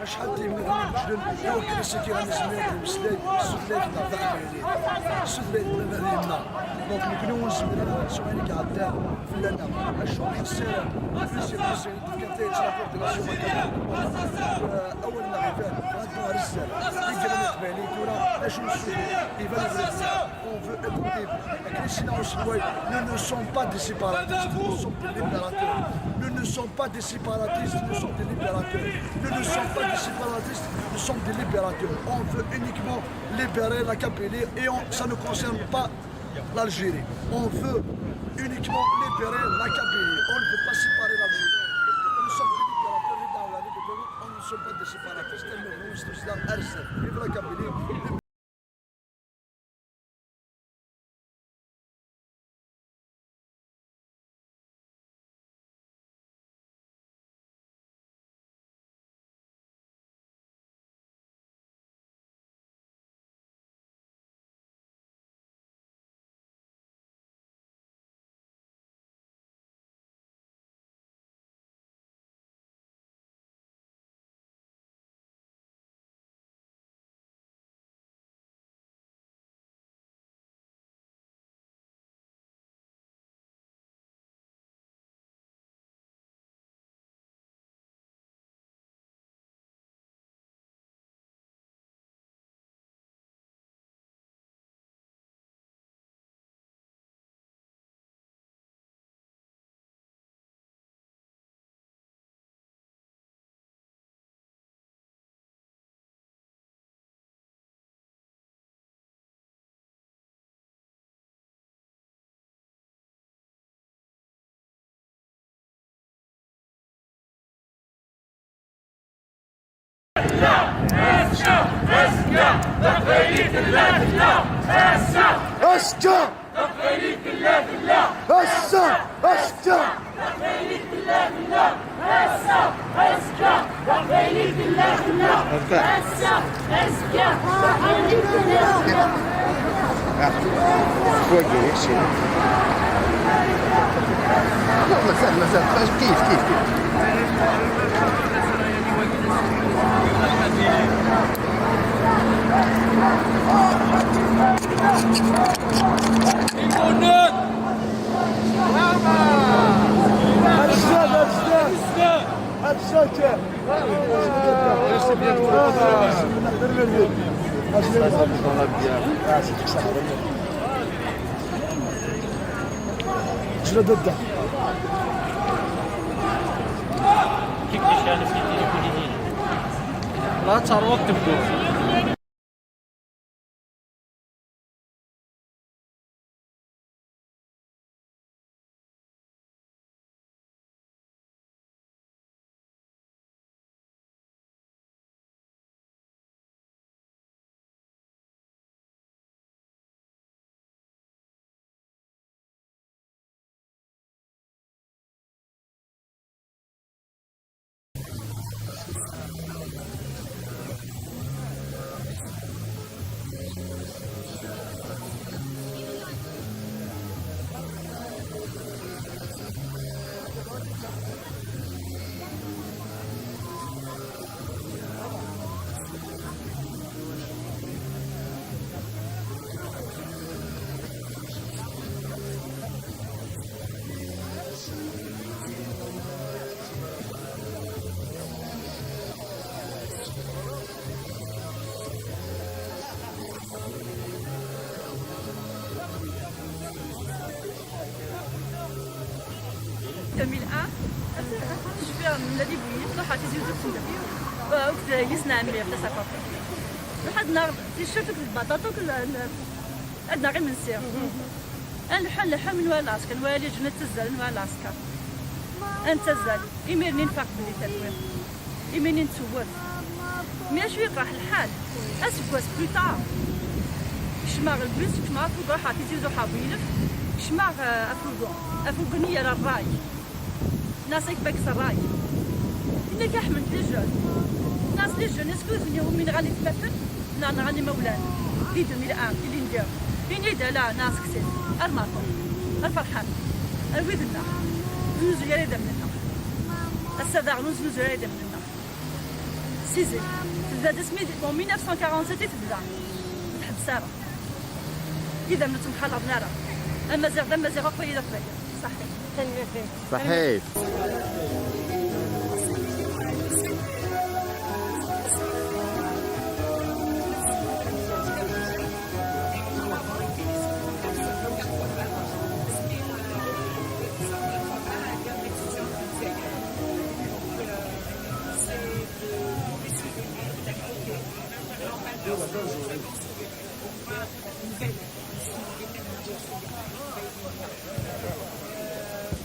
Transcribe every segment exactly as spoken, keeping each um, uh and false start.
Acḥal d imiren i ibeddlen i wakken ass-agi ad nezmir ad nemmeslay s tutlayt-nneɣ taqbaylit, s tutlayt n baba d yemma. Donc, nekkni ur nezmir ara ad nettu ayen i iɛeddan fell-aneɣ. Acu i nessaram, plus et plus, tefka tayet la coordination, euh, awal-nneɣ iban, ɣaddu ar zdat. Iger n Leqbayel tura, d acu nessutur? Iban ubrid-nneɣ. On veut être libre. Akken i s-yenna uselway, nous ne sommes pas des séparatistes, nous sommes des libérateurs. Nous ne sommes pas des séparatistes, nous sommes des libérateurs. Nous ne sommes pas des séparatistes, nous sommes des libérateurs. On veut uniquement libérer la Kabylie et on, ça ne concerne pas l'Algérie. On veut uniquement libérer la Kabylie. On ne veut pas séparer l'Algérie. Nous sommes des libérateurs, on ne sommes pas des séparatistes. Vive la Kabylie. Azekka! Ass-a! Azekka! Azekka! Azekka! Azekka! Mazal, mazal, mazal. كيف، كيف، كيف. لا تروح تبدو. ألفين وواحد، شفيغ من الذي بوين، نروح على تيزي وزيد سندبي. وقت يسنا عمي في ساكوفي. نروح عندنا في الشفك البطاطا وكل عندنا غير من سير. نلحن، نلحن من ولا عسكر، نوالي جنة الزل، من ولا عسكر. أنت الزل، إميرني نفاق بلي تدوي. Imi nettewwet. Mi acu yeqreḥ lḥal? Aseggas plus tard, kecmeɣ ɣer le bus, kecmeɣ afurgu, ruḥeɣ Tizi Uzzu, ruḥeɣ Buyilef, kecmeɣ, euh, afurgu. Afurgu-nni yerra ṛṛay. Nniɣ-as, ak bakes ṛṛay. Yenna-k, ḥemmlent les jeunes. Nniɣ-as, les jeunes, est-ce que nutni umi nɣan itmaten? Neɣ nɣan imawlan? Di deux mille un, ilindi. Ini-d ala, nniɣ-as, kkes-it. Ar Meɛṭub, ar Ferḥat, ar wid-nneɣ. Ur nesnuzuy ara idammen-nneɣ. Ass-a daɣen ur nesnuzuy ara idammen-nneɣ. Si zik, tebda-d asmi di, en mille neuf cent quarante-sept i tebda. Ur teḥbes ara. Idammen ur ttemxalaḍen ara. Amaziɣ d amaziɣ, aqbayli d aqbayli. Ṣaḥit. Tanemmirt. Ṣaḥit.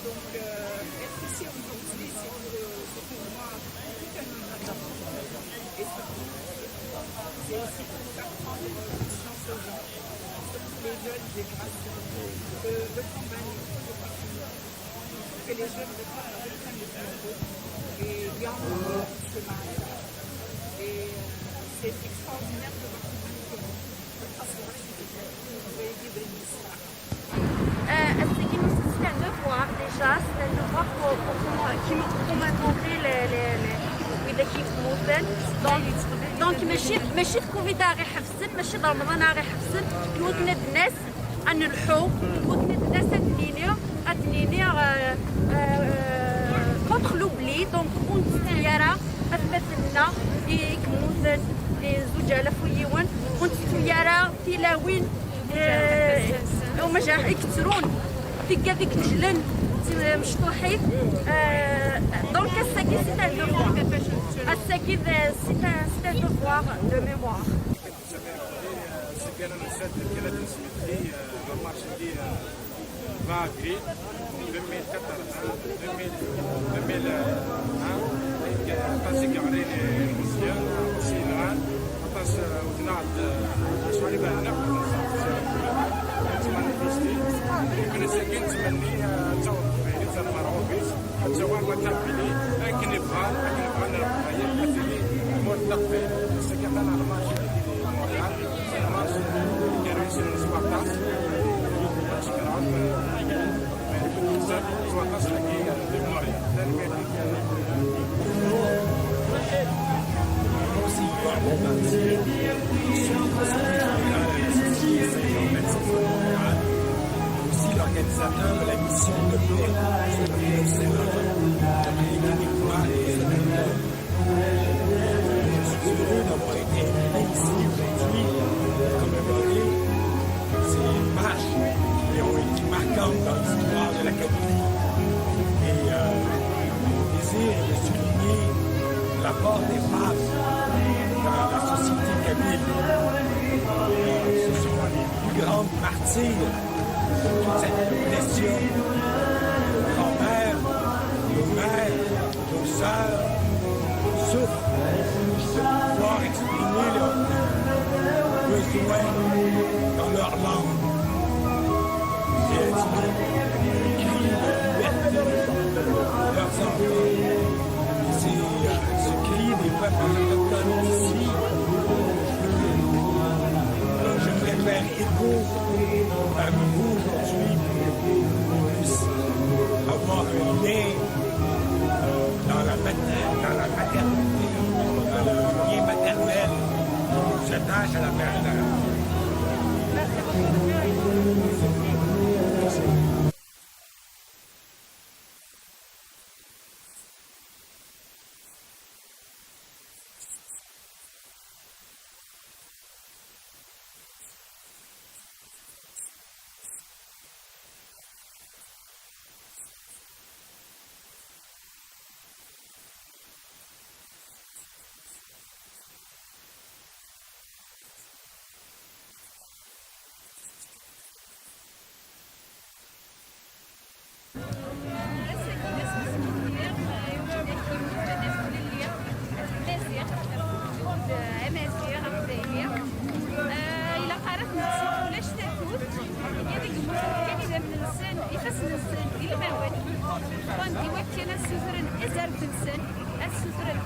Donc, euh, être ici aujourd'hui, c'est pour, euh, c'est pour moi totalement important. Et surtout, c'est aussi pour faire prendre conscience aux gens, surtout les jeunes générations, que le combat n'est plus de parti. Que les jeunes reprennent, reprennent le flambeau et gardent ce marché. Et, euh, c'est extraordinaire de voir ce manifeste. Parce que moi, je suis quelqu'un qui veut livrer une histoire. Euh, ass-agi n usentel, un devoir déjà, c'est un devoir pour, pour, pour, qui me- pour commémorer les, les, les, widak i yemmuten. Donc, donc ماشي ماشي الكوفيد راه غيحبسن، ماشي رمضان راه غيحبسن، يمكن هاد الناس أن نلحو، يمكن هاد الناس هاد النيني، هاد النيني، آه، آه، contre l'oubli. Donc ونتسيارة أثبتنا يكموتن لزوج آلاف ويون، ونتسيارة تلاوين، آه، ومجا يكترون تيكا ديك نجلن مشطوحين. آه، donc الساكي c'est un devoir. الساكي c'est un, c'est un devoir de mémoire. C'est bien annoncé, كانت نسميتلي، آه، le marché دي، آه، vingt avril deux mille quatre, hein, deux mille, deux mille un, عطاتك عليه المزيان، aussi الآن، عطاش، آه، وتنعد، آه، شحال يبان لنا، عطاش، آه، تمانية وعشرين. كنا ساكن تمني، آه، تصور، يعني، زعما روبيس. Akken yebɣan, akken yebɣan, ayen ḥafi, modd taqbaylit, c'est que ḥna la marche di Montréal, c'est la marche qui réussit nos spartas. Ad tcekkreḍ, eh, spartas-agi di Montréal. Tanemmirt-ik. Aussi l'organisateur de la mission de paix sur le Sénat, Dominique Nicolas et Isabelle Borne. Je suis heureux d'avoir été invité ici aujourd'hui pour commémorer ces pages qui ont été marquantes dans l'histoire de la Kabylie. Et, euh, mon désir est de souligner l'apport des femmes dans la société kabyle. Euh, ce sont les plus grandes martyrs de toute cette répression. Nos grands-mères, nos mères, nos sœurs souffrent de pouvoir exprimer leurs besoins dans leur langue. Et elles ont le cri de liberté de leurs enfants. Et c'est, euh, ce cri des peuples autochtones ici. Alors, j'aimerais faire écho à vous aujourd'hui pour qu'on puisse avoir un lien dans la mater-, dans la maternité, dans le lien maternel qui nous attache à la terre d'Arabie.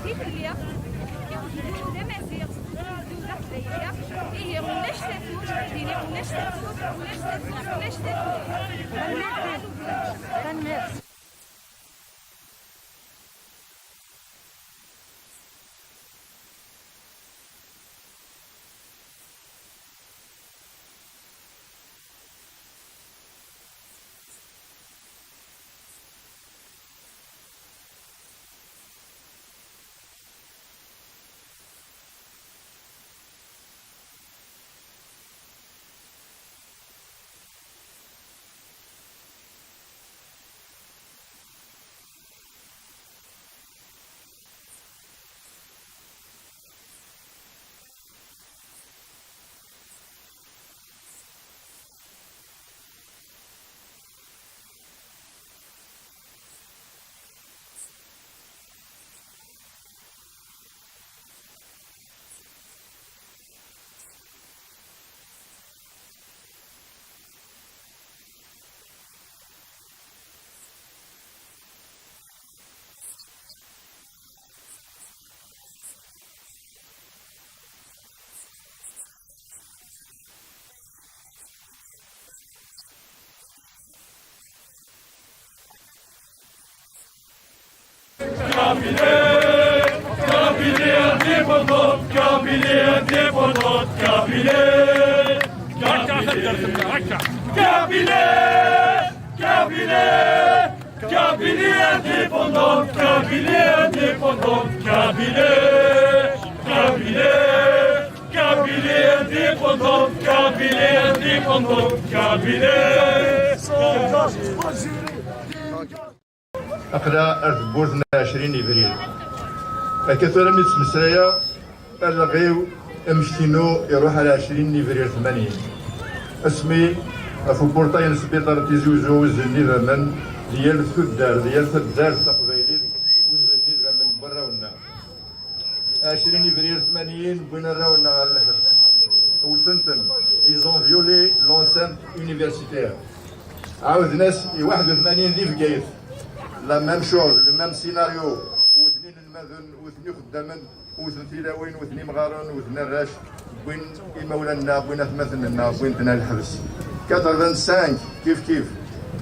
Lliɣ d amaziɣ, d aqbayli. Ihi ulac tatut, ad iniɣ ulac tatut, ulac tatut, ulac tatut. Tanemmirt. Kabylie indépendante, Kabylie indépendante, Kabylie. Kabylie, Kabylie, Kabylie, Kabylie indépendante, Kabylie indépendante, Kabylie, Kabylie, Kabylie indépendante, Kabylie indépendante, Kabylie. Aql-aɣ ar tewwurt n ɛecrin yebrir. Akka tura mi ttmeslayeɣ, allaɣ-iw, amekti-inu iruḥ ar ɛecrin yebrir tmanyin. Asmi ɣef uburṭay n sbiṭar n Tizi Uzzu, uznen idammen di yal tuddar, di yal taddart taqbaylit, uznen idammen n warraw-nneɣ. Ɛecrin yebrir tmanyin wwin arraw-nneɣ ɣer lḥebs. Wten-ten. Ils ont violé l'enceinte universitaire. Ɛawden-as i waḥed u tmanyin di Bgayet. La même chose, le même scénario. Wten inelmaden, wten ixeddamen, wten tilawin, wten imɣaren, wten arrac. Wwin imawlan-nneɣ, wwin atmaten-nneɣ, wwin-ten ɣer lḥebs. Quatre-vingt-cinq, kif kif.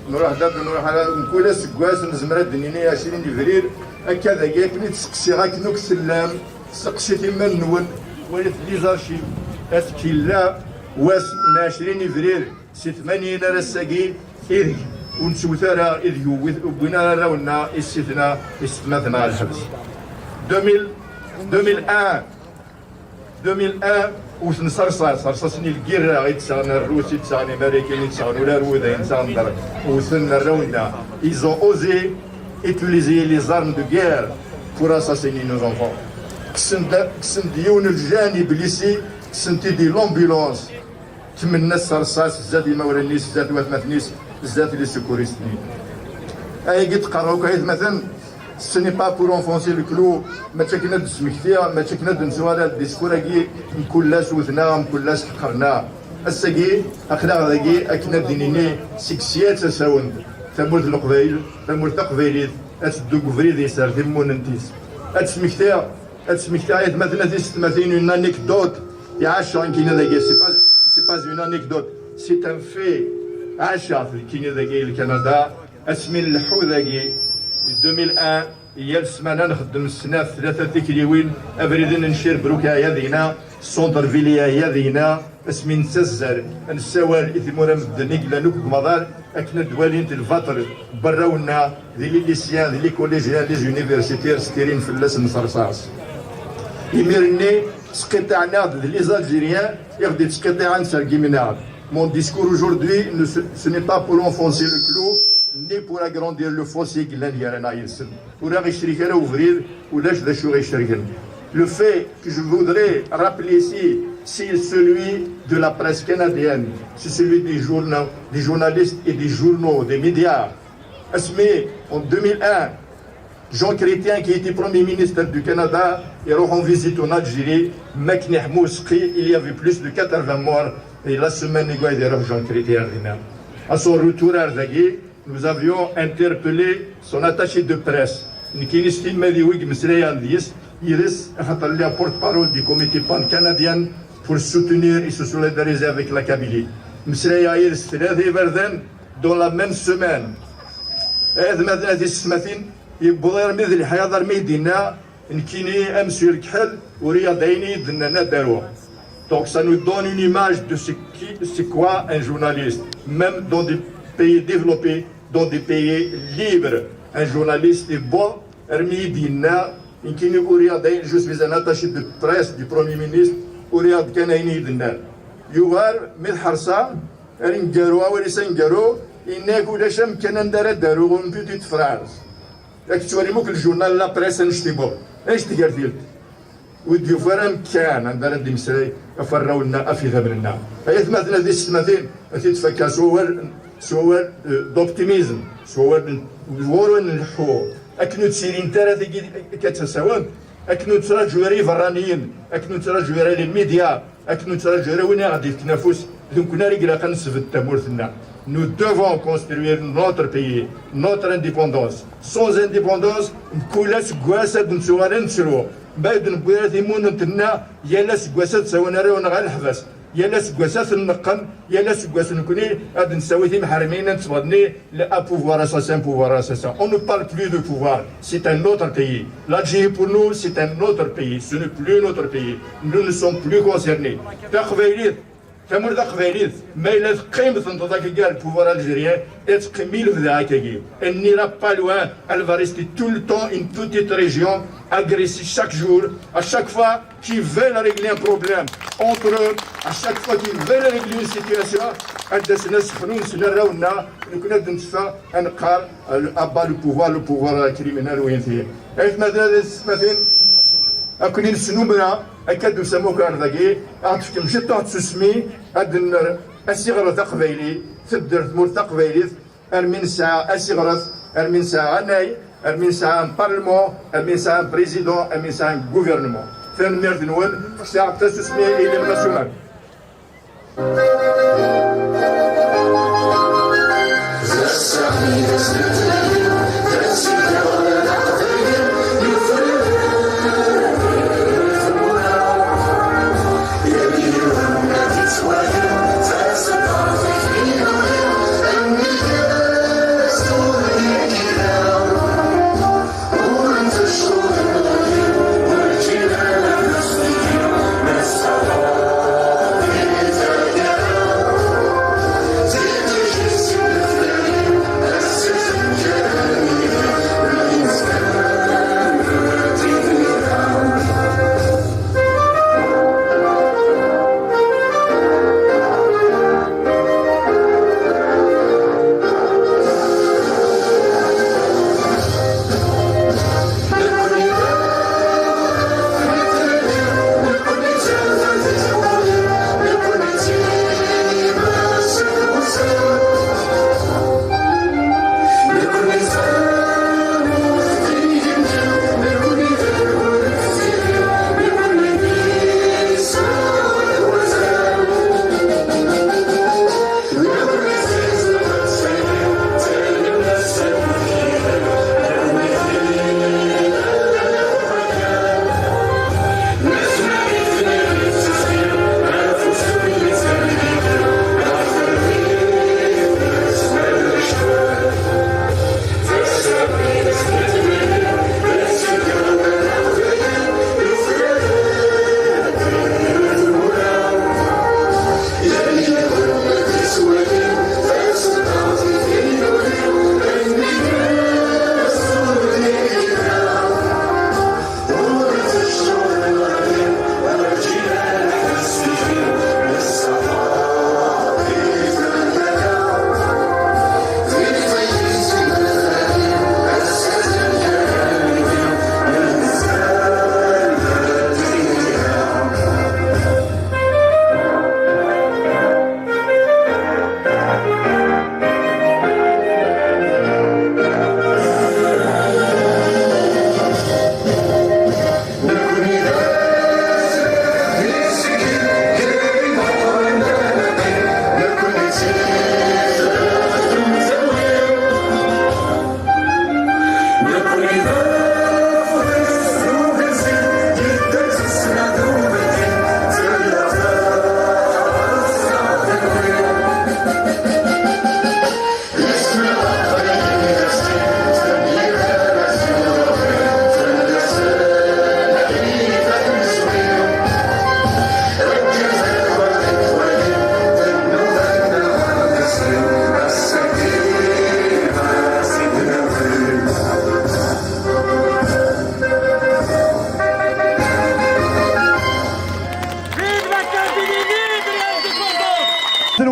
Nruḥ d, nruḥ ara, mkul aseggas nezmer ad d-nini ɛecrin yebrir. Akka dagi, akken i d-seqsiɣ, akken akk tellam, seqsit iman-nwen, walit les archives. Est-ce qu'il y a wass n ɛecrin yebrir si tmanyin ar ass-agi ideg ur nettwet ara, ideg wwin ara arraw-nneɣ, issitna, isetmaten ɣer lḥebs? Deux mille, deux mille un, deux mille un, wten s rrṣaṣ, rrṣaṣ-nni n lgirra i d-sɣen Rrus, i d-sɣen Imarikan, i d-sɣen ula d wudayen sɣen ḍer, wten arraw-nneɣ. Ils ont osé utiliser les armes de guerre pour assassiner nos enfants. Kksen-d, kksen-d yiwen n ljanib, blessé, kksen-t-id di l'ambulance. Tmenna s rrṣaṣ zdat imawlan-is, zdat watmaten-is, zdat les secouristes-nni. Ayagi d-qqareɣ akk, aytmaten, ce n'est pas pour enfoncer le clou, mačči akken ad d-smektiɣ, mačči akken ad d-nettu ara discours-agi, mkul ass wten-aɣ, mkul ass ḥeqren-aɣ. Ass-agi, aql-aɣ dagi akken ad d-nini seg sya d tasa-wen, tamurt n Leqbayel, tamurt taqbaylit, ad teddu deg ubrid-is ar timmunent-is. Ad d-smektiɣ Ad smektiɣ aytmaten, a tisetmatin, une anecdote. Iɛac nekkini dagi, c'est pas, c'est pas une anecdote, c'est un fait. Ɛaceɣ-t nekkini dagi, le Canada, asmi nleḥḥu dagi, deux mille un, yal ssmana nxeddem snat, tlata tikliwin, abrid n Sherbrooke iɛya dina, centre-ville iɛya dina, asmi nettazzal, nessawal i tmura medden i yellan akk deg umaḍal, akken ad d-walint lbaṭel n warraw-nneɣ, di les lycéens, di les collégiens, les universitaires, ttirin fell-asen s rrṣaṣ. Imir-nni, sqiṭiɛen-aɣ-d d les Algériens i ɣ-d-yettqiṭiɛen, ttergimen-aɣ-d. Mon discours aujourd'hui, ne, ce, ce n'est pas pour enfoncer le clou, ni pour agrandir le fossé i yellan gar-aneɣ yid-sen. Ur aɣ-icrik ara ubrid, ulac d acu i ɣ-icerken. Le fait que je voudrais rappeler ici, c'est celui de la presse canadienne, c'est celui des journaux, des journalistes et des journaux, des médias. Asmi, en deux mille un, Jean Chrétien, qui était Premier ministre du Canada, il rend visite en Algérie, makken iḥmu useqqi, il y avait plus de quatre-vingts morts, et la semaine i iruḥ Jean Chrétien dinna. À son retour ar dagi, nous avions interpellé son attaché de presse. Nekkini s timmad-iw i imeslayen deg-s, Iris, axaṭer lliɣ porte-parole du comité pan-canadien pour soutenir et se solidariser avec la Kabylie. Mmeslayeɣ yid-s tlata iberdan dans la même semaine. Aytmaten, a tisetmatin, yewweḍ armi d lḥiḍ armi i d-yenna, nekkini, a Monsieur Lkeḥel, uriɣ-d ayen i yi-d-nnan ad d-aruɣ. Donc ça nous donne une image de ce qui, c'est quoi un journaliste, même dans des pays développés, dans des pays libres. Un journaliste est bon, armi i d-yenna, nekkini uriɣ-d ayen, je suis un attaché de presse du Premier ministre, uriɣ-d kan ayen i yi-d-nnan. Yuɣal, mi tḥerṣeɣ, aneggaru, awal-is aneggaru, yenna-yak ulac amkan anda ara d-aruɣ une petite phrase. Ad k-ttwalim akk ljournal, la presse, annect-ibeḍ, annect tgertilt. Ur d-yufi ara amkan anda ara d-imeslay ɣef warraw-nneɣ, ɣef idammen-nneɣ. Ay atmaten, a tisetmatin, ad t-id-fakkeɣ s wawal, s wawal, eh, d'optimisme, s wawal n, n wurun n leḥḥur. Akken ur d-sirint ara tigi akka d tasawant, akken ur nettraǧu ara iberraniyen, akken ur nettraǧu ara les médias, akken ur nettraǧu ara win i ɣ-d-yefken afus, d nekkni ara ilaq ad nesbedd tamurt-nneɣ. Nous devons construire notre pays, notre indépendance. Sans indépendance, mkul aseggas ad nettuɣal ad nettru. Ma ur d-newwi ara timunent-nneɣ, yal aseggas ad ttawin arraw-nneɣ ɣer leḥbas. Yal aseggas ad ten-neqqen, yal aseggas nekkni ad d-nessawi timḥermin ad nettbeḍni le, un pouvoir assassin, pouvoir assassin. On ne parle plus de pouvoir. C'est un autre pays. L'Algérie pour nous, c'est un autre pays. Ce n'est plus notre pays. Nous ne sommes plus concernés. Taqbaylit, tamurt taqbaylit, ma yella teqqim tenṭeḍ akka gar le pouvoir algérien, ad teqqim i lebda akkagi. Elle n'ira pas loin. Elle va rester tout le temps une petite région agressée chaque jour. À chaque fois qu'ils veulent régler un problème entre eux, à chaque fois qu'ils veulent régler une situation, ad d-asen ad sexnun s narraw-nneɣ, nekkni ad d-neffeɣ ad neqqar, euh, à bas le pouvoir, le pouvoir criminel, u ayen tihin. Aytmaten, a tisetmatin, akken i nesnumra akka d-tusam akk ar dagi, ad ɣ-d-tefkem ciṭṭaḥ n tsusmi, ad d-nerr asiɣret aqbayli, tedder tmurt taqbaylit, armi nesɛa asiɣret, armi nesɛa anay, armi nesɛa un parlement, armi nesɛa un président, armi nesɛa un gouvernement. Tanemmirt-nwen, fket-aɣ-d tasusmi i l'hymne national.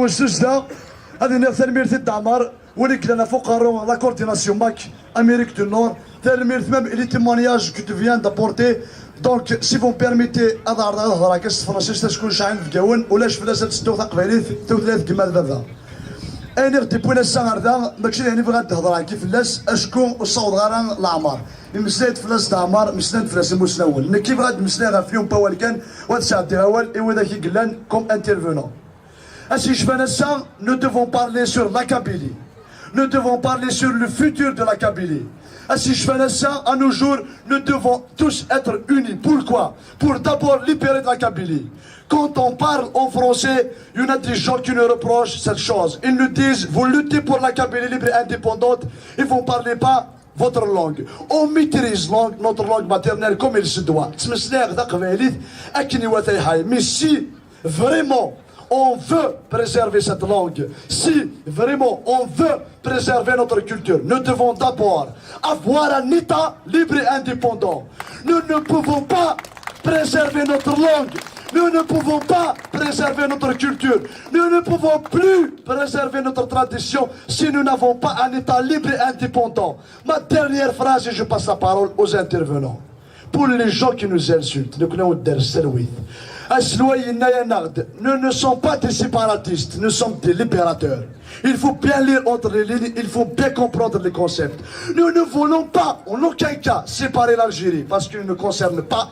Sus da, ad iniɣ tanemmirt i Dda Ɛmer, win i yellan ɣef uqerru, la coordination mac Amérique du Nord. Tanemmirt même les témoignages que tu viens d'apporter. Donc, si vous me permettez, ad ɛerḍeɣ ad hedṛeɣ kan s tefransist, acku nesɛa inebgawen, ulac fell-as ad teddu taqbaylit, tutlayt n yemma d baba. Ayen i ɣ-d-iwwin ass-a ɣer da, mačči d ayen i bɣiɣ ad d-hedṛeɣ akka fell-as, acku ur ssawḍeɣ ara leɛmer. Imeslay-d fell-as Dda Ɛmer, meslayen-d fell-as imusnawen. Nekk i bɣiɣ ad d-meslayeɣ ɣef yiwen n wawal kan, u ad sɛeddiɣ awal i widak i yellan comme intervenant. Ass yecfan ass-a, nous devons parler sur la Kabylie. Nous devons parler sur le futur de la Kabylie. Ass yecfan ass-a, à nos jours, nous devons tous être unis. Pourquoi ? Pour d'abord libérer de la Kabylie. Quand on parle en français, il y en a des gens qui nous reprochent cette chose. Ils nous disent, vous luttez pour la Kabylie libre et indépendante, et vous ne parlez pas votre langue. On maîtrise langue, notre langue maternelle comme il se doit. Ttmeslayeɣ taqbaylit akken iwata lḥal. Mais si vraiment on veut préserver cette langue, si vraiment on veut préserver notre culture, nous devons d'abord avoir un État libre et indépendant. Nous ne pouvons pas préserver notre langue. Nous ne pouvons pas préserver notre culture. Nous ne pouvons plus préserver notre tradition si nous n'avons pas un État libre et indépendant. Ma dernière phrase et je passe la parole aux intervenants. Pour les gens qui nous insultent, nekkni ur d-nerr talwit. Aselway yenna-yaneɣ-d, nous ne sommes pas des séparatistes, nous sommes des libérateurs. Il faut bien lire entre les lignes, il faut bien comprendre les concepts. Nous ne voulons pas, en aucun cas, séparer l'Algérie, parce qu'il ne nous concerne pas.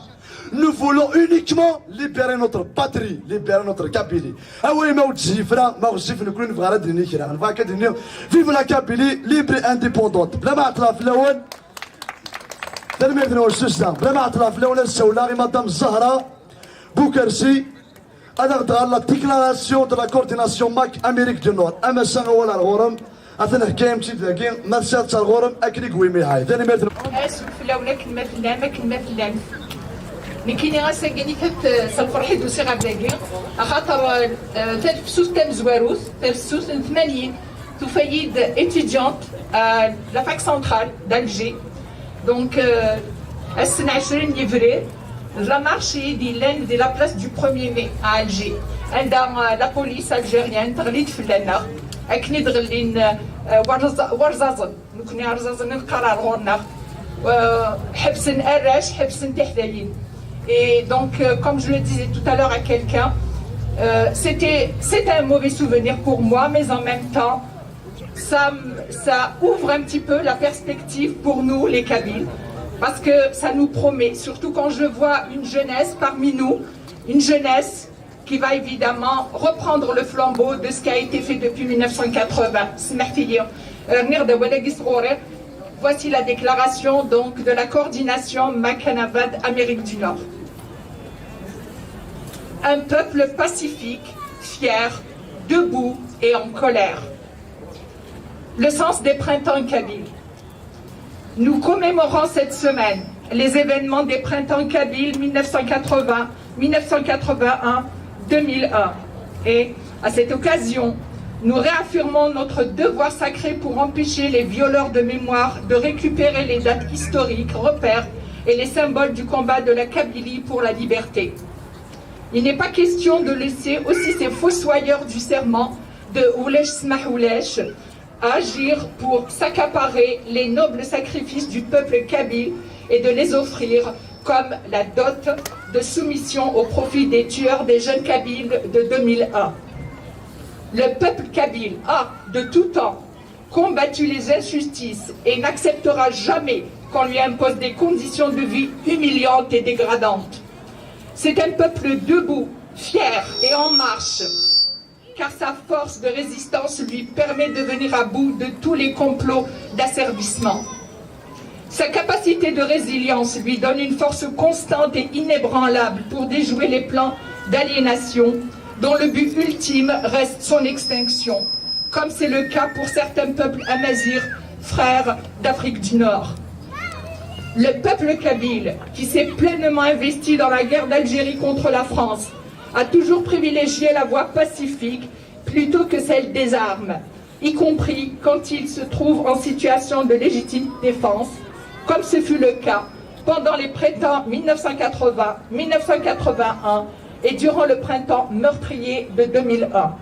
Nous voulons uniquement libérer notre patrie, libérer notre Kabylie. Awa ma ur d-tzif ara, ma ɣezzif nekkni nebɣa ara d-nini kra. Nebɣa kan ad d-nini, vive la Kabylie libre et indépendante. Bla ma ɛeṭṭleɣ fell-awen. Tanemmirt-nwen s tussda. Bla ma ɛeṭṭleɣ fell-awen ad ssawleɣ i Madame Zahra Boukersi. Ad aɣ-d-ɣer la déclaration de la coordination mac Amérique du Nord. A Massa, awal ar ɣur-m. Atan hekkayen-tt-id dagi, ma tesɛiḍ-tt ar ɣur-m akken i yewwi Mihay. Tanemmirt. Asuk fell-awen akken ma tellam, akken ma tellam. Nekkini ass-agi i tat s lferḥ i d-usiɣ ɣer dagi, axaṭer, eh, tafsut tamezwarut, tafsut n tmanyin, tufa-yi-d étudiante à la fac centrale d'Alger. Donc, euh, ass n ɛecrin yebrir, d la marche i d-yellan di la place du premier mai à Alger, anda, euh, la police algérienne teɣli-d fell-aneɣ, akken i d-ɣellin, euh, warẓ-, warẓaẓen, nekkni arẓaẓen i neqqar ar ɣur-neɣ, euh, ḥebsen arrac, ḥebsen tiḥdayin. Et donc, euh, comme je le disais tout à l'heure à quelqu'un, euh, c'était, c'est un mauvais souvenir pour moi, mais en même temps, ça, ça ouvre un petit peu la perspective pour nous, les Kabyles, parce que ça nous promet, surtout quand je vois une jeunesse parmi nous, une jeunesse qui va évidemment reprendre le flambeau de ce qui a été fait depuis mille neuf cent quatre-vingts. Smeḥ-iyi, euh, rniɣ-d awal-agi sɣur-i. Voici la déclaration donc de la coordination Mac Anavat Amérique du Nord. Un peuple pacifique, fier, debout et en colère. Le sens des printemps kabyles. Nous commémorons cette semaine les événements des printemps kabyles mille neuf cent quatre-vingts, mille neuf cent quatre-vingt-un, deux mille un. Et, à cette occasion, nous réaffirmons notre devoir sacré pour empêcher les violeurs de mémoire de récupérer les dates historiques, repères et les symboles du combat de la Kabylie pour la liberté. Il n'est pas question de laisser aussi ces fossoyeurs du serment de Oulech Smah Oulech agir pour s'accaparer les nobles sacrifices du peuple kabyle et de les offrir comme la dot de soumission au profit des tueurs des jeunes kabyles de deux mille un. Le peuple kabyle a, de tout temps, combattu les injustices et n'acceptera jamais qu'on lui impose des conditions de vie humiliantes et dégradantes. C'est un peuple debout, fier et en marche, car sa force de résistance lui permet de venir à bout de tous les complots d'asservissement. Sa capacité de résilience lui donne une force constante et inébranlable pour déjouer les plans d'aliénation dont le but ultime reste son extinction, comme c'est le cas pour certains peuples amazighs, frères d'Afrique du Nord. Le peuple kabyle, qui s'est pleinement investi dans la guerre d'Algérie contre la France, a toujours privilégié la voie pacifique plutôt que celle des armes, y compris quand il se trouve en situation de légitime défense, comme ce fut le cas pendant les printemps mille neuf cent quatre-vingts, mille neuf cent quatre-vingt-un et durant le printemps meurtrier de deux mille un.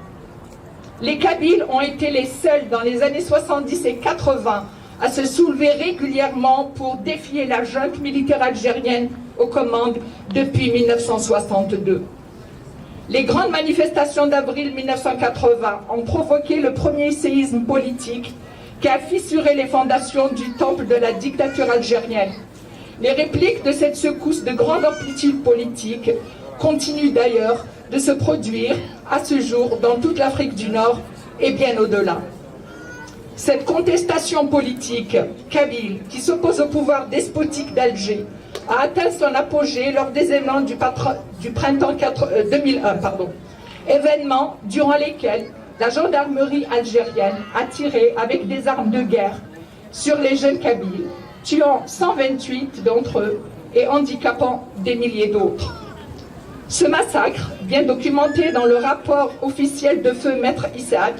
Les Kabyles ont été les seuls dans les années soixante-dix et quatre-vingts à se soulever régulièrement pour défier la junte militaire algérienne aux commandes depuis mille neuf cent soixante-deux. Les grandes manifestations d'avril mille neuf cent quatre-vingts ont provoqué le premier séisme politique qui a fissuré les fondations du temple de la dictature algérienne. Les répliques de cette secousse de grande amplitude politique continuent d'ailleurs de se produire à ce jour dans toute l'Afrique du Nord et bien au-delà. Cette contestation politique kabyle qui s'oppose au pouvoir despotique d'Alger a atteint son apogée lors des événements du, patr- du printemps quatre- euh, deux mille un, pardon. Événements durant lesquels la gendarmerie algérienne a tiré avec des armes de guerre sur les jeunes kabyles, tuant cent vingt-huit d'entre eux et handicapant des milliers d'autres. Ce massacre, bien documenté dans le rapport officiel de feu Maître Issac,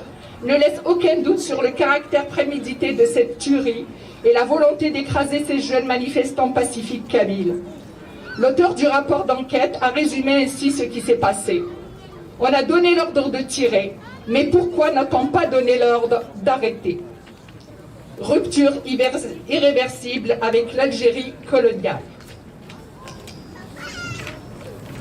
ne laisse aucun doute sur le caractère prémédité de cette tuerie et la volonté d'écraser ces jeunes manifestants pacifiques kabyles. L'auteur du rapport d'enquête a résumé ainsi ce qui s'est passé. On a donné l'ordre de tirer, mais pourquoi n'a-t-on pas donné l'ordre d'arrêter ? Rupture irréversible avec l'Algérie coloniale.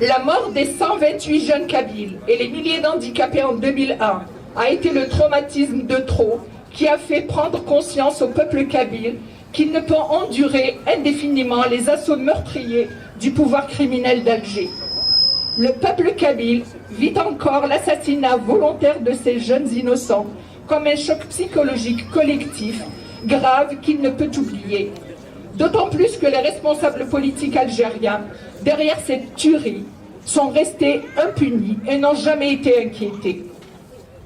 La mort des cent vingt-huit jeunes kabyles et les milliers d'handicapés en deux mille un a été le traumatisme de trop qui a fait prendre conscience au peuple kabyle qu'il ne peut endurer indéfiniment les assauts meurtriers du pouvoir criminel d'Alger. Le peuple kabyle vit encore l'assassinat volontaire de ces jeunes innocents comme un choc psychologique collectif grave qu'il ne peut oublier. D'autant plus que les responsables politiques algériens, derrière cette tuerie, sont restés impunis et n'ont jamais été inquiétés.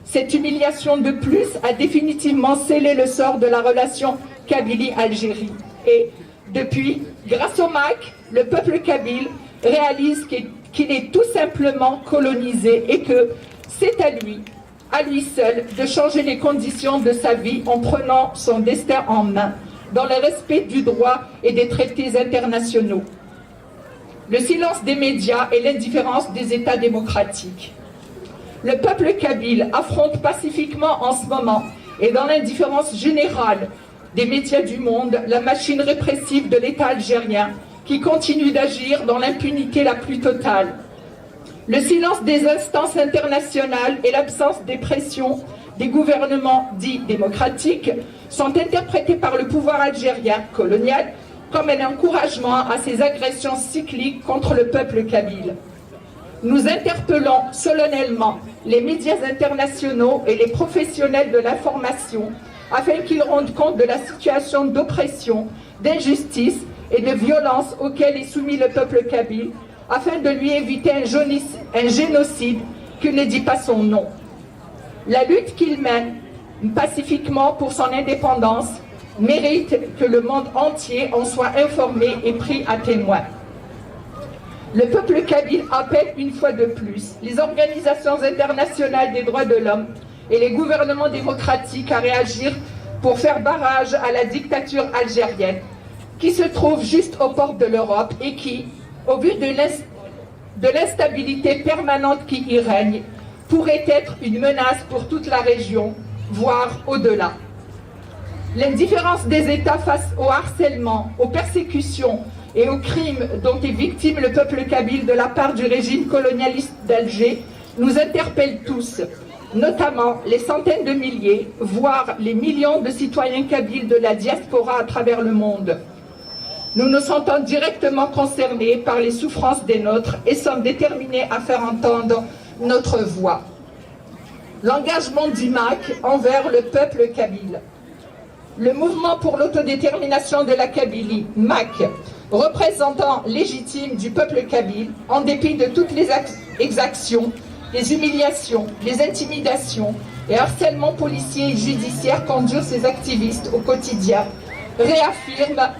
Cette humiliation de plus a définitivement scellé le sort de la relation Kabylie-Algérie. Et depuis, grâce au MAK, le peuple kabyle réalise qu'il est tout simplement colonisé et que c'est à lui, à lui seul, de changer les conditions de sa vie en prenant son destin en main, dans le respect du droit et des traités internationaux. Le silence des médias et l'indifférence des États démocratiques. Le peuple kabyle affronte pacifiquement en ce moment et dans l'indifférence générale des médias du monde la machine répressive de l'État algérien qui continue d'agir dans l'impunité la plus totale. Le silence des instances internationales et l'absence des pressions des gouvernements dits démocratiques sont interprétés par le pouvoir algérien colonial comme un encouragement à ces agressions cycliques contre le peuple kabyle. Nous interpellons solennellement les médias internationaux et les professionnels de l'information afin qu'ils rendent compte de la situation d'oppression, d'injustice et de violence auxquelles est soumis le peuple kabyle, afin de lui éviter un, un génocide qui ne dit pas son nom. La lutte qu'il mène pacifiquement pour son indépendance mérite que le monde entier en soit informé et pris à témoin. Le peuple kabyle appelle une fois de plus les organisations internationales des droits de l'homme et les gouvernements démocratiques à réagir pour faire barrage à la dictature algérienne qui se trouve juste aux portes de l'Europe et qui, au vu de l'instabilité permanente qui y règne, pourrait être une menace pour toute la région, voire au-delà. L'indifférence des États face au harcèlement, aux persécutions et aux crimes dont est victime le peuple kabyle de la part du régime colonialiste d'Alger nous interpelle tous, notamment les centaines de milliers, voire les millions de citoyens kabyles de la diaspora à travers le monde. Nous nous sentons directement concernés par les souffrances des nôtres et sommes déterminés à faire entendre notre voix. L'engagement du MAK envers le peuple kabyle. Le mouvement pour l'autodétermination de la Kabylie, MAK, représentant légitime du peuple kabyle, en dépit de toutes les exactions, les humiliations, les intimidations et harcèlements policiers et judiciaires qu'endurent ces activistes au quotidien, réaffirme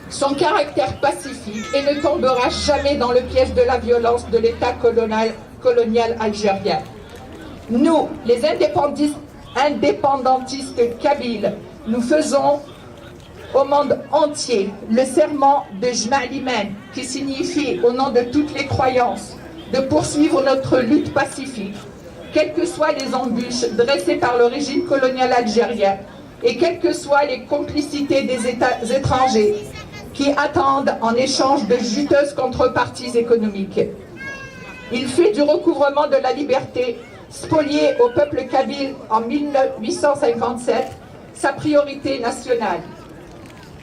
son caractère pacifique et ne tombera jamais dans le piège de la violence de l'État colonial algérien. Nous, les indépendantistes kabyles, nous faisons au monde entier le serment de Jma' Liman, qui signifie, au nom de toutes les croyances, de poursuivre notre lutte pacifique Quelles que soient les embûches dressées par le régime colonial algérien et quelles que soient les complicités des États étrangers qui attendent en échange de juteuses contreparties économiques. Il fait du recouvrement de la liberté spoliée au peuple kabyle en mille huit cent cinquante-sept sa priorité nationale.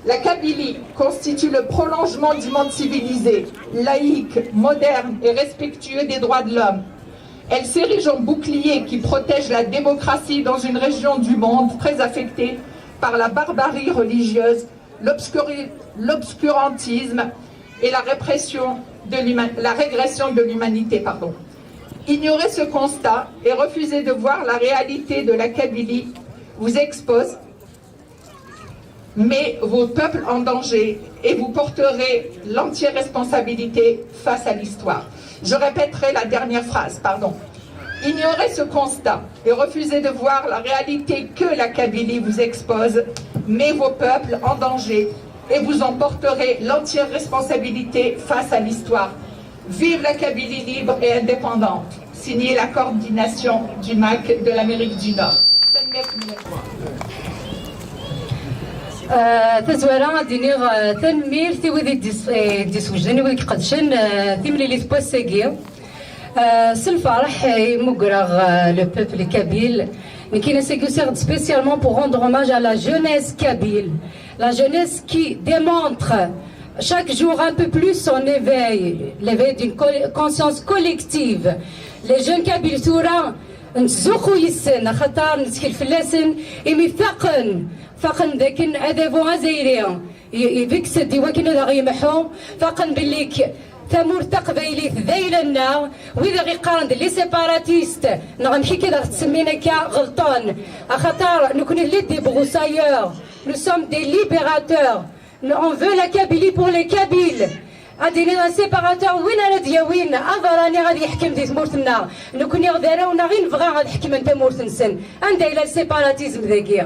La Kabylie constitue le prolongement du monde civilisé, laïque, moderne et respectueux des droits de l'homme. Elle s'érige en bouclier qui protège la démocratie dans une région du monde très affectée par la barbarie religieuse, l'obscuri-, l'obscurantisme et la répression de l'huma-, la régression de l'humanité, pardon. Ignorer ce constat et refuser de voir la réalité de la Kabylie vous expose, met vos peuples en danger et vous porterez l'entière responsabilité face à l'histoire. Je répéterai la dernière phrase, pardon. Ignorer ce constat et refuser de voir la réalité que la Kabylie vous expose met vos peuples en danger et vous en porterez l'entière responsabilité face à l'histoire. Vive la Kabylie libre et indépendante. Signé la coordination du mac de l'Amérique du Nord. Ah, tazwara ad d-iniɣ, ah, tanemmirt i wid i d-is- i d-iswejden, i wid iqedcen, ah, timlilit n wass-agi. Ah, s lferḥ i mmugreɣ, ah, le peuple kabyle. Nekkini ass-agi usiɣ-d spécialement pour rendre hommage à la jeunesse kabyle. La jeunesse qui démontre chaque jour un peu plus son éveil, l'éveil d'une co- conscience collective. Les jeunes kabyles tura nettzuxxu yes-sen, axaṭer nettkel fell-asen imi faqen, faqen dakken adabu azayri i- ibegges-d i wakken ad aɣ-yemḥu, faqen belli k- tamurt taqbaylit d ayla-nneɣ. Wid aɣ-iqqaren d les séparatistes neɣ amek akka ad aɣ-ttsemmin akka, ɣelṭen, axaṭer nekkni d les débroussailleurs, nous sommes des libérateurs. On veut la Kabylie pour les Kabyles. Ad iniɣ un séparateur, win ara d-yawin aberrani ad yeḥkem di tmurt-nneɣ. Nekkni d arraw-nneɣ i nebɣa ad ḥekmen tamurt-nsen. Anda yella le séparatisme dagi?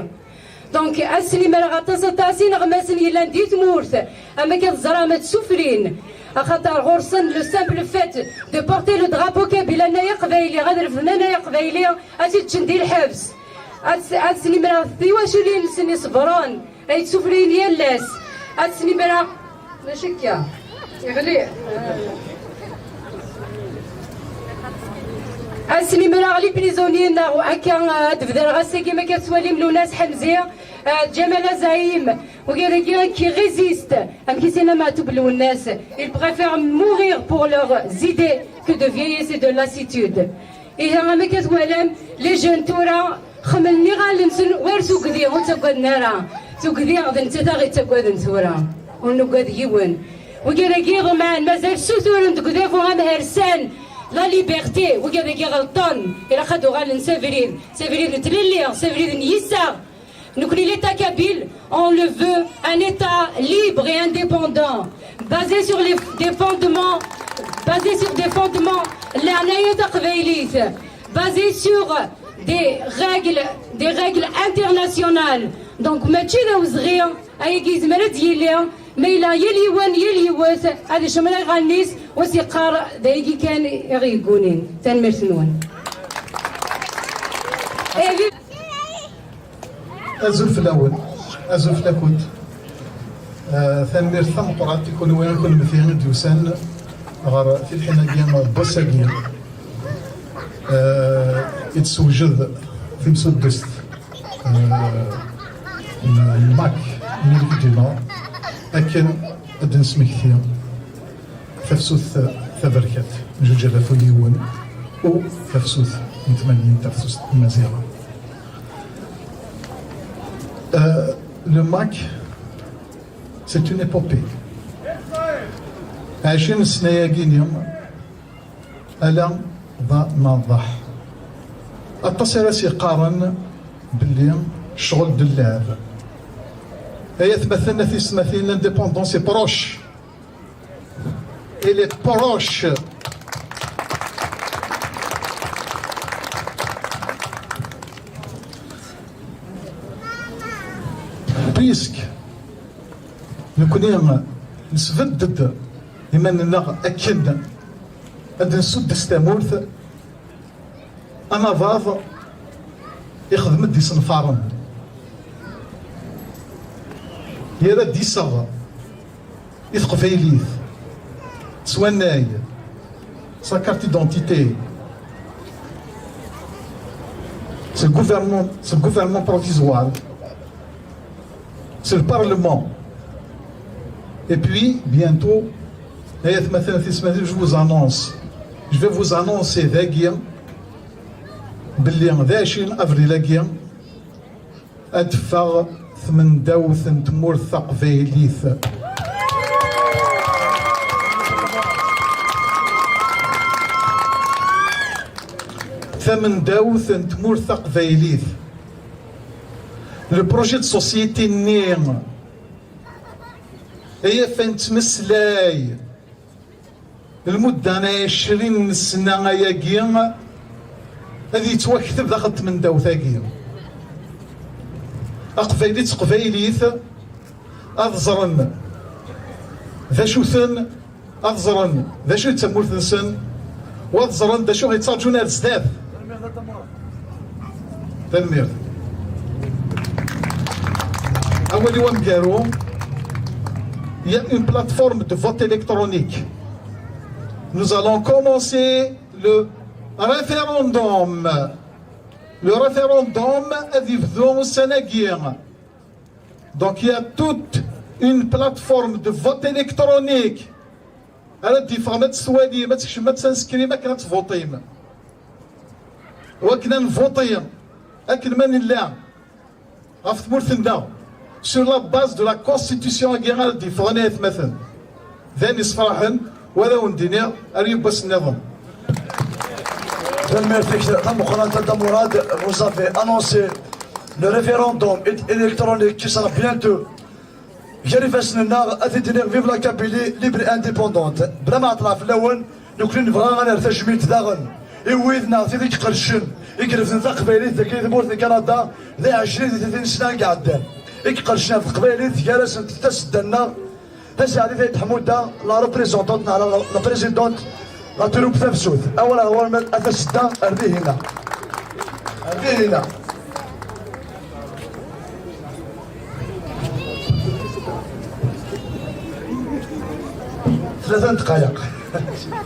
Donc, ad snimreɣ aṭas aṭas ineɣmasen yellan di tmurt, am akka teẓram ad ssufrin, axaṭer ɣur-sen le simple fait de porter le drapeau kabyle, anay aqbayli, ad refden anay aqbayli, ad t-id-ččen di lḥebs. Ad s- ad snimreɣ tiwaculin-nsen iṣebren ay ttufrin yal ass. Ad snimreɣ. Mačči akka. Yeɣli. Ad snimreɣ les prisonniers-nneɣ, akka, ad d-bedreɣ ass-agi, ma akka tettwalim, Lwennas Ḥemzi, euh, Ǧamal Azaim, wigad-agi qui résistent, amek i s-yenna Meɛtub Lwennas, ils préfèrent mourir pour leurs idées que de vieillesse et de lassitude. Ihi, amek ad twalam, les jeunes tura xemmlen iɣallen-nsen war tugdi, ur ttaggaden ara. Tugdi d nettat aɣ-ittaggaden tura, ur nuggad yiwen. Wigad-agi iḍemɛen mazal ssuturen deg udabu amhersan, la liberté. Wigad-agi ɣelṭen, ilaq ad uɣalen s abrid, s abrid n tlelli, s abrid n yiseɣ. Nekkni, l'État kabyle, on le veut, un État libre et indépendant, basé sur les, des fondements, basé sur des fondements, leɛnaya taqbaylit, basé sur des règles, des règles internationales. Donc, mačči d awezɣi, ayagi yezmer ad d-yili, ma yella yal yiwen, yal yiwet, ad icemmer iɣallen-is, u s-yeqqar d ayagi kan i ɣ-yeggunin. Tanemmirt-nwen. Azul fell-awen, azul fell-akent. Eh, tanemmirt tameqqrant i kunwi, i kunmti i d-yusan ɣer tilḥin-agi n wass-agi. Eh, i d-tessewjed timsuddest, eh, n, n Mac Amérique du Nord, akken ad d-nesmekti tafsut taberkat n zuǧ alaf u yiwen u tafsut n tmanyin, tafsut n Maziɣa. Euh, le Mac, c'est une épopée. Ɛecrin sna-agi-ni, ala d aneḍḍeḥ. Aṭas ara s-yeqqaren belli ccɣel d lleɛb. Ay atmaten, a tiyessetmatin, l'indépendance est proche. Elle est proche. Puisque nekkni nesbedd-d iman-nneɣ akken ad nsuddes tamurt, Anabaḍ ixdem-d isenfaren, yerra-d iseɣ i teqbaylit s wannay, sa carte d'identité, c'est le gouvernement, c'est le gouvernement provisoire, c'est le parlement. Et puis, bientôt, ay atmaten, a tismatin, je vous annonce, je vais vous annoncer dagi belli d ɛecrin avril-agi ad teffeɣ tmendawt n tmurt taqbaylit. Tamendawt n tmurt taqbaylit. Le projet de société-nni ay ɣef nettmeslay lmudda n ɛecrin n ssna ayagi, ad yettwakteb daxel n tmendawt-agi. Aqbayli d teqbaylit ad ẓren d acu-ten, ad ẓren d acu i d tamurt-nsen, u ad ẓren d acu i ɣ-yettṛaǧun ar zdat. Tanemmirt. Awal-iw ameggaru, il y a une plateforme de vote électronique. Nous allons commencer le référendum. Le référendum ad yebdu ussan-agi. Donc, il y a toute une plateforme de vote électronique. Ara d-yeffɣem, ad tt-twalim, ad tkecmem, ad tt-inscrivem akken ad tvuṭim. Wakken ad nvuṭi akken ma nella ɣef tmurt-nneɣ, sur la base de la constitution-agi ara d-yeffɣen, ay atmaten. D ayen yessefraḥen, u ad awen-d-iniɣ ar yiwwas nniḍen. Tanemmirt-ik tameqqrant a Dda Murad. Vous avez annoncé le référendum é-, électronique qui sera bientôt gar ifassen-nneɣ. Ad t-id-iniɣ, vive la Kabylie libre et indépendante. Bla ma ɛeṭṭleɣ fell-awen, nekkni nebɣa ad nerr tajmilt daɣen i wid neɣ tid i iqercen, i irefden taqbaylit dagi di tmurt n Kanada, di ɛecrin di tin sna i iɛeddan, i iqercen ɣef teqbaylit, gar-asent tasedda-nneɣ, Taseɛdit Ayt Ḥmuda, la représentante neɣ la, la présidente, la troupe Tafsut. Awal ɣer ɣur-m a Tasedda, ar dihina. Ar dihina. Tlata n ddqayeq.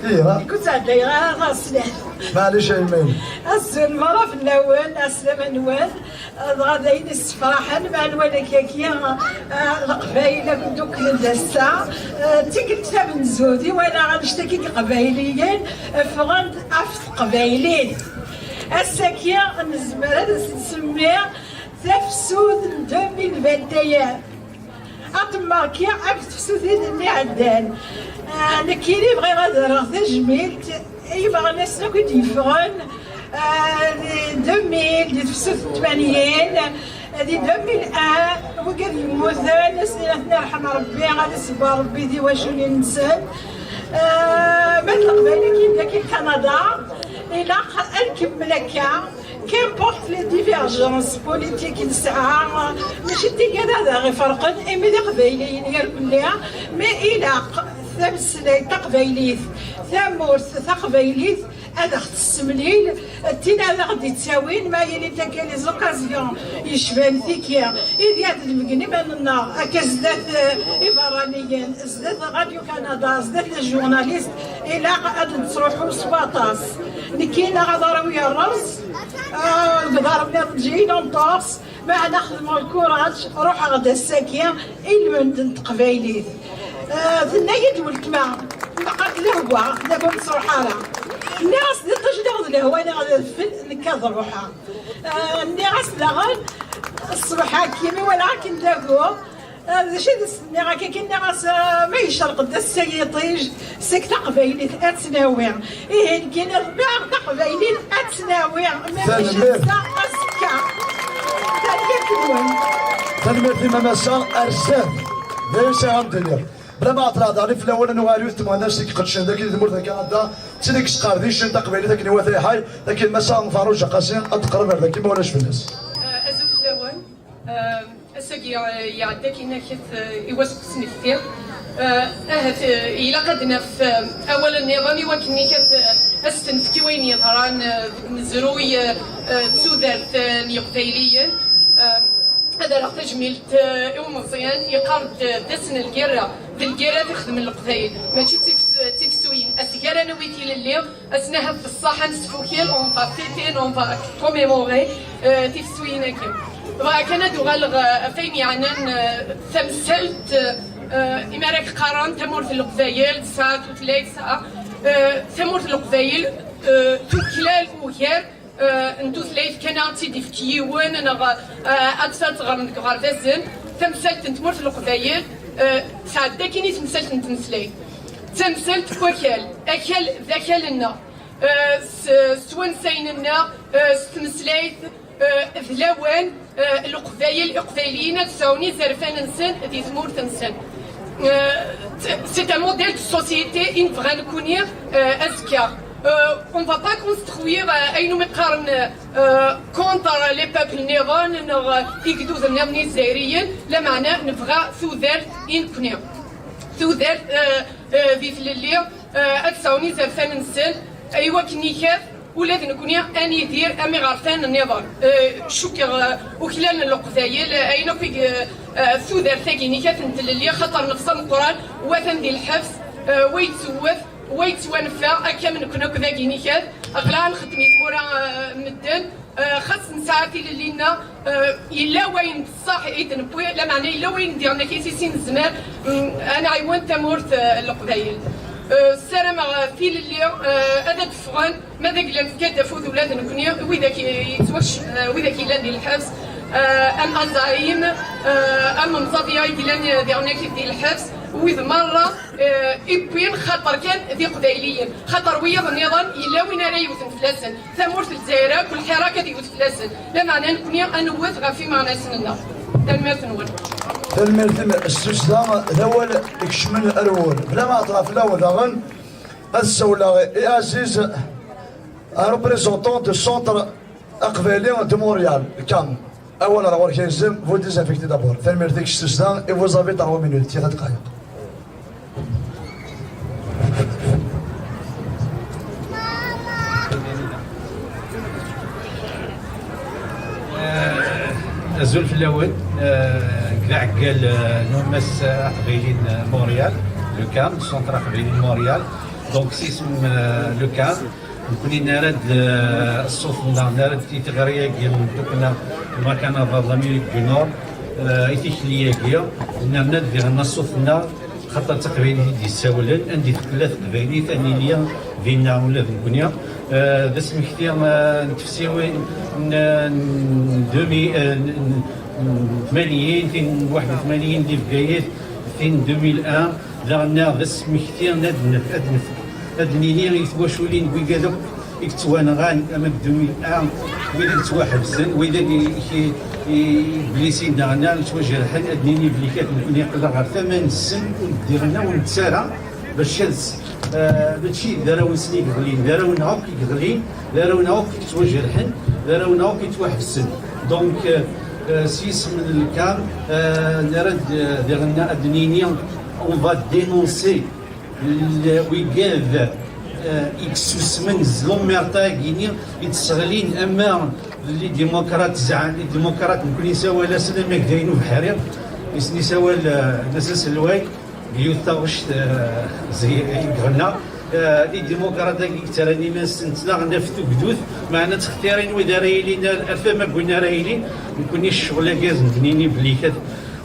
Ih, ha? Ur ttɛeddayeɣ ara ɣer slam. Maɛlic a yemma-inu. Azul merra fell-awen, ɛeslama-nwen. Dɣa d ayen issefraḥen, ma nwala kaki, ah, Leqbayel akk ddukklen d ass-a. Ah, d tikkelt tamenzut i walaɣ annect-agi n Iqbayliyen ffɣen-d ɣef teqbaylit. Ass-agi nezmer ad as-nsemmi tafsut n deux mille vingt et un. Ad temmarki ɣef tefsutin-nni iɛeddan. Ah, nekkini bɣiɣ ad rreɣ tajmilt i yimeɣnasen akk i d-yeffɣen, ah, di deux mille, di tefsut n tmanyin, di deux mille un, wigad yemmuten, ad sen-, ad ten-irḥem Rebbi, ad iṣebber Rebbi tiwaculin-nsen. Ah, ma d Leqbayel-agi dagi n Kanada, ilaq ad nkemmel akka. Qu'importe les divergences politiques i nesɛa, mačči d tigad ad aɣ-iferqen, imi d Iqbayliyen irkelli, mais ilaq tameslayt taqbaylit, tamurt taqbaylit ad aɣ-tessemlil, d tin ad aɣ-d-ittawin, ma yili akka les occasions yecban tiki, i di ad d-nbeggen iman-nneɣ, akka zdat, eh, iberraniyen, zdat Radio Canada, zdat les journalistes, ilaq ad nettruḥu s waṭas. Nekki neɣ aḍar-iw yerreẓ, ah, deg uḍar-nniḍen j'ai une entorse, meɛna xedmeɣ lkuṛaǧ, ruḥeɣ-d ass-agi i lmend n teqbaylit. Ah, tenna-yi-d weltma, ilaq-ak lehwa, tenna-k ur nettruḥ ara. Nniɣ-as d iṭij neɣ d lehwa neɣ d adfel, nekk ad ruḥeɣ. Ah, nniɣ-as daɣen, ṣṣbeḥ-agi mi walaɣ akken d agu, Ah, d acu i d-as-nniɣ akka, nniɣ-as, ah, ma yecreq-d ass-a yiṭij, seg taqbaylit ad tt-nawi. Ihi, nekkini ḍmiɛeɣ taqbaylit ad tt-nawi. Même Tanemmirt. Ass-a, azekka. Tanemmirt-nwen. Tanemmirt i Mama Sa, ar zdat. D ayen sɛiɣ ad m-d-iniɣ. Bla ma ɛeṭṭleɣ daɣen fell-awen, ad nuɣal yiwet n tmeɣnast i iqedcen dagi di tmurt n Kanada, d tin i yesqerdicen taqbaylit akken iwata iḥay, dagi Massa Faruǧ Aqasi, ad d-teqreb ar dagi, ma ulac fell-as. Ah, azul fell-awen. Ah, Ass-agi, eh, iɛedda akin akat, eh, i wass n tesnefti. Eh, ahat, eh, ilaq ad naf, eh, awal nniḍen i wakken i kat, eh, Ad s-ten-fk i wayen yeḍran, eh, deg umezruy, eh, eh, d tudert, eh, n Yeqbayliyen. Eh, ad rreɣ tajmilt, eh, i umeẓyan, yeqqar-d, eh, d ass n lgirra, d lgirra i xedmen Leqbayel, mačči d tif-, d tifsuyin. Asgar ad nawi tilelli, ass-n ahat d ṣṣaḥ ad nesfukel, on va fêter, on va commémorer, eh, tifsuyin-agi. Bɣiɣ kan ad uɣaleɣ, eh, ɣef wayen yeɛnan, eh, tamsalt, eh, imi ara k-qqaren tamurt n Leqbayel, tesɛa tutlayt, tesɛa, eh, tamurt n Leqbayel, eh, tuklal ugar, eh, n tutlayt kan ad ɣ-tt-id-ifk yiwen, neɣ, eh, ad tt-, ad tt-ɣren deg iɣerbazen. Tamsalt n tmurt n Leqbayel, eh, tɛedda kan i temsalt n tmeslayt. D tamsalt n wakal, akal d akal-nneɣ, eh, s, s wansayen-nneɣ, eh, s tmeslayt, eh, d lawan, eh, Leqbayel, Iqbayliyen ad sɛun izerfan-nsen di tmurt-nsen. Eh, c'est un modèle de société i nebɣa nekkni, eh, azekka. Eh, on va pas construire, eh, ayen umi qqaren, eh, contre les peuples nniḍen neɣ, eh, igduden nniḍen izzayriyen, lameɛna nebɣa tudert i nekkni. Tudert, eh, eh, di tlelli, eh, ad sɛun izerfan-nsen, i wakken ikaf ula d nekkni ad nidir am iɣerfan nniḍen. Eh, cukkeɣ, eh, uklalen Leqbayel, eh, ayen akk i, eh, eh, tudert-agi-inek ad ten-tlelli, axaṭer nefs ameqqran, wa atan di lḥebs, eh, wa yettewwet, wa yettwanfa, akka am nekkni akk dagi-inek ad, aql-aɣ nxeddem i tmura, eh, medden, eh, xas nesɛa tilelli-nneɣ, eh, yella wayen d ṣṣaḥ i d-newwi, lameɛna yella wayen diɣen akk i sin nezmer, mm, ad nɛiwen tamurt, eh, n Leqbayel. Eh, ssarameɣ, eh, tilelli, eh, ad d-ffɣen, ma d agla nefka-d afud ula d nekkni, widak yettwac-, eh, widak yellan di lḥebs, eh, am Azaim, eh, am Mẓabiya i yellan, eh, diɣen akk di lḥebs, wid merra, eh, i wwin xaṭer kan d Iqbayliyen, xaṭer wiyaḍ nniḍen yella win ara yewten fell-asen. Tamurt n Lezzayer akk, lḥir akk ad yewwet fell-asen. Lameɛna nekkni ad newwet ɣef imeɣnasen-nneɣ. Tanemmirt-nwen. Tanemmirt-im s tussda, d awal ikecmen ar wul. Bla ma ɛeṭṭleɣ fell-awen daɣen, ad ssawleɣ i Aziz, un représentant du Centre Aqbayli de Montréal, le cam. Awal ar ɣur-k a Izem, vous désinfectez d'abord. Tanemmirt-ik s tussda, et vous avez trois minutes, tlata dqayeq. Eh, azul fell-awen. Eh, nekk d aɛeggal, eh, n ummas aqbayli n Montréal, le cam, Centre Aqbayli n Montréal. Donc, s yisem, eh, le cam, nekkni nerra-d, eh, ṣṣut-nneɣ, nerra-d i tiɣri-agi n tuqqna n Makanava de l'Amérique du Nord, eh, i tikli-agi, nerna-d diɣen ṣṣut-nneɣ, xaṭer d taqbaylit i d-yessawlen, anda i teqla teqbaylit, ad nili dinna ula d nekkni. Eh, d asmekti, eh, n tefsiwin n, n deux mille, eh, n, n, n tmanyin, tin n waḥed u tmanyin di Bgayet, tin n deux mille un, daɣen d asmekti ad nef-, ad nef-, ad nini i twaculin n wigad akk i yettwanɣan, ama deg deux mille un, wid i yettwaḥebsen, wid i, i, i, i blisin daɣen yettwajerḥen, ad nini belli kat nekkni aql-aɣ ɣer tama-nsen, ur d-diɣen ur nettu ara, bac ad s-, eh, mačči d arraw-nsen i yeɣlin, d arraw-nneɣ akk i yeɣlin, d arraw-nneɣ akk i yettwajerḥen, d arraw-nneɣ akk i yettwaḥebsen. Donc, eh, eh, s yisem n le cam, eh, nerra-d, eh, diɣen ad d-nini, on va dénoncer l-, wigad, eh, i yessusmen, z l'omerta-agi-ni i d-sseɣlin, ama d les démocrates, zeɛma les démocrates, nekkni nsawal-asen am Agday n ubeḥri, i sen-isawal, eh, Nna Selway, deg yiwet taɣect, eh, zi-, i iɣenna. Eh, les démocrates-agi i yettarran iman-nsen ttnaɣen ɣef tugdut, meɛna ttxettirin wid ara yilin ar, ar tama n win ara yilin, nekkni ccɣel-agi ad nini belli kat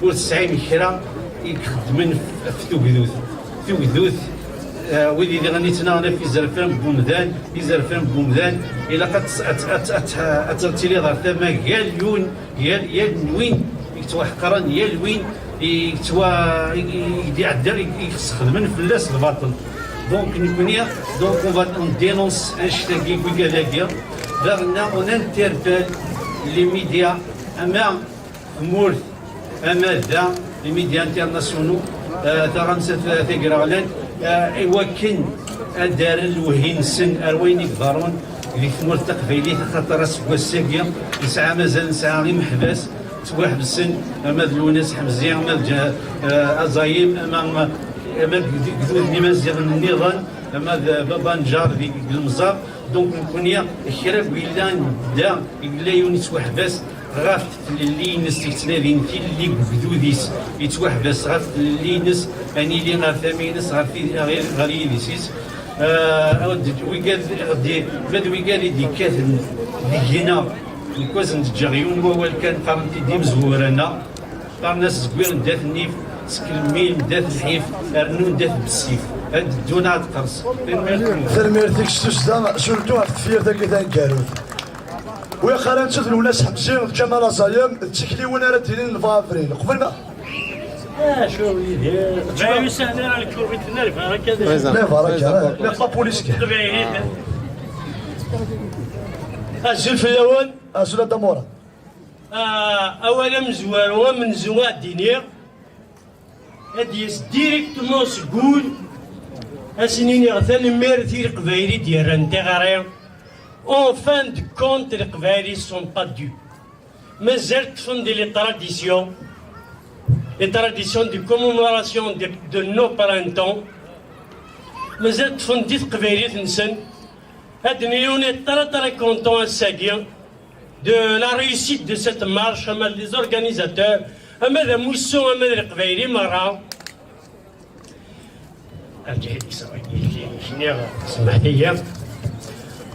ur tesɛim kra i ixeddmen f-, ɣef tugdut. Tugdut, eh, wid i diɣen yettnaɣen ɣef izerfan n wemdan, izerfan n wemdan, ilaq ad tt-, ad tt-, ad tt-, ad tt-, ad tt-, ad tiliḍ ɣer tama n yal yiwen, yal, yal n win i yettwaḥeqren, yal win i yettwa-, i, i, i d-iɛeddan, i, i yesxedmen fell-as lbaṭel. Donc, nekkni, donc, on va, on dénonce annect-agi, wigad-agi. Daɣen, on interpelle les médias, ama tmurt, ama da, les médias internationaux, eh, taɣamsa ta-, tagraɣlant, eh, i wakken ad d-rren lewhi-nsen ar wayen i iḍerrun di tmurt taqbaylit, axaṭer aseggas-agi nesɛa, mazal nesɛa imeḥbas ttwaḥebsen, ama d Lwennas Ḥemzi, ama d Ja-, eh, Aẓayim, ama, ama d, d, d Imaziɣen nniḍen, Ama d baba n Ǧar di Lemẓer, donc nekkni kra n yellan da, yella yiwen yettwaḥbas ɣef tlelli-ines, yettnadin tilelli deg ugdud-is, yettwaḥbas ɣef tlelli-ines, ad nili ɣer tama-ines, ɣer tid-, ɣer, ɣer yidis-is. Ah, wigad, ma d wigad i d-yekkaten deg-neɣ, nekk ad sen-d-ǧǧeɣ yiwen wawal kan, qqaren-t-id imezwura-nneɣ. Qqaren-as zegwiren dat nnif, skelmin dat lḥif, rnun dat bessif. Ad ddun ad qers. Tanemmirt-nwen. Tanemmirt-ik s tussda, surtout ɣef tefyirt-agi taneggarut. Wi qqaren ttut Lwennas Ḥemzi d Ǧamal Aẓayem, d tikliwin ara d-inin le vingt avril. Qbel ma... Acu Yidir? Ǧmaɛ yusan ara lkurbi tenna le vingt akka. Le vingt akka, la police. Azul fell-awen. Azul a Dda Murad. Ah, awal amezwaru amenzu ad d-iniɣ, ad d-yas directement seg wul, ad sen-iniɣ tanemmirt i Leqbayel i d-yerran tiɣri. En fin de compte, Leqbayel ils sont pas dupes. Mazal ṭṭfen di les traditions, les traditions de commémoration de, de nos parents. Mazal ṭṭfen di teqbaylit-nsen. Ad d-nini, on est très, très content ass-agi de la réussite de cette marche, ama d les organisateurs, ama d amussu, ama d Leqbayel merra. Rǧiɣ-it deg ṣṣeḥ-agi, kniɣ, semmḥet-iyi.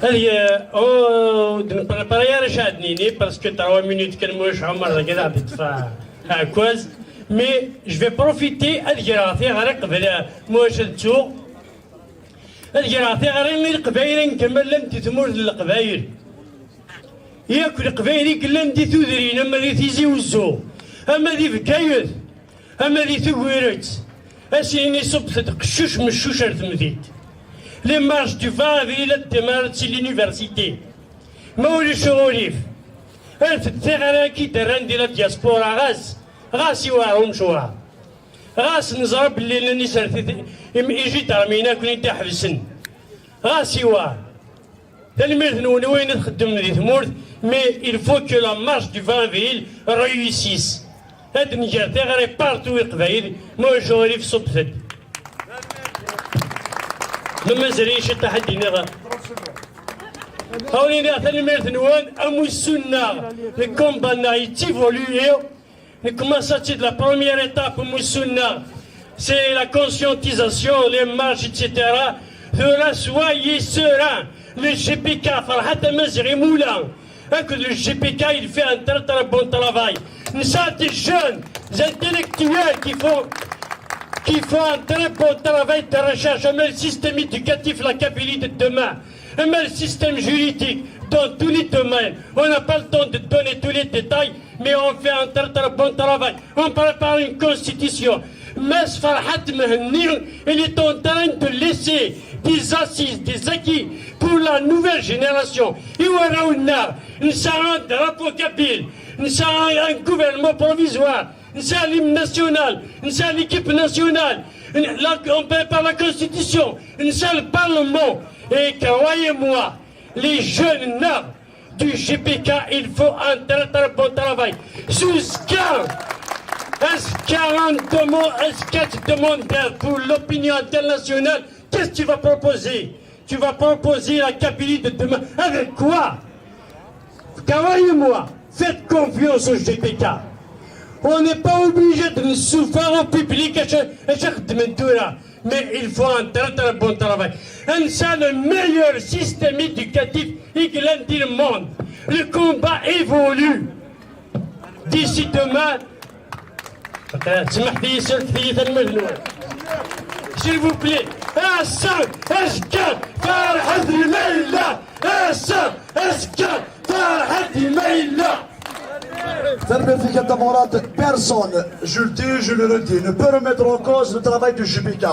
Ad y-, oh, d-, nprepara ara ca ad nini, parce que trois minutes kan Muc Ɛumer dagi ad aɣ-d-iṭṭef aɛekkaz. Mais je vais profiter ad greɣ tiɣri qbel Muc ad ttuɣ. Ad greɣ tiɣri i Leqbayel akken ma llan di tmurt n Leqbayel. Yakk Leqbayel i yellan di tudrin, ama di Tizi Wezzu, ama di Bgayet, ama di Tubiret, ass-nni iṣubb-d qeccuc meccuc ar temdint. Les marches du vingt avril ad d-temar si l'université. Ma ulac uɣilif, ar tiɣri-agi d-rran di la diaspora, ɣas, ɣas iwɛer umecwar. Ɣas neẓra belli llan isertit im-, ijidarmiyen akk i d-iḥebsen. Ɣas iwa. Tanemmirt-nwen i wayen i txeddmem di tmurt, mais il faut que la marche du vingt avril réussisse. Ad nger tiɣri partout i Leqbayel, ma ulac uɣilif ṣubbet-d. Ma mazal-iyi ciṭṭaḥ ad d-iniɣ. Awen-iniɣ tanemmirt-nwen, amussu-nneɣ, le combat-nneɣ yettivoluye. Nekk, ma ça, c'est la première étape, Moussuna, c'est la conscientisation, les marches, et cetera. Tura, soyez serein. Le G P K, Ferhat Amaziɣ Imula, avec le G P K, il fait un très, très bon travail. Nous sommes des jeunes intellectuels qui font, qui font un très bon travail de recherche. Mais le système éducatif, la Kabylie de demain, mais le système juridique, dans tous les domaines, on n'a pas le temps de donner tous les détails, mais on fait un très, très bon travail. On prépare une constitution. Mais Farhat Mehenni, il est en train de laisser des assises, des acquis pour la nouvelle génération. Et on a une, nous avons un drapeau kabyle, nous avons un gouvernement provisoire, nous avons l'hymne national, nous avons l'équipe nationale, la, on prépare la constitution, nous avons le parlement. Et croyez-moi, les jeunes là du G P K, il faut un très, très bon travail. Sous ce cas, est-ce qu'il y a un demande, est-ce que tu demandes pour l'opinion internationale, qu'est-ce que tu vas proposer? Tu vas proposer la Kabylie de demain. Avec quoi? Croyez-moi, faites confiance au G P K. On n'est pas obligé de nous souffrir au public à chaque, à chaque demi-tour. Mais il faut un très, très bon travail. Un, c'est le meilleur système éducatif qui glande le monde. Le combat évolue. D'ici demain, s'il vous plaît. Ass-a, azekka, Ferḥat Lmayla. Ass-a, azekka, Ferḥat Lmayla. Tanemmirt-ik a Dda Murad, personne, je le dis, je le redis, ne peut remettre en cause le travail du G P K.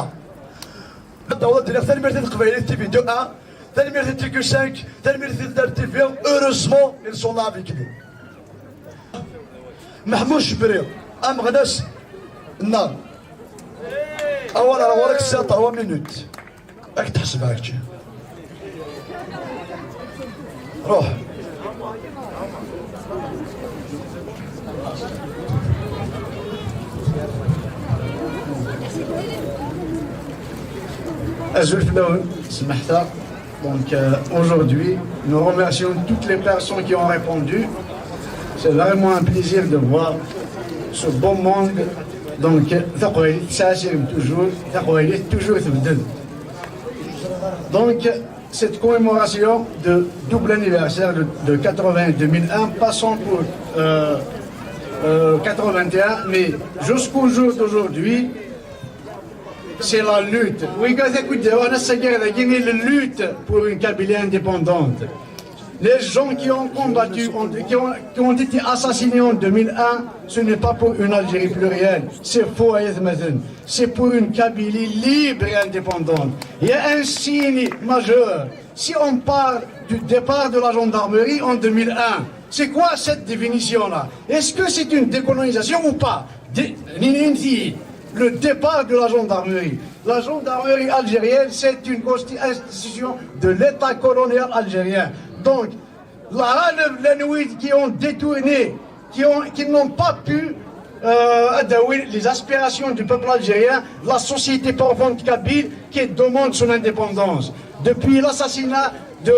Ad d-awiḍ ad d-iniɣ tanemmirt i Teqbaylit T V deux un, tanemmirt i T Q cinq, tanemmirt i Tdar T V, heureusement, ils sont là avec nous. Meḥmud Cebri, ameɣnas nneɣ. Awal ar ɣur-k, sya trois minutes. Ad k-d-ḥesbeɣ kečči. Ruḥ. Azul fell-awen. Smahta. Donc euh, aujourd'hui, nous remercions toutes les personnes qui ont répondu. C'est vraiment un plaisir de voir ce beau monde. Donc, euh, taqbaylit tettɛasirem toujours, taqbaylit toujours tebded. Donc, cette commémoration de double anniversaire de, de quatre-vingts et deux mille un, passant pour euh, euh, quatre-vingt-un, mais jusqu'au jour d'aujourd'hui, c'est la lutte. Oui, quand écoute, on a cette guerre, la guerre, la lutte pour une Kabylie indépendante. Les gens qui ont combattu, ont- qui, ont, qui ont été assassinés en deux mille un, ce n'est pas pour une Algérie plurielle. C'est faux, Ayet Mazen. C'est pour une Kabylie libre et indépendante. Il y a un signe majeur. Si on parle du départ de la gendarmerie en deux mille un, c'est quoi cette définition-là? Est-ce que c'est une décolonisation ou pas? Dé- Nini Nti, le départ de la gendarmerie. La gendarmerie algérienne, c'est une consti- institution de l'État colonial algérien. Donc, la, la, la nuit qui ont détourné, qui ont, qui n'ont pas pu euh, adawir les aspirations du peuple algérien, la société profonde kabyle qui demande son indépendance. Depuis l'assassinat de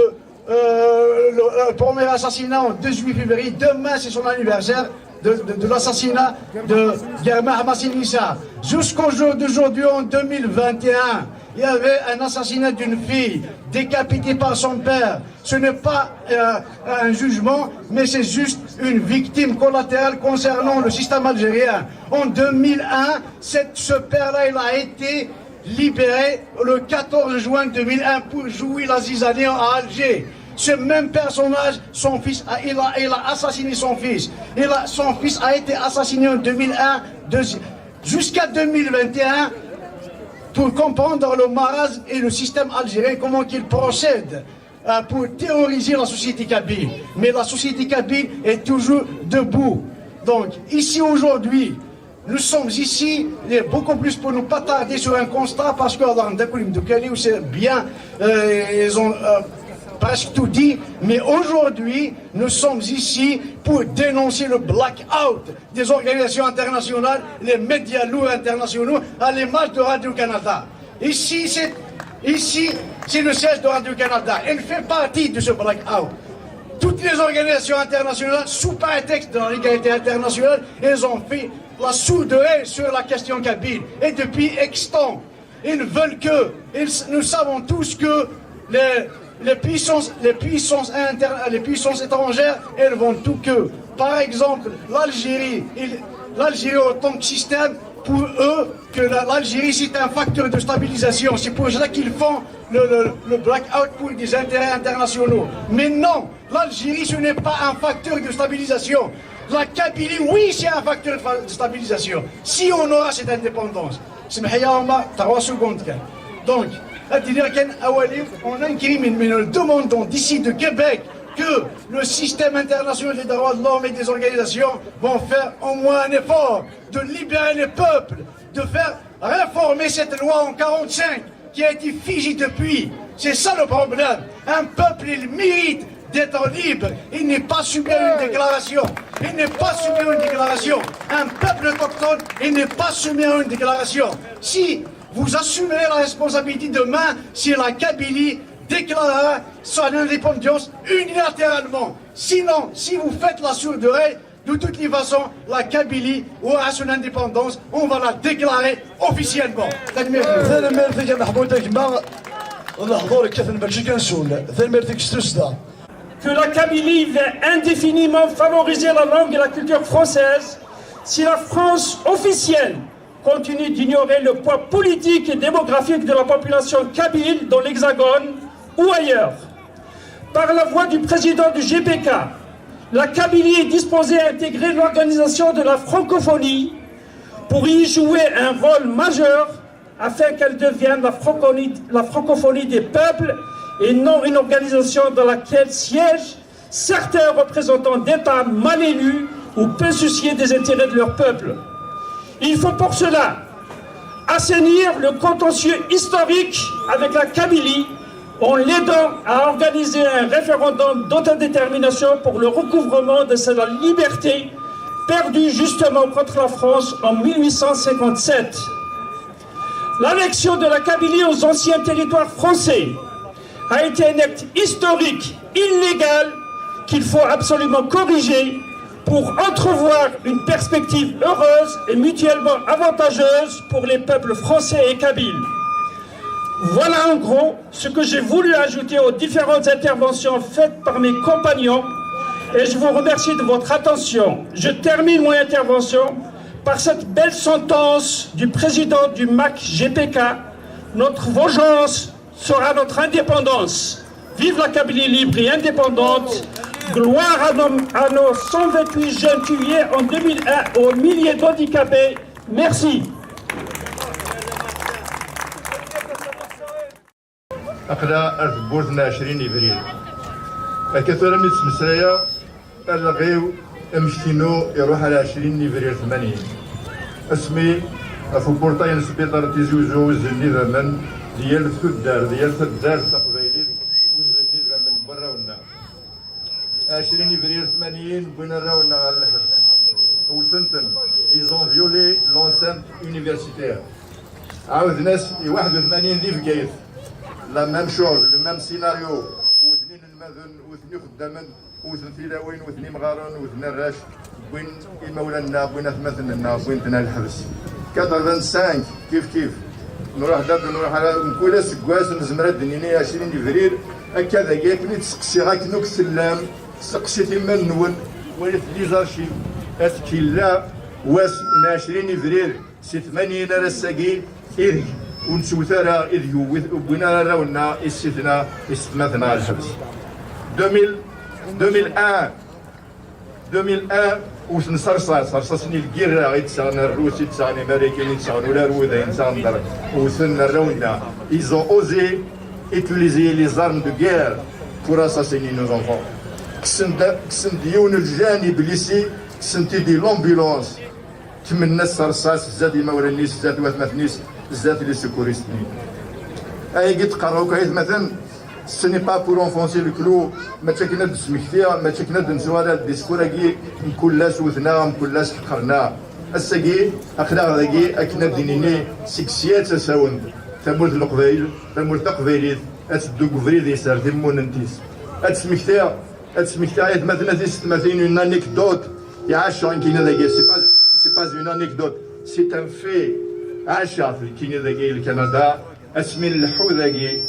euh, le, le premier assassinat en dix-huit février, demain c'est son anniversaire de, de- de l'assassinat de Germain Hamassi Nissa. Jusqu'au jour d'aujourd'hui, en deux mille vingt et un, il y avait un assassinat d'une fille décapitée par son père. Ce n'est pas euh, un jugement, mais c'est juste une victime collatérale concernant le système algérien. En deux mille un, cette- ce père-là, il a été libéré le quatorze juin deux mille un pour jouer la zizanie à Alger. Ce même personnage, son fils, a- il a, il a assassiné son fils. Il a- son fils a été assassiné en deux mille un, de- jusqu'à deux mille vingt et un, pour comprendre le marasme et le système algérien, comment qu'il procède euh, pour terroriser la société kabyle. Mais la société kabyle est toujours debout. Donc, ici aujourd'hui, nous sommes ici, et beaucoup plus pour ne pas tarder sur un constat, parce que dans Dakoulim Doukali, c'est bien, euh, ils ont euh, presque tout dit, mais aujourd'hui, nous sommes ici pour dénoncer le blackout des organisations internationales, les médias lourds internationaux, à l'image de Radio-Canada. Ici, c'est ici, c'est le siège de Radio-Canada. Elle fait partie de ce blackout. Toutes les organisations internationales, sous prétexte de la légalité internationale, elles ont fait la sourdrée sur la question kabyle. Et depuis X temps, ils veulent que, ils- nous savons tous que les, les puissances, les puissances inter- les puissances étrangères, elles vont tout que. Par exemple, l'Algérie, il- l'Algérie en tant que système, pour eux, que la- l'Algérie c'est un facteur de stabilisation. C'est pour cela qu'ils font le, le- le blackout pour des intérêts internationaux. Mais non, l'Algérie ce n'est pas un facteur de stabilisation. La Kabylie, oui, c'est un facteur de fa- de stabilisation. Si on aura cette indépendance, c'est trois secondes. Donc, c'est-à-dire qu'on incrimine, mais nous demandons d'ici de Québec que le système international des droits de l'homme et des organisations vont faire au moins un effort de libérer les peuples, de faire réformer cette loi en quarante-cinq qui a été figée depuis. C'est ça le problème. Un peuple, il mérite d'être libre. Il n'est pas soumis à une déclaration. Il n'est pas soumis à une déclaration. Un peuple autochtone, il n'est pas soumis à une déclaration. Si vous assumerez la responsabilité demain, si la Kabylie déclarera son indépendance unilatéralement. Sinon, si vous faites la sourdrée, de toutes les façons, la Kabylie aura son indépendance. On va la déclarer officiellement. Tanemmirt-ik a Maḥmud, a gma. Lehdur kkaten mačči kan s ul. Tanemmirt-ik s tussda. Que la Kabylie va indéfiniment favoriser la langue et la culture française si la France officielle continue d'ignorer le poids politique et démographique de la population kabyle dans l'Hexagone ou ailleurs. Par la voix du président du G P K, la Kabylie est disposée à intégrer l'organisation de la francophonie pour y jouer un rôle majeur afin qu'elle devienne la francophonie, la francophonie des peuples et non une organisation dans laquelle siègent certains représentants d'États mal élus ou peu souciés des intérêts de leur peuple. Il faut pour cela assainir le contentieux historique avec la Kabylie en l'aidant à organiser un référendum d'autodétermination pour le recouvrement de sa liberté perdue justement contre la France en mille huit cent cinquante-sept. L'annexion de la Kabylie aux anciens territoires français a été un acte historique, illégal, qu'il faut absolument corriger pour entrevoir une perspective heureuse et mutuellement avantageuse pour les peuples français et kabyles. Voilà en gros ce que j'ai voulu ajouter aux différentes interventions faites par mes compagnons et je vous remercie de votre attention. Je termine mon intervention par cette belle sentence du président du MAK G P K : notre vengeance sera notre indépendance. Vive la Kabylie libre et indépendante. Gloire à nos, à nos cent vingt-huit jeunes tués en deux mille un aux milliers d'handicapés. Merci. Aql-aɣ ar tewwurt n ɛecrin ibrir. Akka tura mi ttmeslayeɣ, alleɣ-iw, amekti-inu iruḥ ar ɛecrin ibrir tmanyin. Asmi ɣef uburṭay n sbiṭar n Tizi Uzzu, uzzel n idammen di yal tuddar, di yal taddart taqbaylit, uzzel n idammen n warraw-nneɣ. Ɛecrin ibrir tmanyin wwin arraw-nneɣ ɣer lḥebs. Wten-ten. Ils ont violé l'enceinte universitaire. Ɛawden-as i waḥed u tmanyin di Bgayet. La même chose, le même scénario. Wten inelmaden, wten ixeddamen, wten tilawin, wten imɣaren, wten arrac, wwin imawlan-nneɣ, wwin atmaten-nneɣ, wwin-ten ar lḥebs. Quatre-vingt-cinq, kif kif. Nruḥ-d ad nruḥ ara, mkul aseggas nezmer ad d-nini ɛecrin ibrir, akka dagi akken i d-seqsiɣ akken akk tellam, seqsit iman-nwen, walit les archives, ad k-yella wass n ɛecrin ibrir, si tmanyin ar ass-agi, ideg ur nettewwet ara, ideg wwin ara arraw-nneɣ, issit-nneɣ, isetma-tneɣ ɣer lḥebs. Deux mille, deux mille un, deux mille un, wten s rrṣaṣ, rrṣaṣ-nni n lgirra i d-ssaɣen Rrus, i d-ssaɣen Imarikan, i d-ssaɣen ula d wudayen, ssaɣen ḍer, wten arraw-nneɣ. Ils ont osé utiliser les armes de guerre pour assassiner nos enfants. Kksen-d, kksen-d yiwen n ljanib, blessé, kksen-t-id di l'ambulance. Tmenna s rrṣaṣ zdat imawlan-is, zdat watmaten-is, zdat les secouristes-nni. Ayagi d-qqareɣ akk, ay atmaten, ce n'est pas pour enfoncer le clou, mačči akken ad d-smektiɣ, mačči akken ad d-nessuɣal ar discours-agi, mkul ass wten-aɣ, mkul ass ḥeqren-aɣ. Ass-agi, aql-aɣ dagi akken ad d-nini seg sya ad tasawent tamurt n Leqbayel, tamurt taqbaylit, ad teddu deg ubrid-is ar timmunent-is. Ad d-smektiɣ Ad smektiɣ i atmaten, a tisetmatin, une anecdote. Iɛac nekkini dagi, c'est pas, c'est pas une anecdote, c'est un fait. Ɛaceɣ-t nekkini dagi i Lkanada, asmi nleḥḥu dagi,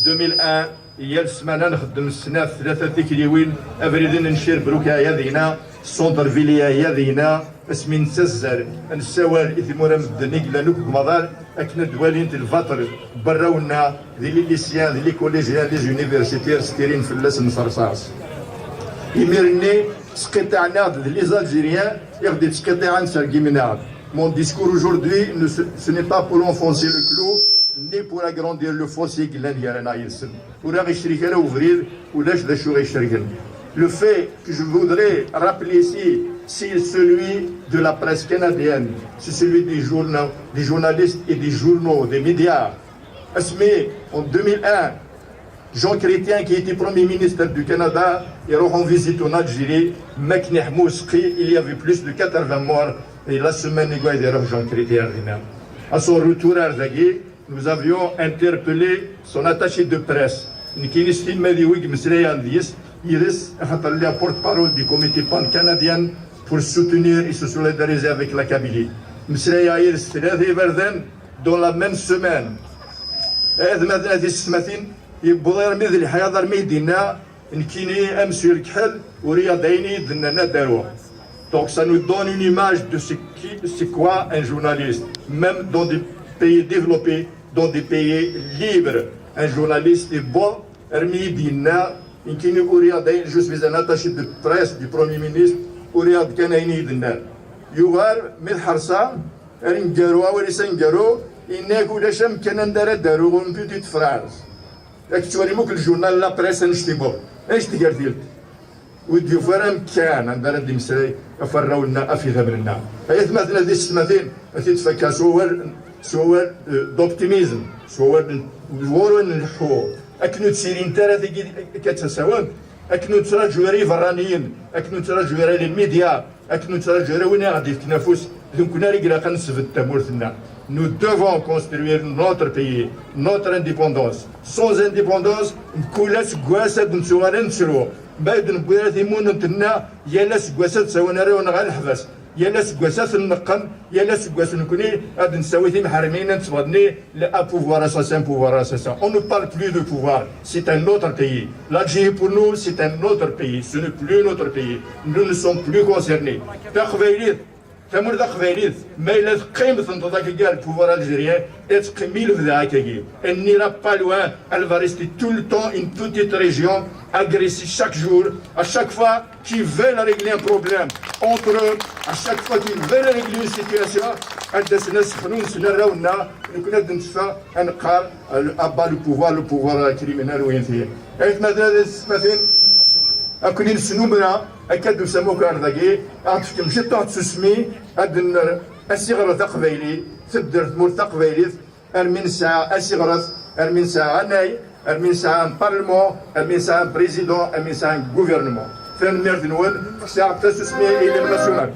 deux mille un, yal ssmana nxeddem snat, tlata tikliwin, abrid n Ncirbruc iɛya deg-neɣ, centre-ville iɛya deg-neɣ, asmi nettazzal, nessawal i tmura medden i yellan akk deg umaḍal, akken ad d-walint lbaṭel n warraw-nneɣ, d les lycéens, d les collégiens, d les universitaires, ttirin fell-asen s rrṣaṣ. Imir-nni, sqiṭiɛen-aɣ-d d les Algériens i ɣ-d-ittqiṭiɛen, ttergimen-aɣ-d. Mon discours aujourd'hui, ne, ce, ce n'est pas pour enfoncer le clou, ni pour agrandir le fossé i yellan gar-aneɣ yid-sen. Ur aɣ-icrik ara ubrid, ulac d acu i ɣ-icerken. Le fait que je voudrais rappeler ici, c'est celui de la presse canadienne, c'est celui des journaux, des journalistes et des journaux, des médias. Asmi, en deux mille un, Jean Chrétien, qui était Premier ministre du Canada, iruḥ en visite en Algérie, mi akken iḥma useqqi, il y avait plus de quatre-vingts morts, et la semaine i iruḥ Jean Chrétien dinna. À son retour ar dagi, nous avions interpellé son attaché de presse. Nekkini s timmad-iw i yemmeslayen yid-s, yid-s, axaṭer lliɣ porte-parole du comité pan-canadien pour soutenir et se solidariser avec la Kabylie. Mmeslayeɣ yid-s tlata iberdan dans la même semaine. Atmaten, a tisetmatin, yewweḍ armi d lḥiḍ, armi i d-yenna, nekkini, a Monsieur Lekḥel, uriɣ-d ayen i yi-d-nnan ad aruɣ. Donc ça nous donne une image de ce qui, c'est quoi un journaliste, même dans des pays développés, dans des pays libres. Un journaliste est bon, armi i d-yenna, nekkini uriɣ-d ayen, je suis un attaché de presse du Premier ministre, uriɣ-d kan ayen i yi-d-nnan. Yuɣal, mi tḥerṣa, aneggaru, awal-is aneggaru, yenna-ak ulac amkan anda ara d-aruɣ une petite phrase. Ad k-ttwalim akk ljournal, la presse, annect-ibeḍ, annect tgertilt. Ur d-yufi ara amkan anda ara d-imeslay ɣef warraw-nneɣ, ɣef idammen-nneɣ. Ay atmaten, a tisetmatin, ad t-id-fakkeɣ s wawal, s wawal, eh, d'optimisme, s wawal n, n wurun n leḥḥur. Akken ur ttilint ara tigi akka d tasawent, akken ur nettraǧu ara iberraniyen, akken ur nettraǧu ara les médias, akken ur nettraǧu ara win i ɣ-d-yefken afus, d nekkni ara ilaq ad nesbedd tamurt-nneɣ. Nous devons construire notre pays, notre indépendance. Sans indépendance, mkul aseggas ad nettuɣal ad nettru. Ma d-newwi ara timunent-nneɣ, yal aseggas ad ttawin arraw-nneɣ ɣer leḥbas. Yal aseggas ad ten-neqqen, yal aseggas nekkni ad nessawi timḥermin ad nettbedni le un pouvoir assassin, pouvoir assassin. On ne parle plus de pouvoir, c'est un autre pays. L'Algérie pour nous, c'est un autre pays, ce n'est plus notre pays. Nous ne sommes plus concernés. Taqbaylit, tamurt taqbaylit, ma yella teqqim tenṭeḍ akka gar le pouvoir algérien, ad teqqim i lebda akkagi. Elle n'ira pas loin, elle va rester tout le temps une petite région agressée chaque jour, à chaque fois qu'ils veulent régler un problème entre eux, à chaque fois qu'ils veulent régler une situation, ad d-asen ad sexnun s narraw-nneɣ, nekkni ad d-neffeɣ ad neqqar, à bas le pouvoir, le pouvoir criminel, u yentir. Aytmaten d tsetmatin, akken i nesnumra, akka d-usam ugar dagi, ad ɣ-d-tefkem ciṭṭaɣ n tsusmi, ad d-nerr asiɣret aqbayli, tebder tmurt taqbaylit, armi nesɛa asiɣret, armi nesɛa anay, armi nesɛa un parlement, armi nesɛa un président, armi nesɛa un gouvernement. Tanemmirt-nwen, fket-aɣ-d tasusmi i l'hymne national.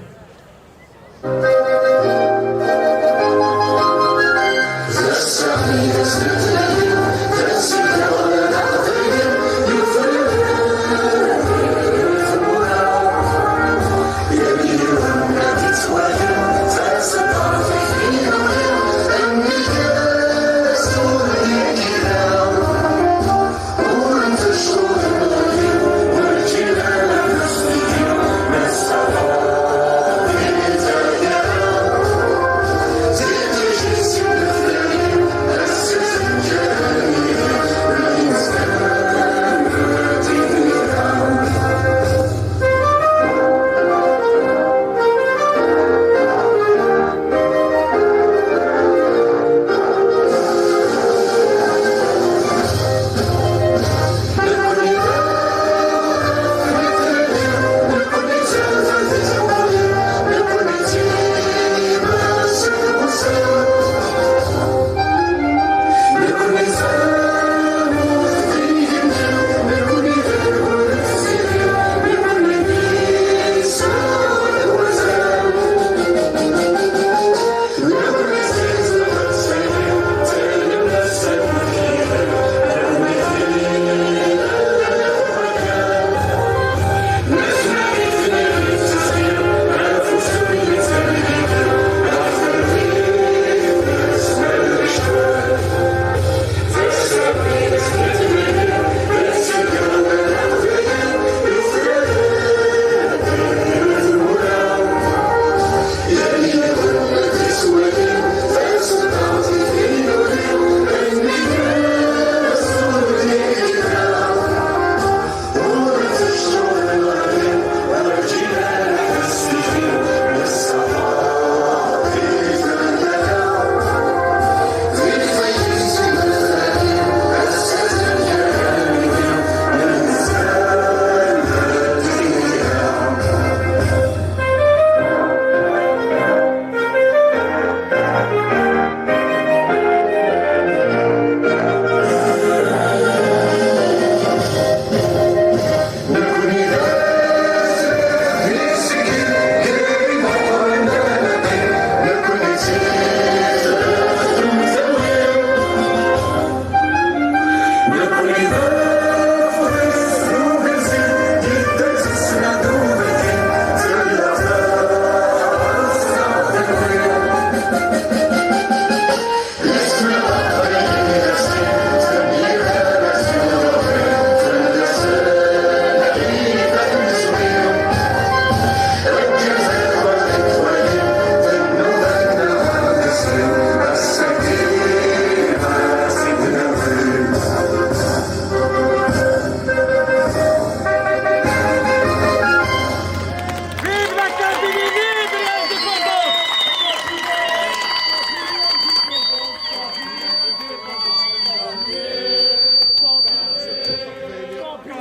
Vive la Kabylie, vive l'indépendance!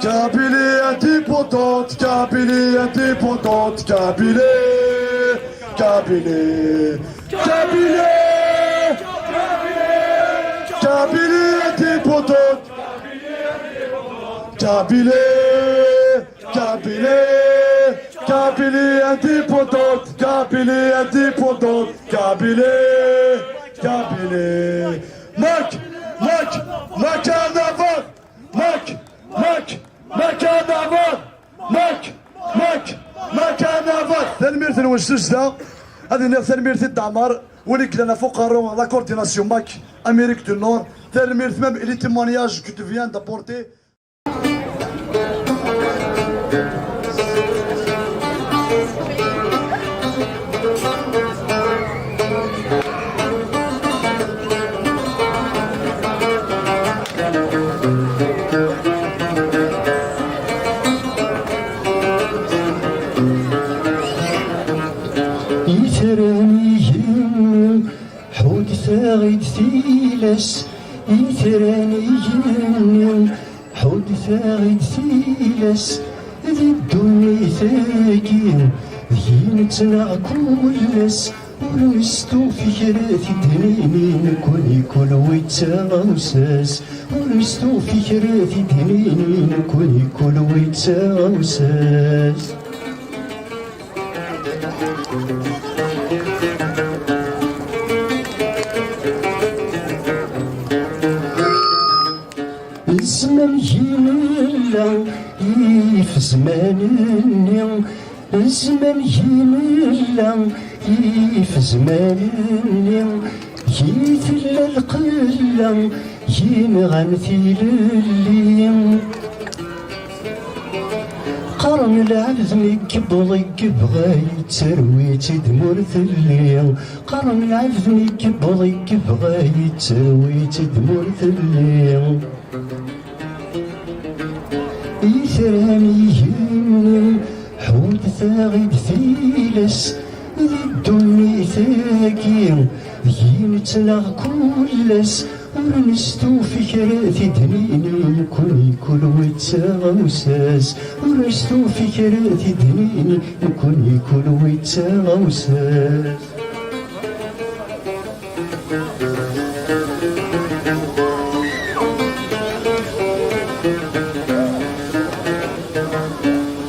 Kabylie indépendante, Kabylie indépendante, Kabylie, Kabylie, Kabylie, Kabylie indépendante, Kabylie, Kabylie, Kabylie indépendante, Kabylie indépendante, Kabylie. Kabili. Mak, mak, mak en avant. Mak, mak, mak en avant. Mak, mak, mak en avant. Tanemmirt-nwen s tussda. Ad iniɣ tanemmirt i Dda Ɛmer, win i yellan ɣef uqerru, la coordination Mac, Amérique du Nord. Tanemmirt même les témoignages que tu viens d'apporter. Itran igenni, ḥuddeɣ-id tilas. Itran igenni, ḥuddeɣ-id tilas. Di ddunit-agi, deg-i nettnaɣ kul ass. Ur nestufi kra tidnin, nekkni kul wi d taɣawsa-s. Ur nestufi kra tidnin, nekkni kul wi d taɣawsa-s. Zzman gi nella, yif zzman-nni. Zzman gi nella, yif zzman-nni. Gi tella lqella, gi nɣan tilelli. Qqaren lɛebd mi yewweḍ i yebɣa, yettarew-itt-id mur telli. Qqaren lɛebd mi yewweḍ i yebɣa, yettarew-itt-id mur telli. Itran igenni, ḥuddeɣ-id tilas. Di ddunit-agi, deg-i nettnaɣ kul ass. Ur nestufi kra tidnin, nekkni kul wi d taɣawsa-s. Ur nestufi kra tidnin, nekkni kul wi d taɣawsa-s.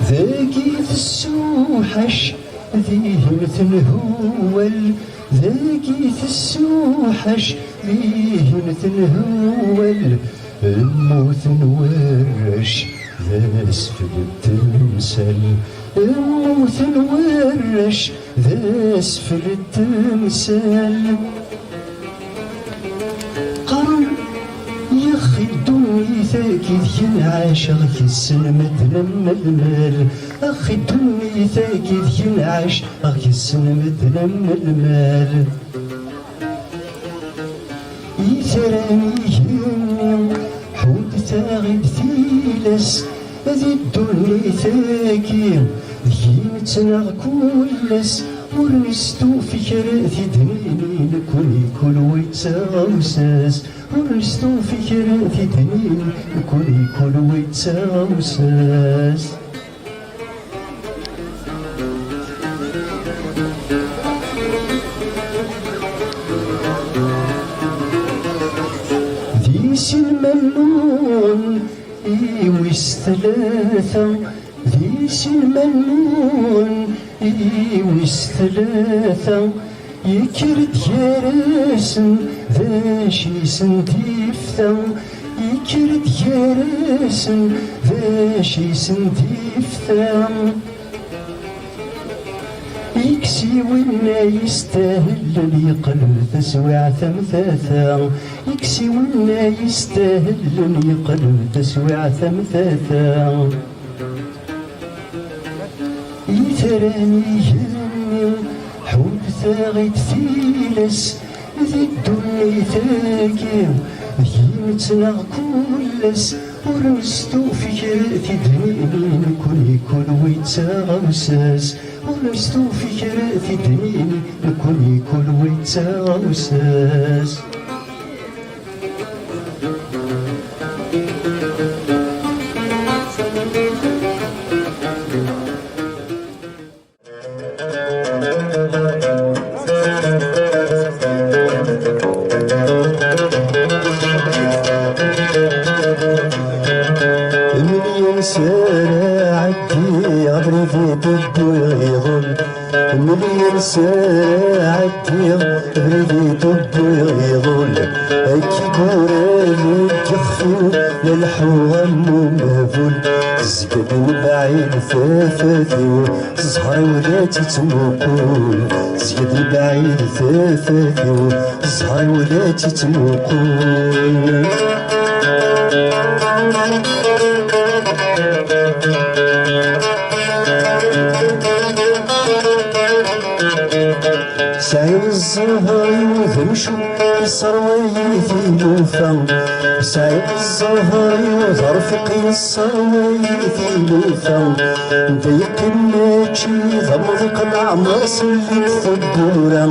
Dagi tessuḥac, dihin tenhuwal. Dagi tessuḥac, dihin tenhuwal. Mmuten warrac, d asfel n temsal. Mmuten warrac, d asfel n temsal. Qqaren, yaxi ddunit-agi d yenɛac, ɣ-yessen medden am lmal. Axi ddunit-agi d yenɛac, ɣ-yessen medden am lmal. Itran igenni, ḥuddeɣ-id tilas. Di ddunit-agi, deg-i nettnaɣ kul ass. Ur nestufi kra tidnin, nekkni kul wi d taɣawsa-s. Ur nestufi kra tidnin, nekkni kul wi d taɣawsa-s. Di sin ma nnuɣen i wis tlata, di sin ma nnuɣen i wis tlata, yekker-d gar-asen d acu i sen-d-ifta, yekker-d gar-asen d acu i sen-d-ifta. Ikkes i winna yestahlen, yeqleb taswiɛt am tata. Ikkes i winna yestahlen, yeqleb taswiɛt am tata. Itran igenni, ḥuddeɣ-id tilas. Di ddunit-agi, deg-i nettnaɣ kul ass. Ur nestufi kra tidnin, nekkni kul wi d taɣawsa-s. Ur nestufi kra tidnin, nekkni kul wi d taɣawsa-s. Melyun Saraɛeddi abrid i d-wwiɣ iḍul, mliyan saraɛeddi abrid i d-wwiɣ iḍul, akka i yura deg yixef-iw, la leḥḥuɣ am umehbul, tezga-d mebɛid tafat-iw, ẓẓher-iw la tt-ittmuqul, tezga-d mebɛid tafat-iw, ẓẓher-iw la tt-ittmuqul. Sɛiɣ zzher-iw d amcum, yesserway tilufa. Sɛiɣ zzher-iw d arfiq, yesserway tilufa. Anda yeqqim mačči d amḍiq, leɛmer sellint tebbura.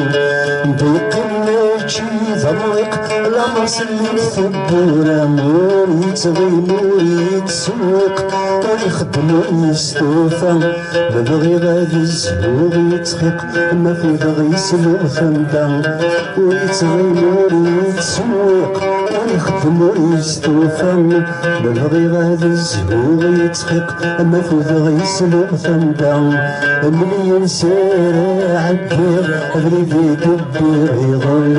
Anda yeqqim mačči d amḍiq, leɛmer sellint tebbura. Ur yettɣimi, ur yettsewwiq, ur ixeddem, ur yestufa. Ma bɣiɣ ad zhuɣ yettxiq, ma fudeɣ yesluɣ tamda. Ur yettɣimi, ur yettsewwiq, ur ixeddem, ur yestufa. Ma bɣiɣ ad zhuɣ yettxiq, ma fudeɣ yesluɣ tamda. Mliyan saraɛeddi, abrid i d-wwiɣ iḍul,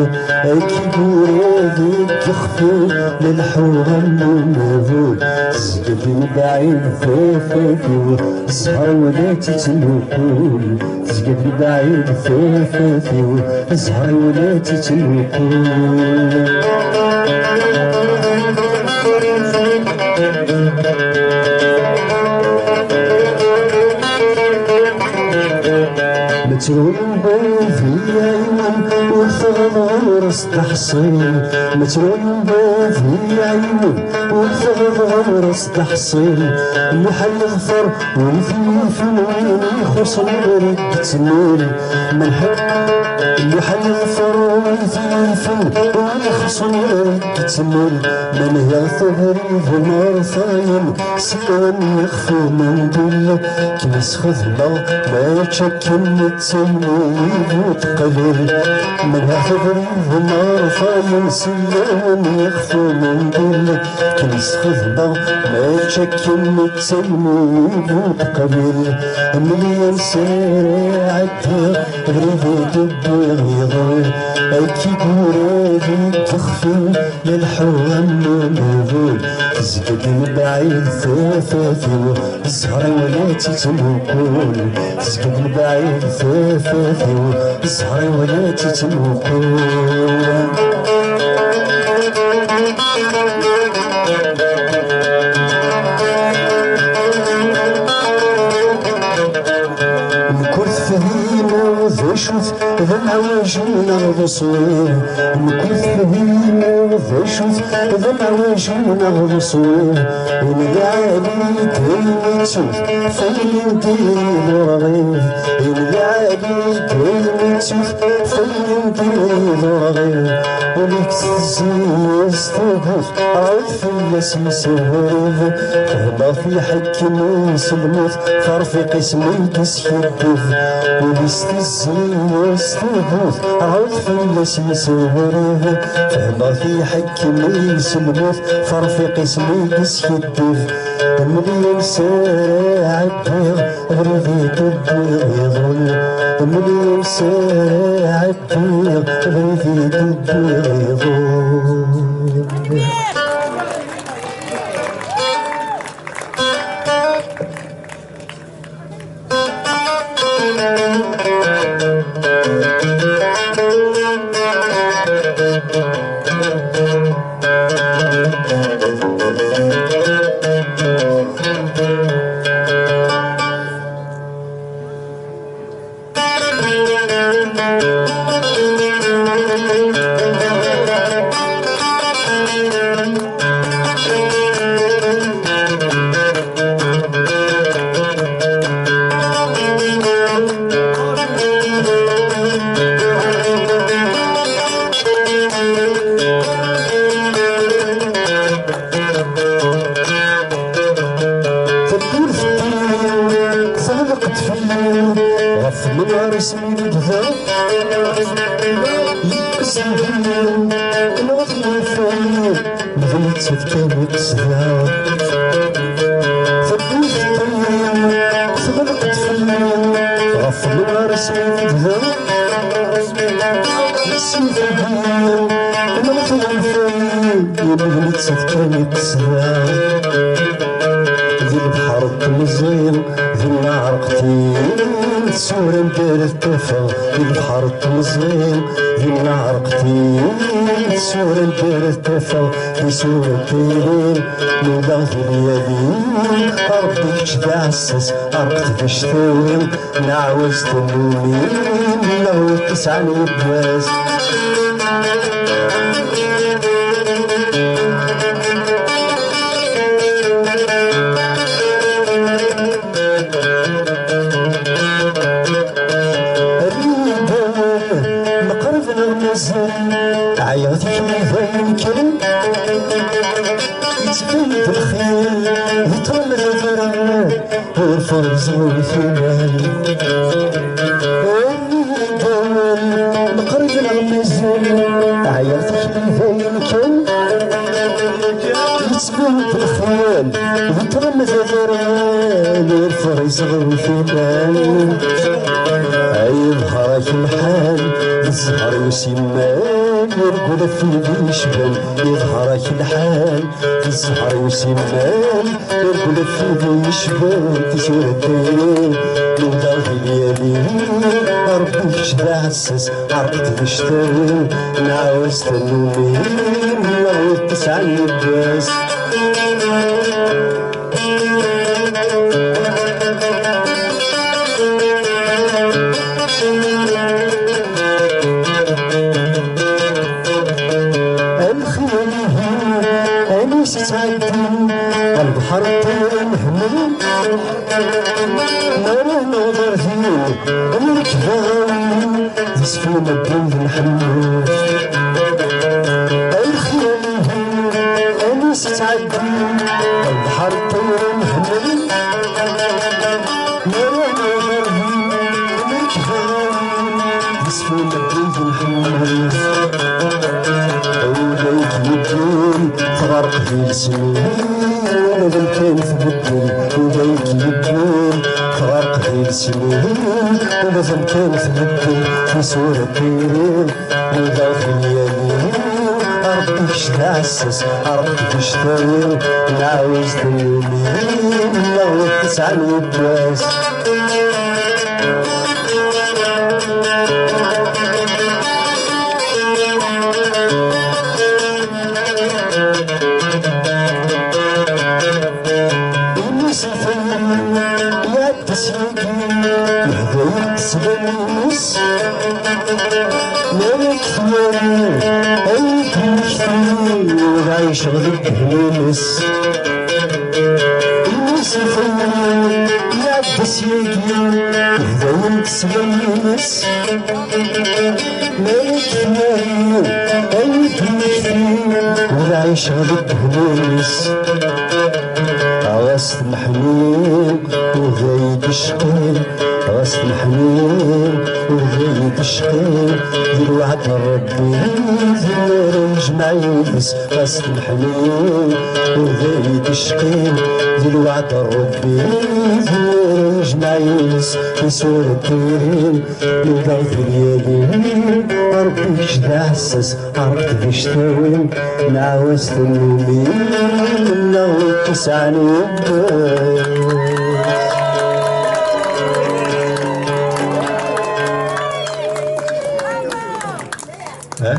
akka i yura deg yixef-iw, la leḥḥuɣ am umehbul, tezga-d mebɛid tafat-iw, ẓẓher-iw la tt-ittmuqul, tezga-d mebɛid tafat-iw, ẓẓher-iw la tt-ittmuqul. Mettru yembad i ɛiwen, ur teɣḍ ɣur-s d aḥṣin. Mettru yembad i ɛiwen, ur teɣḍ ɣur-s d aḥṣin. Muḥal yeḍfer win t-yifen, win ixuṣṣen ur d-ttnul. Menḥel, muḥal yeḍfer win t-yifen, win ixuṣṣen ur d-ttnul. Ma nhiɣ-t ubrid mertayen, s lawan n yixef umendil, kem-isxedmeɣ, mačči akken netta yemmug uqlil. Ma nhiɣ-t ubrid mertayen, s lawan n yixef umendil, kem-isxedmeɣ, mačči akken netta yemmug uqlil. Mliyan saraɛeddi, abrid i d-wwiɣ iḍul, akka i yura deg yixef-iw, la leḥḥuɣ am umehbul, tezga-d mebɛid tafat-iw, ẓẓher-iw la tt-ittmuqul, tezga-d mebɛid tafat-iw, ẓẓher-iw la tt-ittmuqul. Mkul tefhim d acu d amɛawaj neɣ d uṣwir. Mkul tefhim d acu d amɛawaj neɣ d uṣwir. Win lɛali dayem ittut, fayen n diri d urɣib. Win lɛali dayem ittut, fayen n diri d urɣib. Ul-ik tezzin s tugut, ɛud fell-as yeshebrib. Fehmeɣ-t iḥekkem s lmut, f rfiq-is mi yeskiddib. Ul-is tezzi s tugut, ɛud fell-as yeshebrib. Fehmeɣ-t iḥekkem s lmut, f rfiq-is mi yeskiddib. Mliyan saraɛeddi, abrid i d-wwiɣ iḍul. Mliyan saraɛeddi, abrid i d-wwiɣ iḍul. Tewwurt n tayri teɣleq-d fell-i, ɣef menɣer-is mi nebda yekkes-d fell-i, nɣet-iyi fell-i, d nettat kan i qesdeɣ. Ur anda ara t-afeɣ di lebḥer n tmeẓri, di nneɛreq-tin. Ur anda ara t-afeɣ di sura n tayri, nudaɣ di liyali. A Ṛebbi kečč d aɛessas, a Ṛebbi d actawi, neɛwez tannumi, neɣ ur tesɛan yibbas. Rriɣ-d awal, meqreb neɣ mazal, ɛyiɣ tikli dayen kan. Yettban-d lxir, di ṭṭlam d abarar, ur ferẓeɣ timal. Rriɣ-d awal, meqreb neɣ mazal, ɛyiɣ tikli dayen kan. Yettban-d lxir, d ṭṭlam d abarar, ur friẓeɣ timal. Ay iḍher-ak lḥal, d zzher-iw simmal, irgul ɣef wid yecban. Iḍher-ak lḥal, d zzher-iw simmal, irgul ɣef wid yecban. Tisura n tayri, nudaɣ di liyali, a Ṛebbi kečč d aɛessas, ɛerqet d actawi, neɛwez tannumi, neɣ ur tesɛan yibbas. Lxir-ihin, ansi ttɛeddin, lebḥer ṭṭiren ḥemmlen. Nara nɣeḍ ar din, nrekbeɣ awin, d iseflen n ddin d nḥemmel. Lxir-ihin, ansi ttɛeddin, lebḥer ṭṭiren ḥemmlen. Nara nɣeḍ ar din, nrekbeɣ awin, d iseflen n ddin d nḥemmel. Ula i k-yeddun, tɣerq di lesmin. Ula d amkan tbeddel, ula i k-yeddun, tɣerq di lesmin. Ula d amkan tbeddel, tisura n tayri, nudaɣ di liyali. A Ṛebbi kečč d aɛessas, a Ṛebbi kečč d actawi, neɛwez tannumi, neɣ ur tesɛan yibbas. Imi s lfayri iɛedda syagi, yehda-yi tesbani-ines. Malak twali, ay d-mmekti, ur ɛiceɣ deg ddehn-ines. Imi s lfayri iɛedda syagi, yehda-yi tesbani-ines. Malak twali, ay d-mmekti, ur ɛiceɣ deg ddehn-ines. Ɣas temḥemmi, ur d ay-d-ccqi, ɣas temḥemmi, ur d ay-d-ccqi, di lweɛd n Ṛebbi, di nnuṛ n jmaɛ-ines. Ɣas temḥemmi, ur d ay-d-ccqi, di lweɛd n Ṛebbi, di nnuṛ n jmaɛ-ines. Tisura n tayri, nudaɣ di liyali, Ṛebbi kečč d aɛessas, ɛerqet d actawi, neɛwez tannumi, neɣ ur tesɛan yibbas. Ha?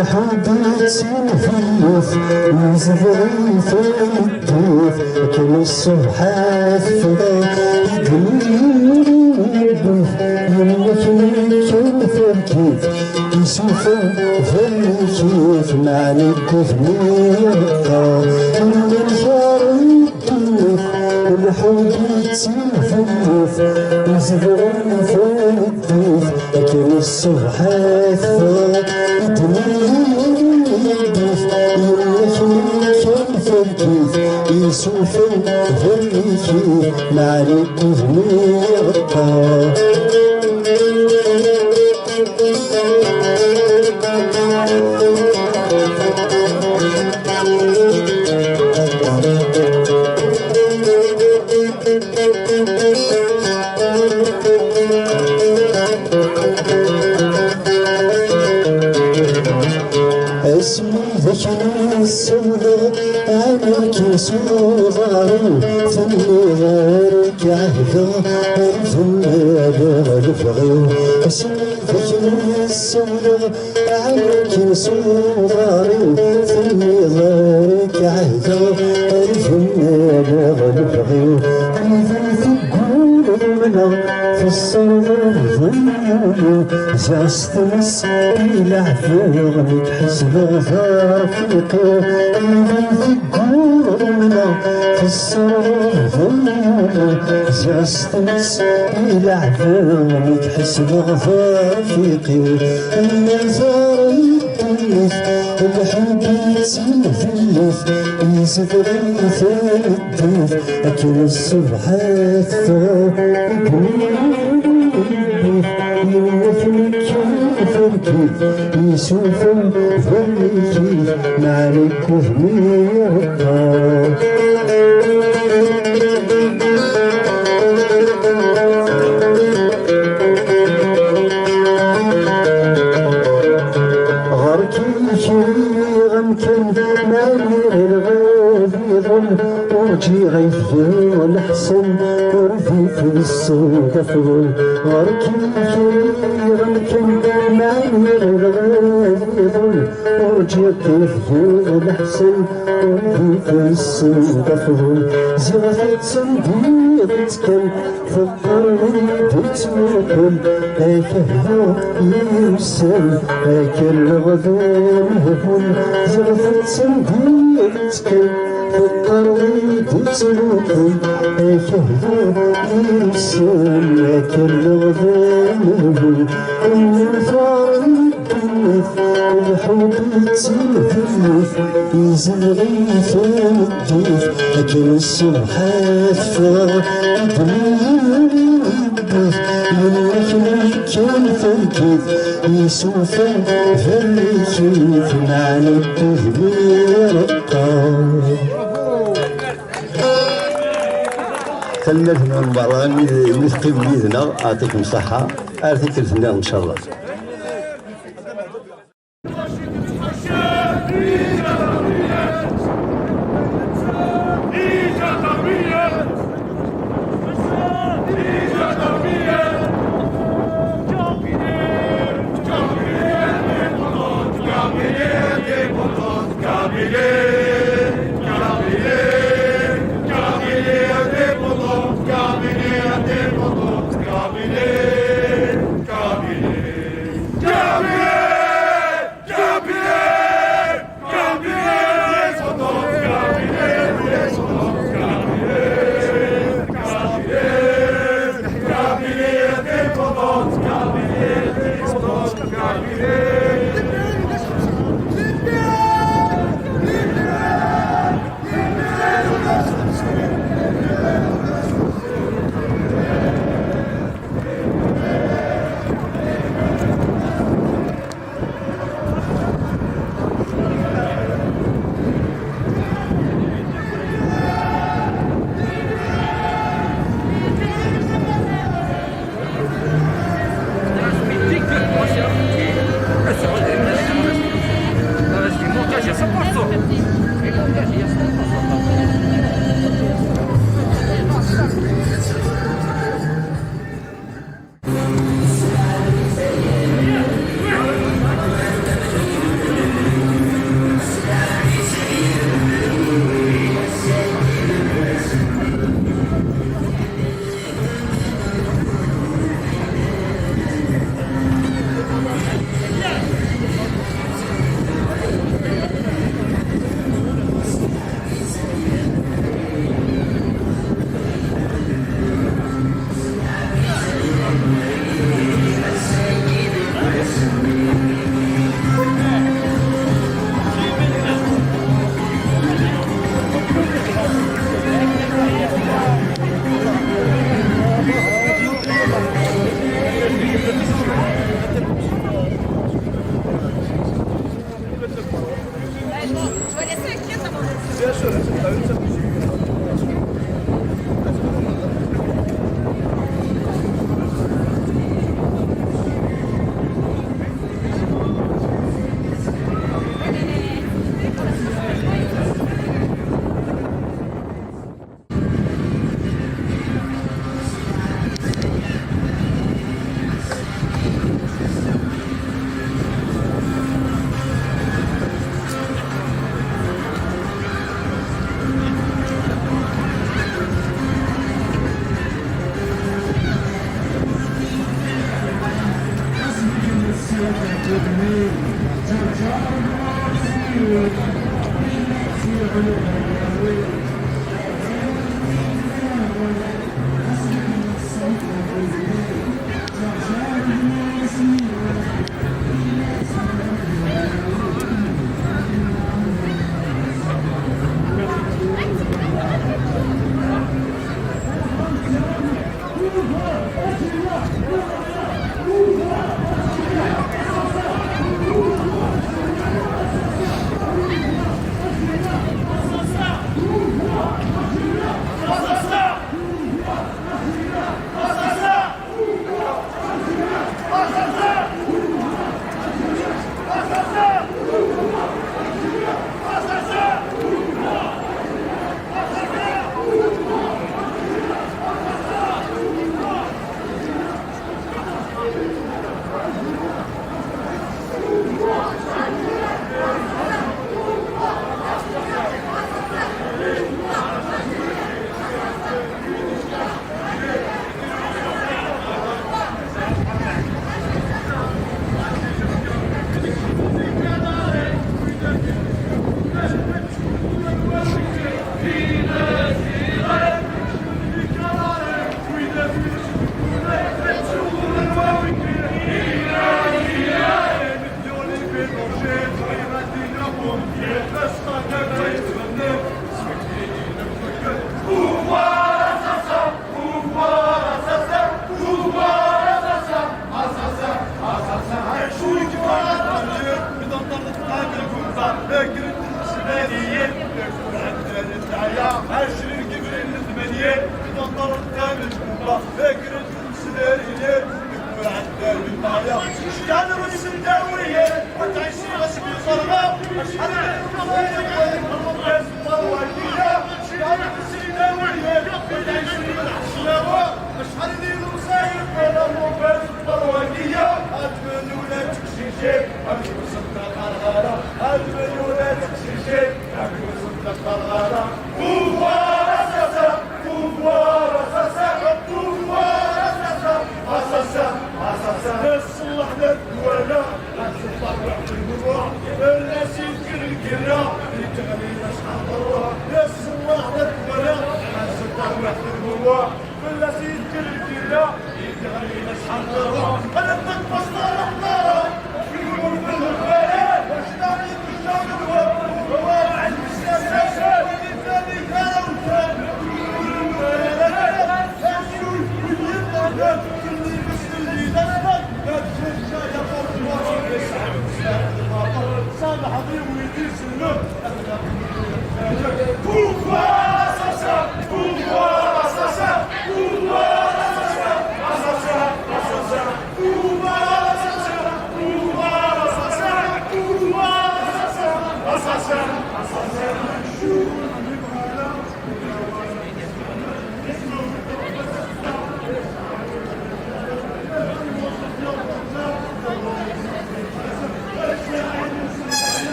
Lḥeb d tinfillit, yezdeɣ-it ameddit, akken ṣṣbeḥ ad tefḍeḍ, i d-nniɣ, yemma-k nekk. Kif isufa berrikit, meɛna deg udem yeqqar, llan ẓaren ddunit, lḥub yettilbennit, izedɣen tameddit, akken ṣṣbeḥ ad teffeɣ, ddunit, yemma-k kan targit, isufa berrikit, meɛna deg udem yeqqar. Asmi d akken i ssawleɣ, ɛniɣ-k s uḍar-iw, tenniḍ ar k-ɛehdeɣ, ar d-mmaleɣ lebɣi-w. Asmi d akken i ssawleɣ, ɛniɣ-k s uḍar-iw, tenniḍ ar k-ɛehdeɣ, ar d-mmaleɣ lebɣi-w. Amdan teggul umneɣ, tesserḍeḍ ḍellu, ziɣ s tmes i leɛbeɣ, mi k-ḥesbeɣ d arfiq-iw. Amdan teggul umneɣ, tesserḍeḍ ḍellu, ziɣ s tmes i leɛbeɣ, mi k-ḥesbeɣ d arfiq-iw. Amdan ẓaren ddunit, lḥeb yettilbennit, izedɣen tameddit, akken ṣṣbeḥ ad teffeɣ, ddunit, yemma-k kan targit, isufa berrikit, meɛna deg udem yeqqar. Ɣer-k i kriɣ amkan, mani ɣileɣ ad iḍul, ur ǧǧiɣ ayt-i leḥsan, ur d-itbessu d afḍul. Ɣer-k i kriɣ amkan, mani ɣileɣ ad iḍul, ur ǧǧiɣ ayt-i leḥsan, ur d-itbessu d afḍul. Ziɣ tettendiḍ-itt kan, teqqar win d-ittmuqul, akehdu yussan, akerreɣ d amehbul, ziɣ tettendiḍ-itt kan, teqqar win d-ittmuqul, akehdu yussan, akerreɣ d amehbul. Am lfar n ddunit, lḥub yettilbennit, izedɣen tameddit, akken ṣṣbeḥ ad teffeɣ, ddunit, yemma-k kan targit, isufa berrikit, meɛna deg udem yeqqar. Tanemmirt-nwen merra, imi, imi teqqimem yid-neɣ, ɛṭikem ṣṣeḥḥa. Ar tikkelt-nniḍen, ncallah.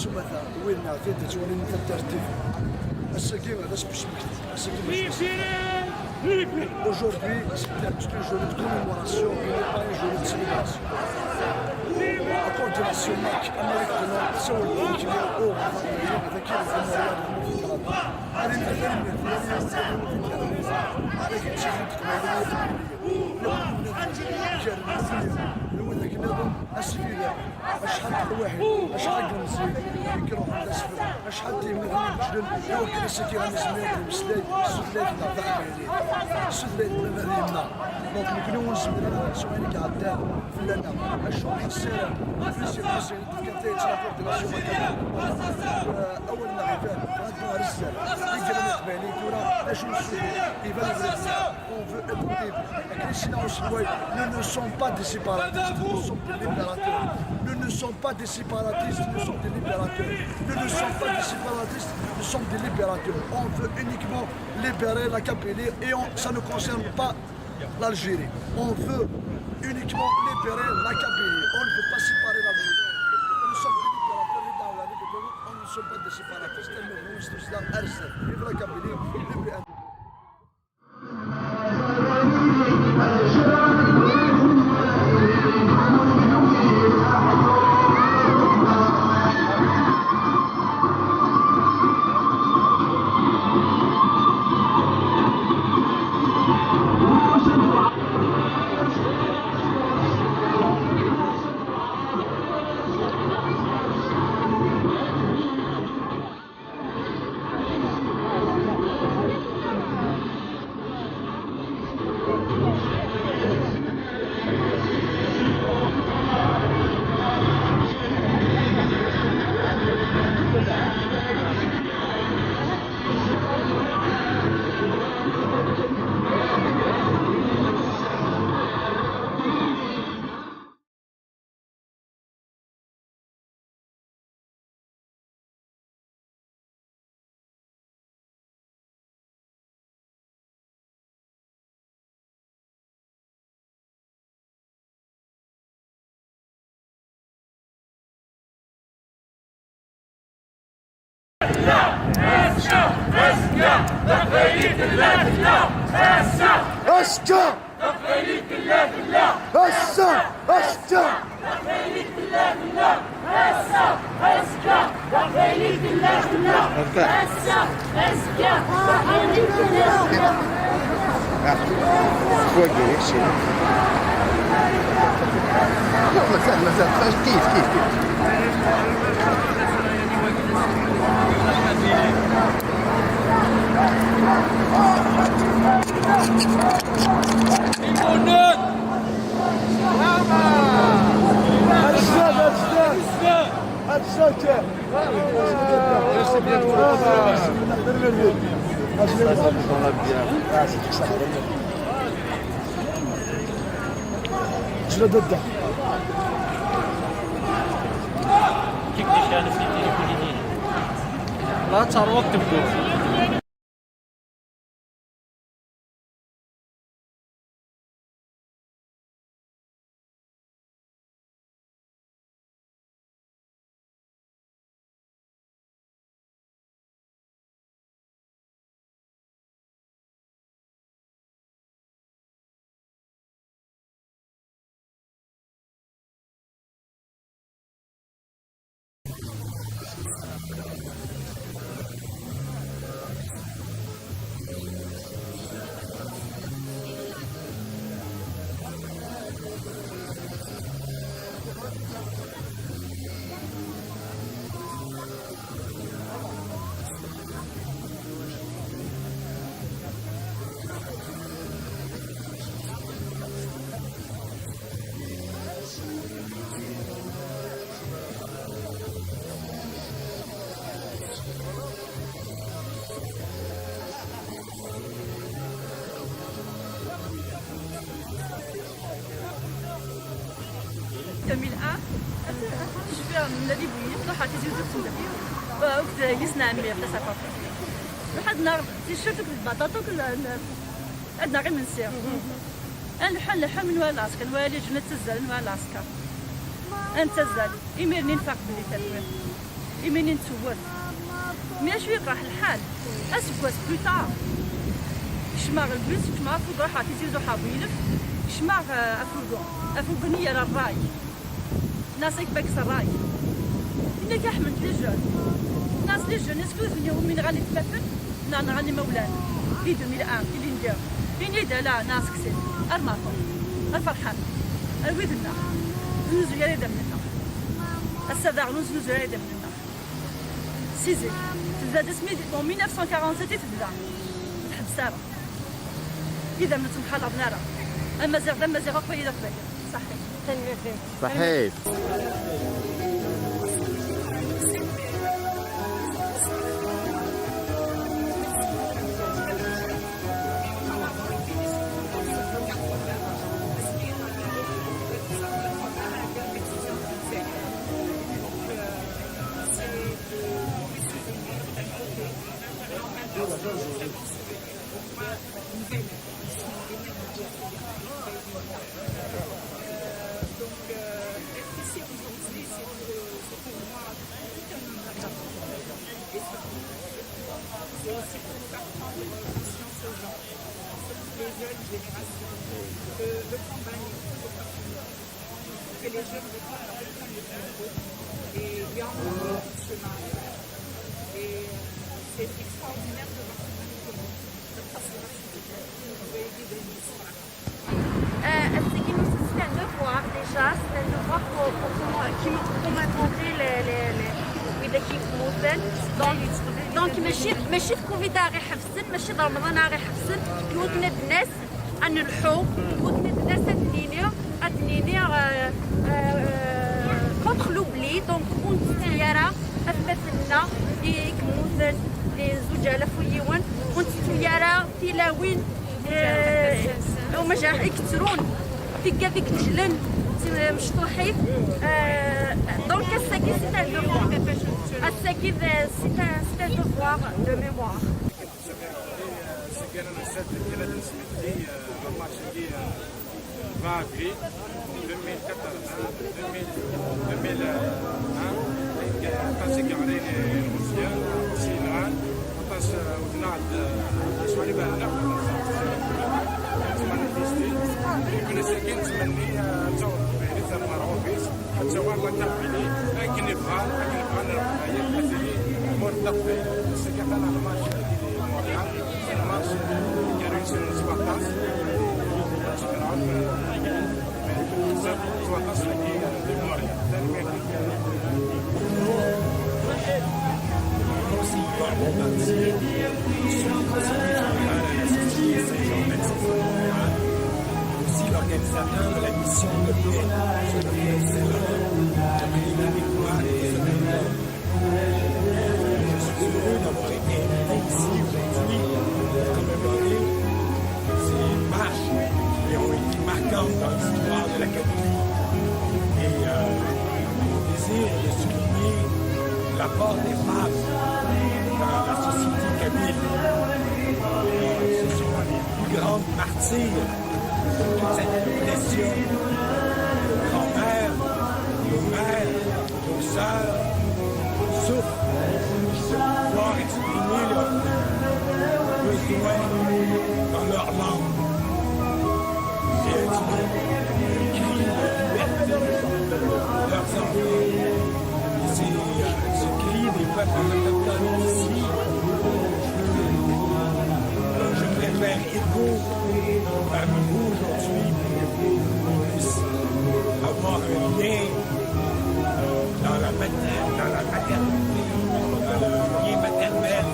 Umata, win neɛtid ad twalin taddart T V. Ass-agi d ass n usmekti. Ass-agi d ass n usmekti. Aujourd'hui, c'est une journée de commémoration, il n'est pas une journée de célébration. La coordination MAK Amérique du Nord tessawel-d imekli uɣur daki deg Montréal, deg Montréal. Ad iniɣ tanemmirt i yal yiwen, yal yiwen, dagi d tikelt teqbaylit, gar lmedya n widak nniḍen, asfilal. Acḥal n terwiḥin, acḥal n yemẓiyen i iruḥen d asfel, acḥal n tyemmatin i iǧǧlen i wakken ass-agi ad nezmir ad nemmeslay s tutlayt-nneɣ taqbaylit, s tutlayt n baba d yemma. Donc, nekkni ur nezmir ara ad nettu ayen i iɛeddan fell-aneɣ. Acu i nessaram, plus c'est possible, tefka tayet la coordination, euh, awal-nneɣ iban, ad ɣer zdat. Iger n Leqbayel tura, d acu n ssuq? Iban ubrid-nneɣ. On veut être libre. Akken i s-yenna uselway, nous ne sommes pas des séparatistes, nous sommes des libérateurs. Nous ne sommes pas des séparatistes, nous sommes des libérateurs. Nous ne sommes pas des séparatistes, nous sommes des libérateurs. On veut uniquement libérer la Kabylie et on, ça ne concerne pas l'Algérie. On veut uniquement libérer la Kabylie. On ne veut pas séparer l'Algérie. Nous sommes des libérateurs, on ne sommes pas des séparatistes. Vive la Kabylie, vive les Azekka! Ass-a! Ass-a! Azekka! Azekka! Azekka! Mazal, mazal, mazal. Kif, kif, kif. La terwiḍ tewwurt. كميل اه شوفي من الذي بغيت روح عطيتي وزوج سندوي وقت يسنع مليح بلاصه كافي. واحد النهار تيشرت البطاطا كل عندنا غير من سير. نلحن نلحن من ولا عسكر نوالي جنة تزال نوال عسكر. انت تزال يميرني نفاق بلي تلوين. Imini nettewwet. Mi acu yeqreḥ lḥal? Aseggas plus tard, kecmeɣ lbus, kecmeɣ afurgu, ruḥeɣ Tizi Uzzu ḥerbu yilef, kecmeɣ, eh, afurgu. Afurgu-nni yerra ṛṛay. Nas-ik bak s ṛṛay. Inna-k ḥemmlent les jeunes. Nas les jeunes, est-ce que d nutni umi nɣan itmaten? Neɣ nɣan imawlan? Di deux mille un, ilindi. Ini-d ala, neɣ seqsi. Ar Meɛṭub, ar Ferḥat, ar wid-nneɣ. Ur neznuzu ara idammen-nneɣ. Ass-a daɣen ur neznuzu ara idammen-nneɣ. Si zik. Tebda-d asmi d, en mille neuf cent quarante-sept i tebda. Ur tḥebbes ara. Idammen ur ttemxalaḍen ara. Amaziɣ d amaziɣ, aqbayli d aqbayli. Ṣaḥit. Tanemmirt-im. Ṣaḥit. Donc, euh, être ici aujourd'hui, c'est pour, c'est pour moi tout un honneur. Et surtout, c'est aussi pour faire prendre conscience aux gens, surtout les jeunes générations, que le combat n'est plus opportuniste, que les jeunes reprennent, reprennent le flambeau et gardent le chemin. Et, euh, c'est extraordinaire de voir ce mouvement. Ça, ça, c'est la suite. Vous voyez, des jeunes qui sont là. Euh, ass-agi c'est un devoir déjà, c'est un devoir pour, pour, pour, qui me- pour me montrer les, les, les, widak i yemmuten. Donc, donc ماشي ماشي d covid ara ɣ-iḥebsen, ماشي d Remḍan ara ɣ-iḥebsen, nutni d nas ad nelḥu, nutni d nas ad d-nini, ad d-nini, euh, euh, contre l'oubli, donc ur nettru ara atmaten-nneɣ i yemmuten di zuǧ alaf u yiwen, ur nettru ara tilawin Eh, huma ǧaɛ i yettrun, tigad i ineǧlen, d timecṭuḥit. Eh, donc, ass-agi, c'est un devoir. Ass-agi, d- c'est un, c'est un devoir de mémoire. Vingt avril deux mille quatre, deux mille un, aṭas i yeɣrin i Meẓyan, aṭas i yenɣan, aṭas, eh, wten-aɣ-d, eh, aṭas wali bahna, nettmanifesti. Nekni sakkin nettmenni, eh, ad taweḍ teqbaylit ar merɣub-is, ad tuɣal la Kabylie akken i bɣan, akken i bɣan Leqbayel, ad tili tmurt n Leqbayel. Sakkin, la démarche di Montréal, c'est une marche qui a réussi, nettwaṭas, nettmenni, eh, Aussi, l'organisateur de la mission de paix, je suis heureux d'avoir été invité ici aujourd'hui pour commémorer ces marches qui ont été marquantes dans l'histoire de la Kabylie. Et, euh, mon désir est de souligner l'apport des femmes dans la société kabyle. Ce sont les plus grandes martyrs de toute cette répression. Nos grands-mères, nos mères, nos sœurs souffrent de pouvoir exprimer leurs besoins dans leur langue. C'est un cri de liberté de leurs enfants. Et c'est, euh, ce cri des peuples autochtones ici, euh, je préfère écho parmi vous aujourd'hui pour que vous puissiez avoir un lien dans la mater-, dans la maternité, dans le lien maternel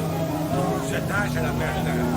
qui nous attache à la mère terre.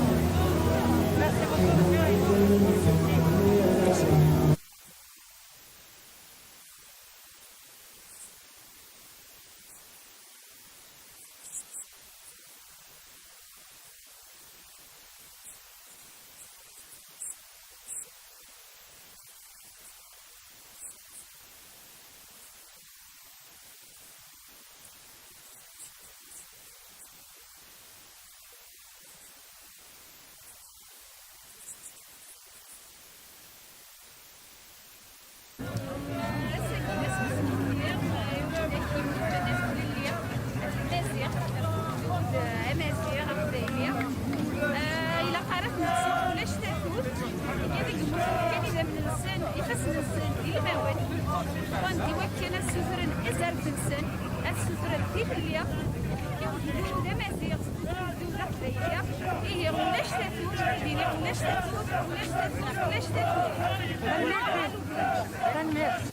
Qqlen-d i wakken ad ssutren azref-nsen, ad ssutren tilelli i ugdud amaziɣ, ugdud aqbayli. Ihi ulac tatut, dini ulac tatut, ulac tatut, ulac tatut. Tanemmirt.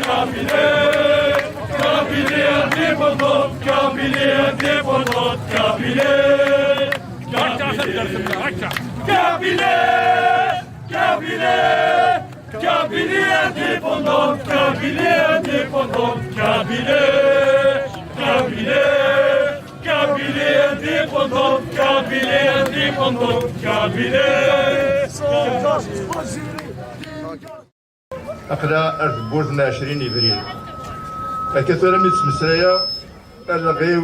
Kabylie, Kabylie indépendante, Kabylie indépendante, Kabylie, Kabylie, Kabylie, Kabylie indépendante, Kabylie indépendante, Kabylie, Kabylie, Kabylie indépendante, Kabylie indépendante, Kabylie. Aql-aɣ ar tewwurt n ɛecrin yebrir. Akka tura mi ttmeslayeɣ, allaɣ-iw,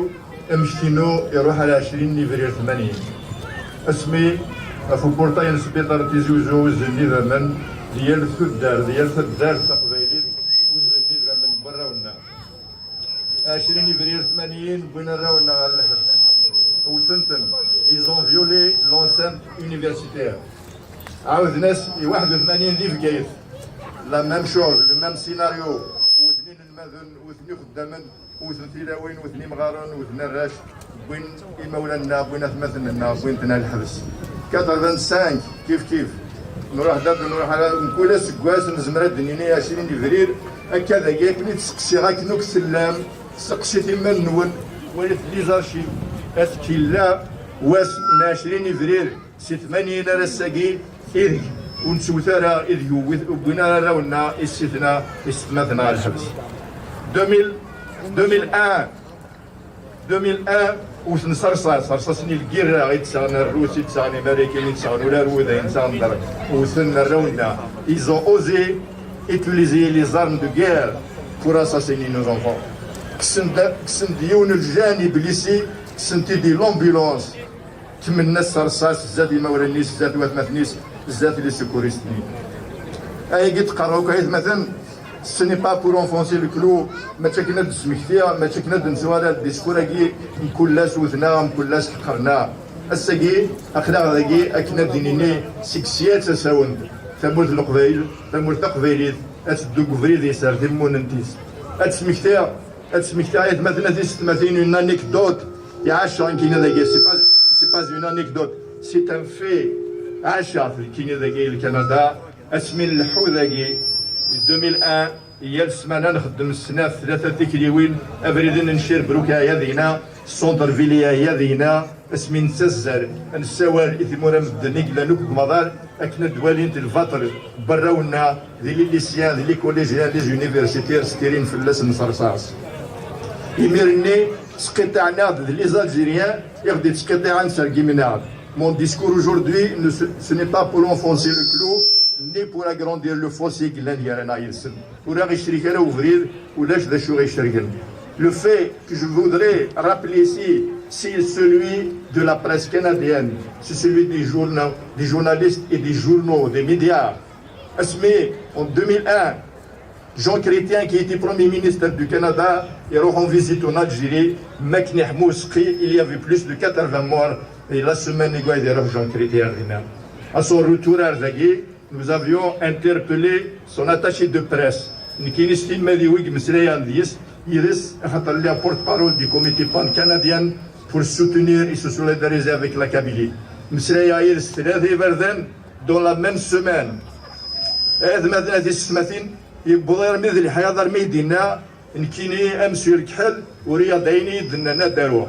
amekti-inu iruḥ ar ɛecrin yebrir tmanyin. Asmi ɣef upurṭay n sbiṭar n Tizi Uzzu uzzen-nni idammen di yal tuddar, di yal taddart taqbaylit, uzzen-nni idammen n warraw-nneɣ. Ɛecrin yebrir tmanyin wwin arraw-nneɣ ɣer lḥebs. Wten-ten. Ils ont violé l'enceinte universitaire. Ɛawden-as i waḥed u tmanyin di Bgayet. La même chose, le même scénario. Wten inelmaden, wten ixeddamen, wten tilawin, wten imɣaren, wten arrac. Wwin imawlan-nneɣ, wwin atmaten-nneɣ, wwin-ten ɣer lḥebs. Quatre-vingt-cinq, kif kif. Nruḥ-d, ad nruḥ ara, mkul aseggas nezmer ad d-nini ɛecrin yebrir. Akka dagi, akken i d-seqsiɣ, akken akk tellam, seqsit iman-nwen, walit les archives. Amek yella wass n ɛecrin yebrir, si tmanyin ar ass-agi, ideg ur nettewwet ara, ideg wwin ara arraw-nneɣ, issitna, isetmaten ɣer lḥebs. Deux mille, deux mille un, deux mille un, wten s rrṣaṣ, rrṣaṣ-nni n lgirra i d-ssaɣen Rrus, i d-ssaɣen Imarikan, i d-ssaɣen ula Rwuda, i d-ssaɣen Dra. Wten arraw-nneɣ. Ils ont osé utiliser les armes de guerre pour assassiner nos enfants. Kksen-d, kksen-d yiwen n ljanib blessé, kksen-t-id di l'ambulance. Kemmlen-as s rrṣaṣ zdat imawlan-is, zdat watmaten-is, zdat les secouristes-nni. Ayagi d-qqareɣ akk, aytmaten, ce n'est pas pour enfoncer le clou, mačči akken ad d-smektiɣ, mačči akken ad d-nettu ara discours-agi, mkul ass wten-aɣ, mkul ass ḥeqren-aɣ. Ass-agi, aql-aɣ dagi akken ad d-nini seg sya ad tasawen tamurt n Leqbayel, tamurt taqbaylit, ad teddu deg ubrid yesser timmunent-is. Ad smektiɣ Ad smektiɣ aytmaten, a tisetmatin, une anecdote. Iɛac nekkini dagi, c'est pas, c'est pas une anecdote, c'est un fait. Ɛaceɣ-t nekkini dagi, le Canada, asmi nleḥḥu dagi, deux mille un, yal ssmana nxeddem snat, tlata tikliwin, abrid n Cherbourg iɛya dina, centre-ville iɛya dina, asmi nettazzal, nessawal i tmura n medden i yellan akk deg umaḍal, akken ad d-walint lbaṭel n warraw-nneɣ, di les lycéens, di les collégiens, les universitaires, ttirin fell-asen s rrṣaṣ. Imir-nni, sqiṭiɛen-aɣ-d d les Algériens, i ɣ-d-ittqiṭiɛen, sergimen-aɣ-d. Mon discours aujourd'hui, ne, ce, ce n'est pas pour enfoncer le clou, ni pour agrandir le fossé i yellan gar-aneɣ yid-sen. Ur aɣ-icrik ara ubrid, ulac d acu i ɣ-icergen. Le fait que je voudrais rappeler ici, c'est celui de la presse canadienne, c'est celui des journaux, des journalistes et des journaux, des médias. Asmi, en deux mille un, Jean Chrétien, qui était Premier ministre du Canada, il rend visite en Algérie, Mekni Hmouski, il y avait plus de quatre-vingts morts, et la semaine, il y a Jean Chrétien, à son retour à Algérie, Nous avions interpellé son attaché de presse. Nekkini s timmad-iw i yemmeslayen deg-s, yid-s, axaṭer lliɣ porte-parole du comité pan-canadien pour soutenir et se solidariser avec la Kabylie. Mmeslayeɣ yid-s tlata iberdan dans la même semaine. Aytmaten, a tisetmatin, yewweḍ armi d lḥiyaḍ armi i d-yenna, nekkini, am Sir Kḥel, uriɣ-d ayen i yi-d-nnan ad d-aruɣ.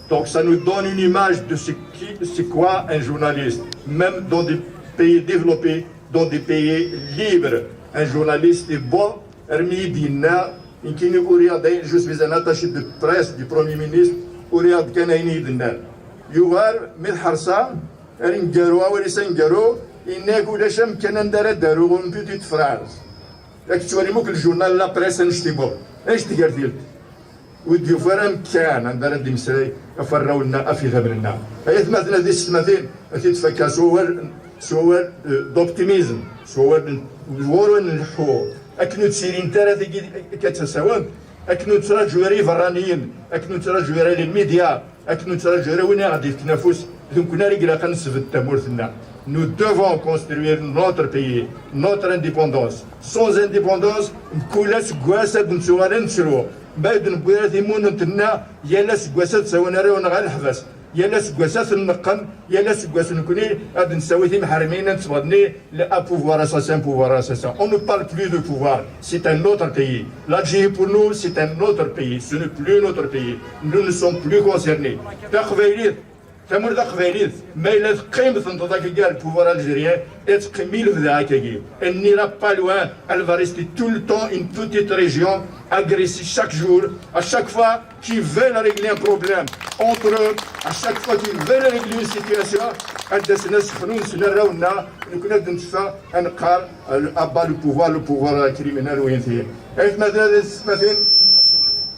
Donc ça nous donne une image de ce qui, c'est quoi un journaliste, même dans des pays développés, dans des pays libres. Un journaliste est bon, armi i d-yenna, nekkini uriɣ-d ayen, je suis un attaché de presse du Premier ministre, uriɣ-d kan ayen i yi-d-nnan. Yuɣal, mi tḥerṣeɣ, aneggaru, awal-is aneggaru, yenna-yak ulac amkan anda ara d-aruɣ une petite phrase. Ad tettwalim akk ljournal, la presse, annect-i bon. Annect tgertilt. Ur d-yufi ara amkan anda ara d-imeslay ɣef warraw-nneɣ, ɣef idammen-nneɣ. Ay atmaten, a tisetmatin, ad t-id-fakkeɣ s wawal, s wawal, eh, d'optimisme, s wawal n, n wurun n leḥḥur. Akken ur d-sirint ara tigi akka d tasawant, akken ur nettraǧu ara iberraniyen, akken ur nettraǧu ara les médias, akken ur nettraǧu ara win i ɣ-d-yefken afus, d nekkni ara ilaq ad nesbedd tamurt-nneɣ. Nous devons construire notre pays, notre indépendance. Sans indépendance, mkul aseggas ad nettuɣal ad nettru. Ma ur d-newwi ara timunent-nneɣ, yal aseggas ad ttawin arraw-nneɣ ɣer leḥbas. Yal aseggas ad ten-neqqen, yal aseggas nekkni ad d-nessawi timḥermin ad nettbeḍni le, un pouvoir assassin, pouvoir assassin. On ne parle plus de pouvoir. C'est un autre pays. L'Algérie pour nous, c'est un autre pays. Ce n'est plus notre pays. Nous ne sommes plus concernés. Taqbaylit, tamurt taqbaylit, ma yella teqqim tenṭeḍ akka gar le pouvoir algérien, ad teqqim i lebda akkagi. Elle n'ira pas loin. Elle va rester tout le temps une petite région agressée chaque jour. À chaque fois qu'ils veulent régler un problème entre eux, à chaque fois qu'ils veulent régler une situation, ad d-asen ad sexnun s narraw-nneɣ, nekkni ad d-neffeɣ ad neqqar, euh, à bas le pouvoir, le pouvoir criminel, u yentin. Aytmaten, a tisetmatin,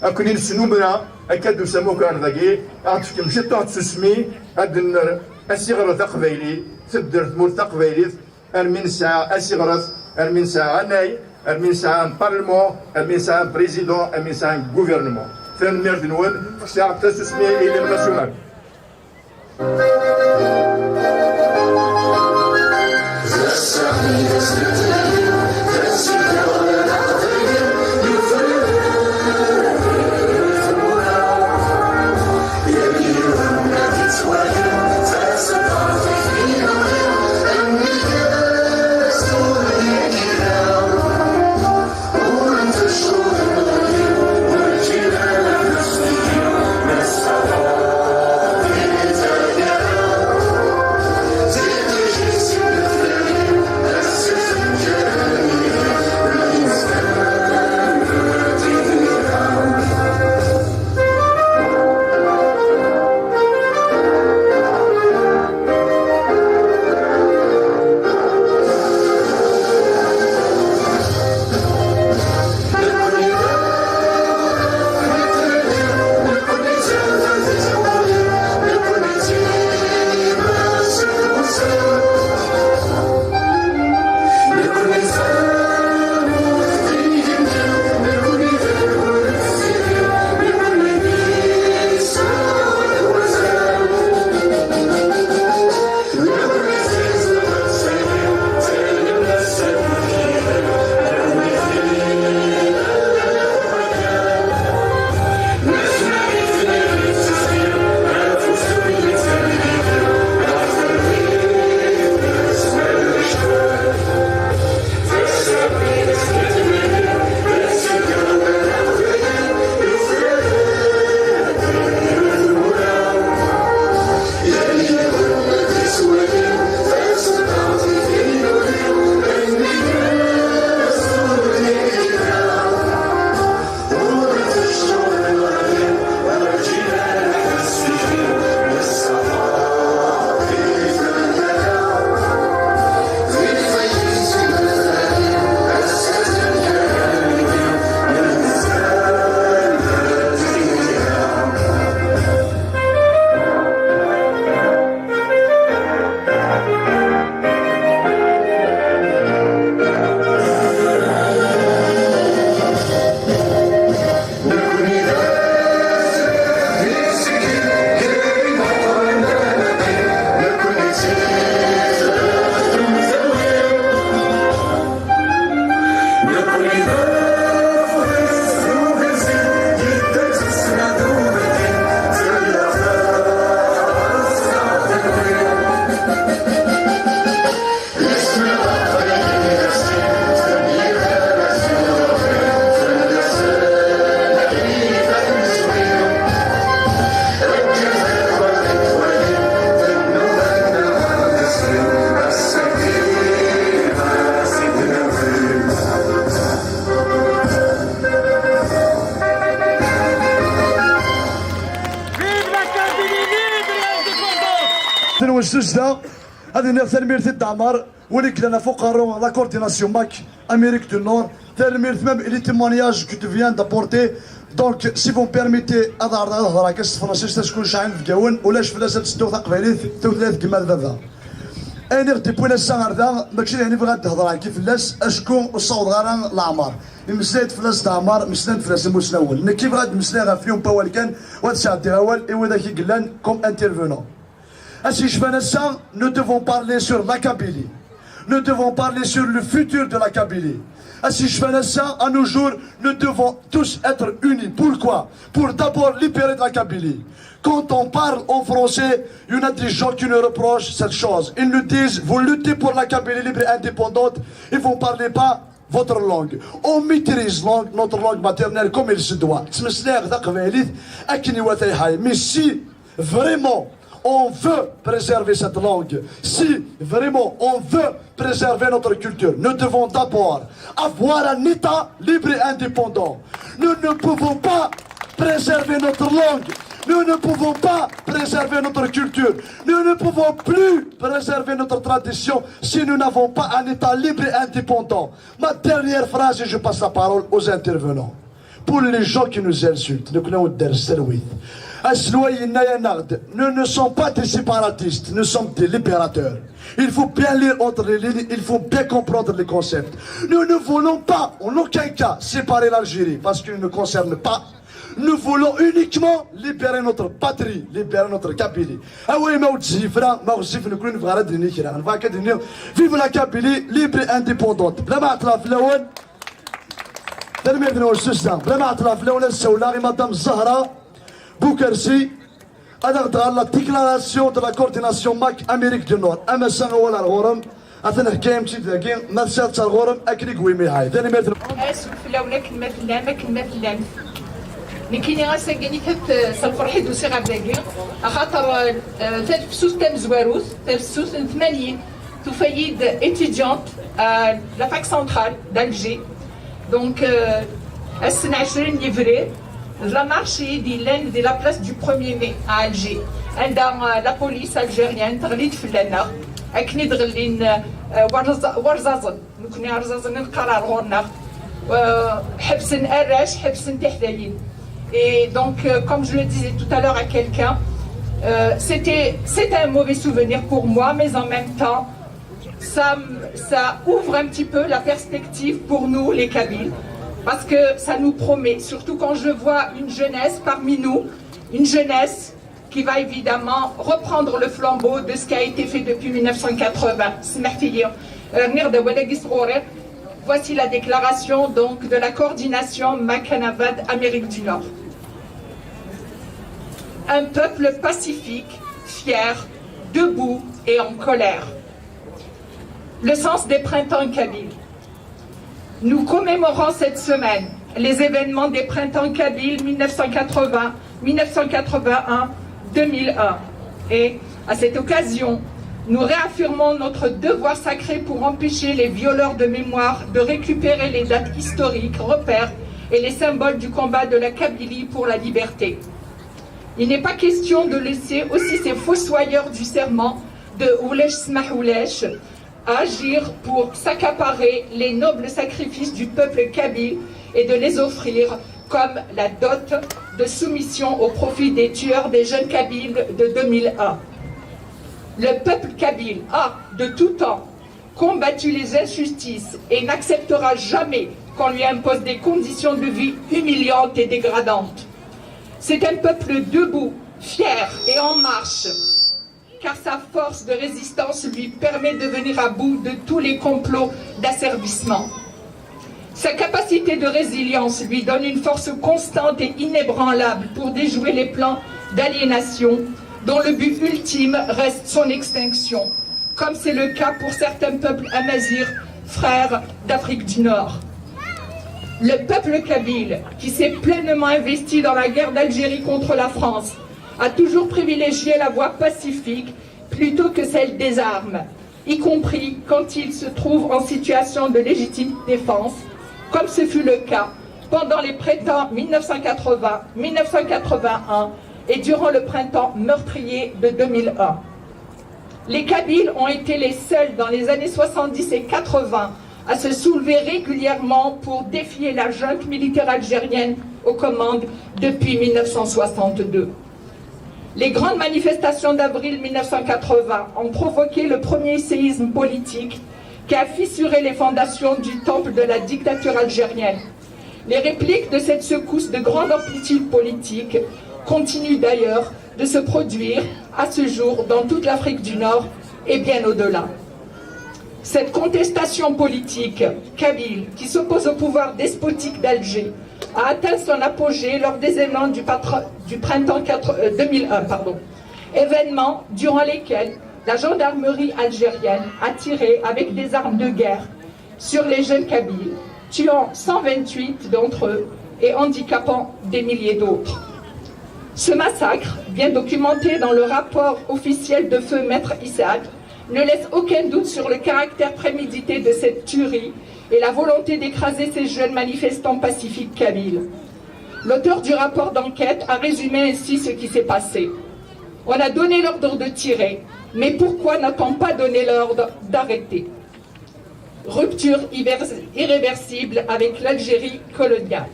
akken i nesnumra, akka d-usam akk ar dagi, ad ɣ-d-tefkem ciṭuḥ n tsusmi, ad d-nerr asiɣret aqbayli, tedder tmurt taqbaylit, armi nesɛa asiɣret, armi nesɛa anay, armi nesɛa un parlement, armi nesɛa un président, armi nesɛa un gouvernement. Tanemmirt-nwen, fkiɣ tasusmi i Lem Masuman. Tuesday, ad iniɣ tanemmirt i Dda Ɛmer, win i yellan ɣef uqerru, la coordination MAK Amérique du Nord. Tanemmirt même les témoignages que tu viens d'apporter. Donc, si vous me permettez, ad ɛerḍeɣ ad hedṛeɣ akka s tefransist, acku nesɛa inebgawen, ulac fell-as ad teddu taqbaylit, tutlayt n yemma d baba. Ayen i ɣ-d-iwwin ass-a ɣer da, mačči d ayen i bɣiɣ ad d-hedṛeɣ akka fell-as, acku ur ssawḍeɣ ara leɛmer. Imeslay-d fell-as Dda Ɛmer, meslayen-d fell-as imusnawen. Nekk i bɣiɣ ad d-meslayeɣ ɣef yiwen n wawal kan, u ad sɛeddiɣ awal i widak i yellan comme intervenant. Ass yecfan ass-a, nous devons parler sur la Kabylie. Nous devons parler sur le futur de la Kabylie. Ass yecfan ass-a, à nos jours, nous devons tous être unis. Pourquoi ? Pour d'abord libérer de la Kabylie. Quand on parle en français, il y en a des gens qui nous reprochent cette chose. Ils nous disent, vous luttez pour la Kabylie libre et indépendante, et vous ne parlez pas votre langue. On maîtrise langue, notre langue maternelle comme il se doit. Ttmeslayeɣ taqbaylit akken iwata iḥay. Mais si vraiment on veut préserver cette langue, si vraiment on veut préserver notre culture, nous devons d'abord avoir un État libre et indépendant. Nous ne pouvons pas préserver notre langue. Nous ne pouvons pas préserver notre culture. Nous ne pouvons plus préserver notre tradition si nous n'avons pas un État libre et indépendant. Ma dernière phrase et je passe la parole aux intervenants. Pour les gens qui nous insultent, nekkni ur d-nerr talwit. Aselway yenna-yaneɣ-d, nous ne sommes pas des séparatistes, nous sommes des libérateurs. Il faut bien lire entre les lignes, il faut bien comprendre les concepts. Nous ne voulons pas, en aucun cas, séparer l'Algérie, parce qu'il ne nous concerne pas. Nous voulons uniquement libérer notre patrie, libérer notre Kabylie. Awi ma ur d-tzif ara, ma ɣezzif nekkni nebɣa ara d-nini kra. Nebɣa akka d-nini, vive la Kabylie libre et indépendante. Bla ma ɛeṭṭleɣ fell-awen. Tanemmirt-nwen s tussda. Bla ma ɛeṭṭleɣ fell-awen, ad ssawleɣ i Madame Zahra Boukersi, ad aɣ-d-tɣer la déclaration de la coordination MAK Amérique du Nord. Ama ass-a awal ar ɣur-m, atan heggayen-tt-id dagi, ma tesɛiḍ-tt ar ɣur-m, akken i yewwi Mihay. Tanemmirt-nwen. Asuk fell-awen akken ma tellam, akken ma tellam. Nekkini ass-agi, nniɣ-t, eh, s lferḥ i d-usiɣ ɣer dagi, axaṭer, eh, eh, tafsut tamezwarut, tafsut n tmanyin, tufa-yi-d étudiante à la fac centrale d'Alger. Donc, euh, ass n ɛecrin yebrir, d la marche i d-yellan di la place du premier mai à Alger, anda, euh, la police algérienne teɣli-d fell-aneɣ, akken i d-ɣellin, euh, warẓ-, warẓaẓen. Nekkni arẓaẓen i neqqar ar ɣur-neɣ. Euh, ḥebsen arrac, ḥebsen tiḥdayin. Et donc, euh, comme je le disais tout à l'heure à quelqu'un, euh, c'était, c'est un mauvais souvenir pour moi, mais en même temps, ça, ça ouvre un petit peu la perspective pour nous, les Kabyles, parce que ça nous promet, surtout quand je vois une jeunesse parmi nous, une jeunesse qui va évidemment reprendre le flambeau de ce qui a été fait depuis mille neuf cent quatre-vingts. Smeḥ-iyi, euh, rniɣ-d awal-agi sɣur-i. Voici la déclaration donc de la coordination MAK Anavat Amérique du Nord. Un peuple pacifique, fier, debout et en colère. Le sens des printemps kabyles. Nous commémorons cette semaine les événements des printemps kabyles mille neuf cent quatre-vingts, mille neuf cent quatre-vingt-un, deux mille un. Et, à cette occasion, nous réaffirmons notre devoir sacré pour empêcher les violeurs de mémoire de récupérer les dates historiques, repères et les symboles du combat de la Kabylie pour la liberté. Il n'est pas question de laisser aussi ces fossoyeurs du serment de Oulech Smah Oulech agir pour s'accaparer les nobles sacrifices du peuple kabyle et de les offrir comme la dot de soumission au profit des tueurs des jeunes kabyles de deux mille un. Le peuple kabyle a, de tout temps, combattu les injustices et n'acceptera jamais qu'on lui impose des conditions de vie humiliantes et dégradantes. C'est un peuple debout, fier et en marche, car sa force de résistance lui permet de venir à bout de tous les complots d'asservissement. Sa capacité de résilience lui donne une force constante et inébranlable pour déjouer les plans d'aliénation dont le but ultime reste son extinction, comme c'est le cas pour certains peuples amazighs, frères d'Afrique du Nord. Le peuple kabyle, qui s'est pleinement investi dans la guerre d'Algérie contre la France, a toujours privilégié la voie pacifique plutôt que celle des armes, y compris quand il se trouve en situation de légitime défense, comme ce fut le cas pendant les printemps mille neuf cent quatre-vingts, mille neuf cent quatre-vingt-un et durant le printemps meurtrier de deux mille un. Les Kabyles ont été les seuls dans les années soixante-dix et quatre-vingts à se soulever régulièrement pour défier la junte militaire algérienne aux commandes depuis mille neuf cent soixante-deux. Les grandes manifestations d'avril mille neuf cent quatre-vingts ont provoqué le premier séisme politique qui a fissuré les fondations du temple de la dictature algérienne. Les répliques de cette secousse de grande amplitude politique continuent d'ailleurs de se produire à ce jour dans toute l'Afrique du Nord et bien au-delà. Cette contestation politique kabyle qui s'oppose au pouvoir despotique d'Alger a atteint son apogée lors des événements du, patr- du printemps quatre- euh, deux mille un, pardon. Événements durant lesquels la gendarmerie algérienne a tiré avec des armes de guerre sur les jeunes kabyles, tuant cent vingt-huit d'entre eux et handicapant des milliers d'autres. Ce massacre, bien documenté dans le rapport officiel de feu Maître Issac, ne laisse aucun doute sur le caractère prémédité de cette tuerie et la volonté d'écraser ces jeunes manifestants pacifiques kabyles. L'auteur du rapport d'enquête a résumé ainsi ce qui s'est passé. On a donné l'ordre de tirer, mais pourquoi n'a-t-on pas donné l'ordre d'arrêter ? Rupture irréversible avec l'Algérie coloniale.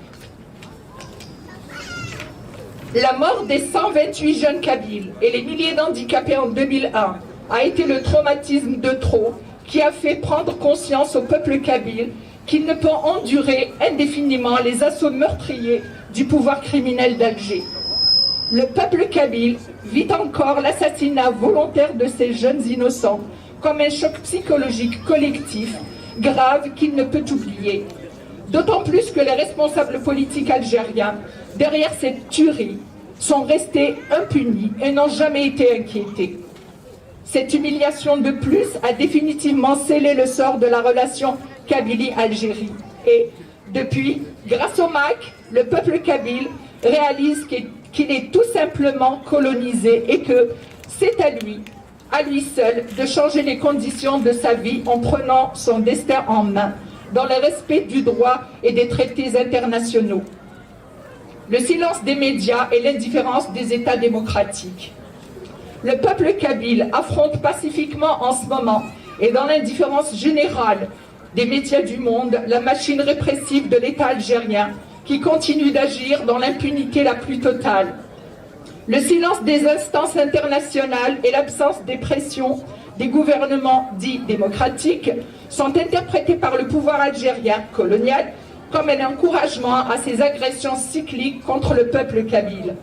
La mort des cent vingt-huit jeunes kabyles et les milliers d'handicapés en deux mille un a été le traumatisme de trop qui a fait prendre conscience au peuple kabyle qu'il ne peut endurer indéfiniment les assauts meurtriers du pouvoir criminel d'Alger. Le peuple kabyle vit encore l'assassinat volontaire de ces jeunes innocents comme un choc psychologique collectif grave qu'il ne peut oublier. D'autant plus que les responsables politiques algériens, derrière cette tuerie, sont restés impunis et n'ont jamais été inquiétés. Cette humiliation de plus a définitivement scellé le sort de la relation Kabylie-Algérie. Et depuis, grâce au MAK, le peuple kabyle réalise qu'il est tout simplement colonisé et que c'est à lui, à lui seul, de changer les conditions de sa vie en prenant son destin en main, dans le respect du droit et des traités internationaux. Le silence des médias et l'indifférence des États démocratiques. Le peuple kabyle affronte pacifiquement en ce moment et dans l'indifférence générale des médias du monde la machine répressive de l'État algérien qui continue d'agir dans l'impunité la plus totale. Le silence des instances internationales et l'absence des pressions des gouvernements dits démocratiques sont interprétés par le pouvoir algérien colonial comme un encouragement à ces agressions cycliques contre le peuple kabyle.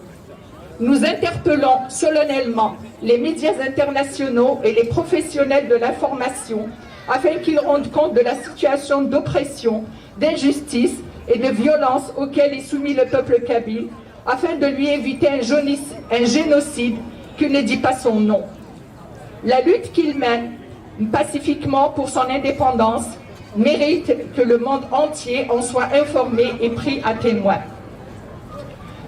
Nous interpellons solennellement les médias internationaux et les professionnels de l'information afin qu'ils rendent compte de la situation d'oppression, d'injustice et de violence auxquelles est soumis le peuple kabyle, afin de lui éviter un, un génocide qui ne dit pas son nom. La lutte qu'il mène pacifiquement pour son indépendance mérite que le monde entier en soit informé et pris à témoin.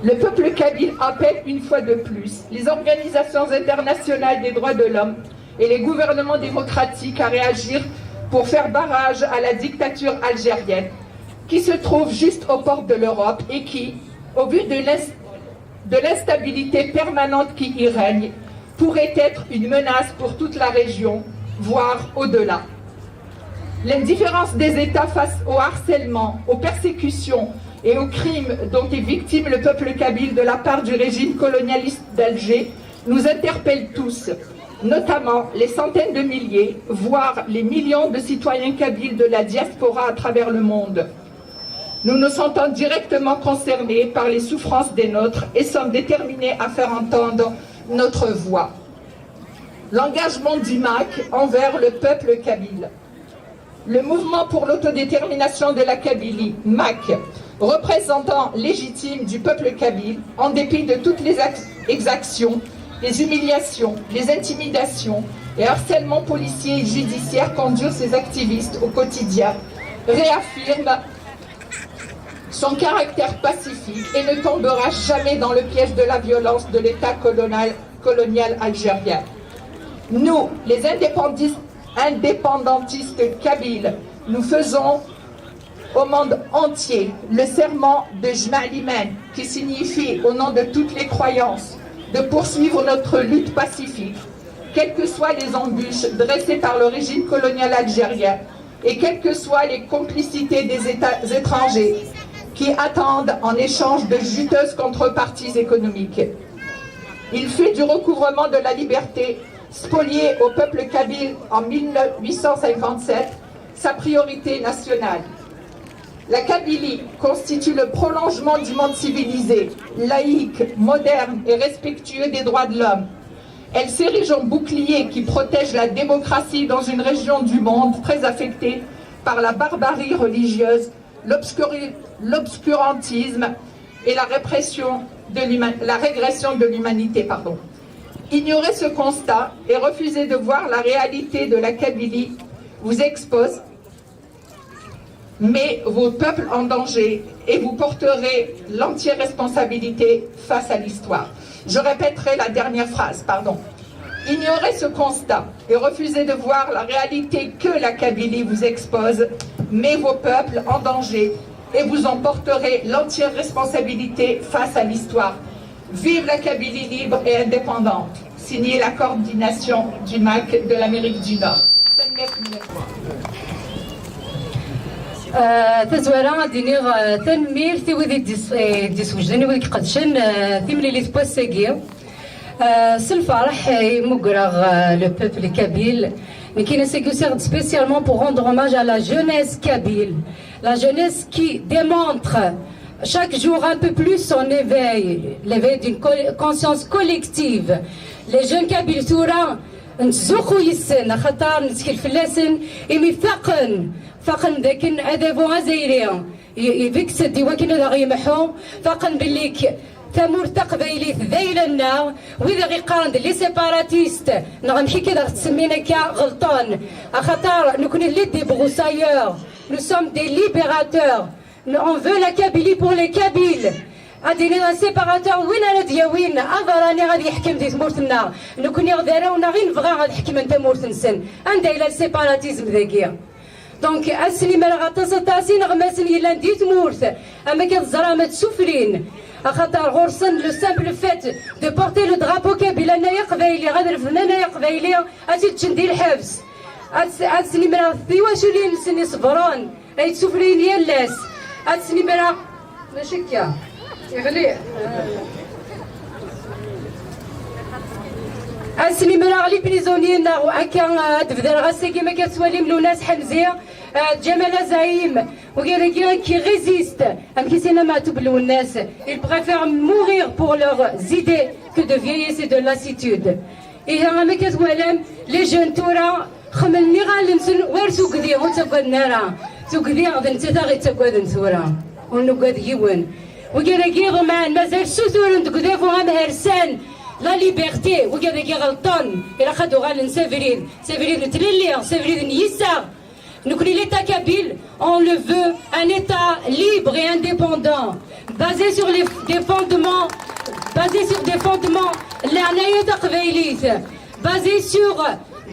Le peuple kabyle appelle une fois de plus les organisations internationales des droits de l'homme et les gouvernements démocratiques à réagir pour faire barrage à la dictature algérienne qui se trouve juste aux portes de l'Europe et qui, au vu de l'instabilité permanente qui y règne, pourrait être une menace pour toute la région, voire au-delà. L'indifférence des États face au harcèlement, aux persécutions et aux crimes dont est victime le peuple kabyle de la part du régime colonialiste d'Alger nous interpelle tous, notamment les centaines de milliers, voire les millions de citoyens kabyles de la diaspora à travers le monde. Nous nous sentons directement concernés par les souffrances des nôtres et sommes déterminés à faire entendre notre voix. L'engagement du MAK envers le peuple kabyle. Le mouvement pour l'autodétermination de la Kabylie, MAK, représentant légitime du peuple kabyle, en dépit de toutes les exactions, les humiliations, les intimidations et harcèlements policiers et judiciaires qu'endurent ces activistes au quotidien, réaffirme son caractère pacifique et ne tombera jamais dans le piège de la violence de l'État colonial, colonial algérien. Nous, les indépendantistes kabyles, nous faisons au monde entier le serment de Jma' Liman, qui signifie, au nom de toutes les croyances, de poursuivre notre lutte pacifique Quelles que soient les embûches dressées par le régime colonial algérien et quelles que soient les complicités des États étrangers qui attendent en échange de juteuses contreparties économiques. Il fait du recouvrement de la liberté, spoliée au peuple kabyle en mille huit cent cinquante-sept, sa priorité nationale. La Kabylie constitue le prolongement du monde civilisé, laïque, moderne et respectueux des droits de l'homme. Elle s'érige en bouclier qui protège la démocratie dans une région du monde très affectée par la barbarie religieuse, l'obscuri-, l'obscurantisme et la répression de l'huma-, la régression de l'humanité, pardon. Ignorer ce constat et refuser de voir la réalité de la Kabylie vous expose, met vos peuples en danger et vous porterez l'entière responsabilité face à l'histoire. Je répéterai la dernière phrase, pardon. Ignorer ce constat et refuser de voir la réalité que la Kabylie vous expose met vos peuples en danger et vous en porterez l'entière responsabilité face à l'histoire. Vive la Kabylie libre et indépendante. Signé la coordination du MAK de l'Amérique du Nord. Ah, tazwara ad d-iniɣ, ah, tanemmirt i wid i d-is- i d-iswejden, i wid i iqedcen, ah, timlilit n wass-agi. Ah, s lferḥ i mmugreɣ, ah, le peuple kabyle. Nekkin ass-agi usiɣ-d spécialement pour rendre hommage à la jeunesse kabyle. La jeunesse qui démontre chaque jour un peu plus son éveil, l'éveil d'une co- conscience collective. Les jeunes kabyles tura nettzuxxu yes-sen, axaṭer nettkel fell-asen imi faqen, faqen dakken adabu azayri i- ibegget-d i wakken ad aɣ-yemḥu, faqen belli k- tamurt taqbaylit d ayla-nneɣ. Wid i ɣ-iqqaren d les séparatistes neɣ amek akka ad aɣ-ttsemmin akka, ɣelṭen, axaṭer nekni d les débroussailleurs, nous sommes des libérateurs. On veut la Kabylie pour les Kabyles. Ad d-iniɣ le séparateur, win ara d-yawin aberrani ad yeḥkem di tmurt-nneɣ. Nekni d arraw-nneɣ i nebɣa ad ḥekmen tamurt-nsen. Anda yella le séparatisme dagi? Donc, ad snemmreɣ aṭas, aṭas ineɣmasen yellan di tmurt, am akka teẓram, ad ssufrin. Axaṭer ɣur-sen le simple fait de porter le drapeau kabyle, anay aqbayli, ad refden anay aqbayli, ad t-id-ččen di lḥebs. Ad s- ad snemmreɣ tiwaculin-nsen iṣebren, ay ttufrayen yal ass. Ad snemmreɣ, mačči akka, yeɣli. Ad snemmreɣ les prisonniers-nneɣ, akka, ad d-bedreɣ ass-agi, ma akka tettwalim, Lwennas Ḥemzi, euh, Ǧamal Azaim, wigad-agi qui résistent, amek i s-yenna Meɛtub Lwennas, ils préfèrent mourir pour leurs idées que de vieillesse et de lassitude. Ihi, amek ad twalam, les jeunes tura xemmlen iɣallen-nsen war tugdi, ur ttaggaden ara. Tugdi d nettat aɣ-ittaggaden tura, ur nuggad yiwen. Wigad-agi iḍemɛen mazal ssuturen deg udabu amhersan, la liberté. Wigad-agi ɣelṭen, ilaq ad uɣalen s abrid, s abrid n tlelli, s abrid n yiseɣ. Nekni, l'État kabyle, on le veut, un État libre et indépendant, basé sur les, des fondements, basé sur des fondements, leɛnaya taqbaylit, basé sur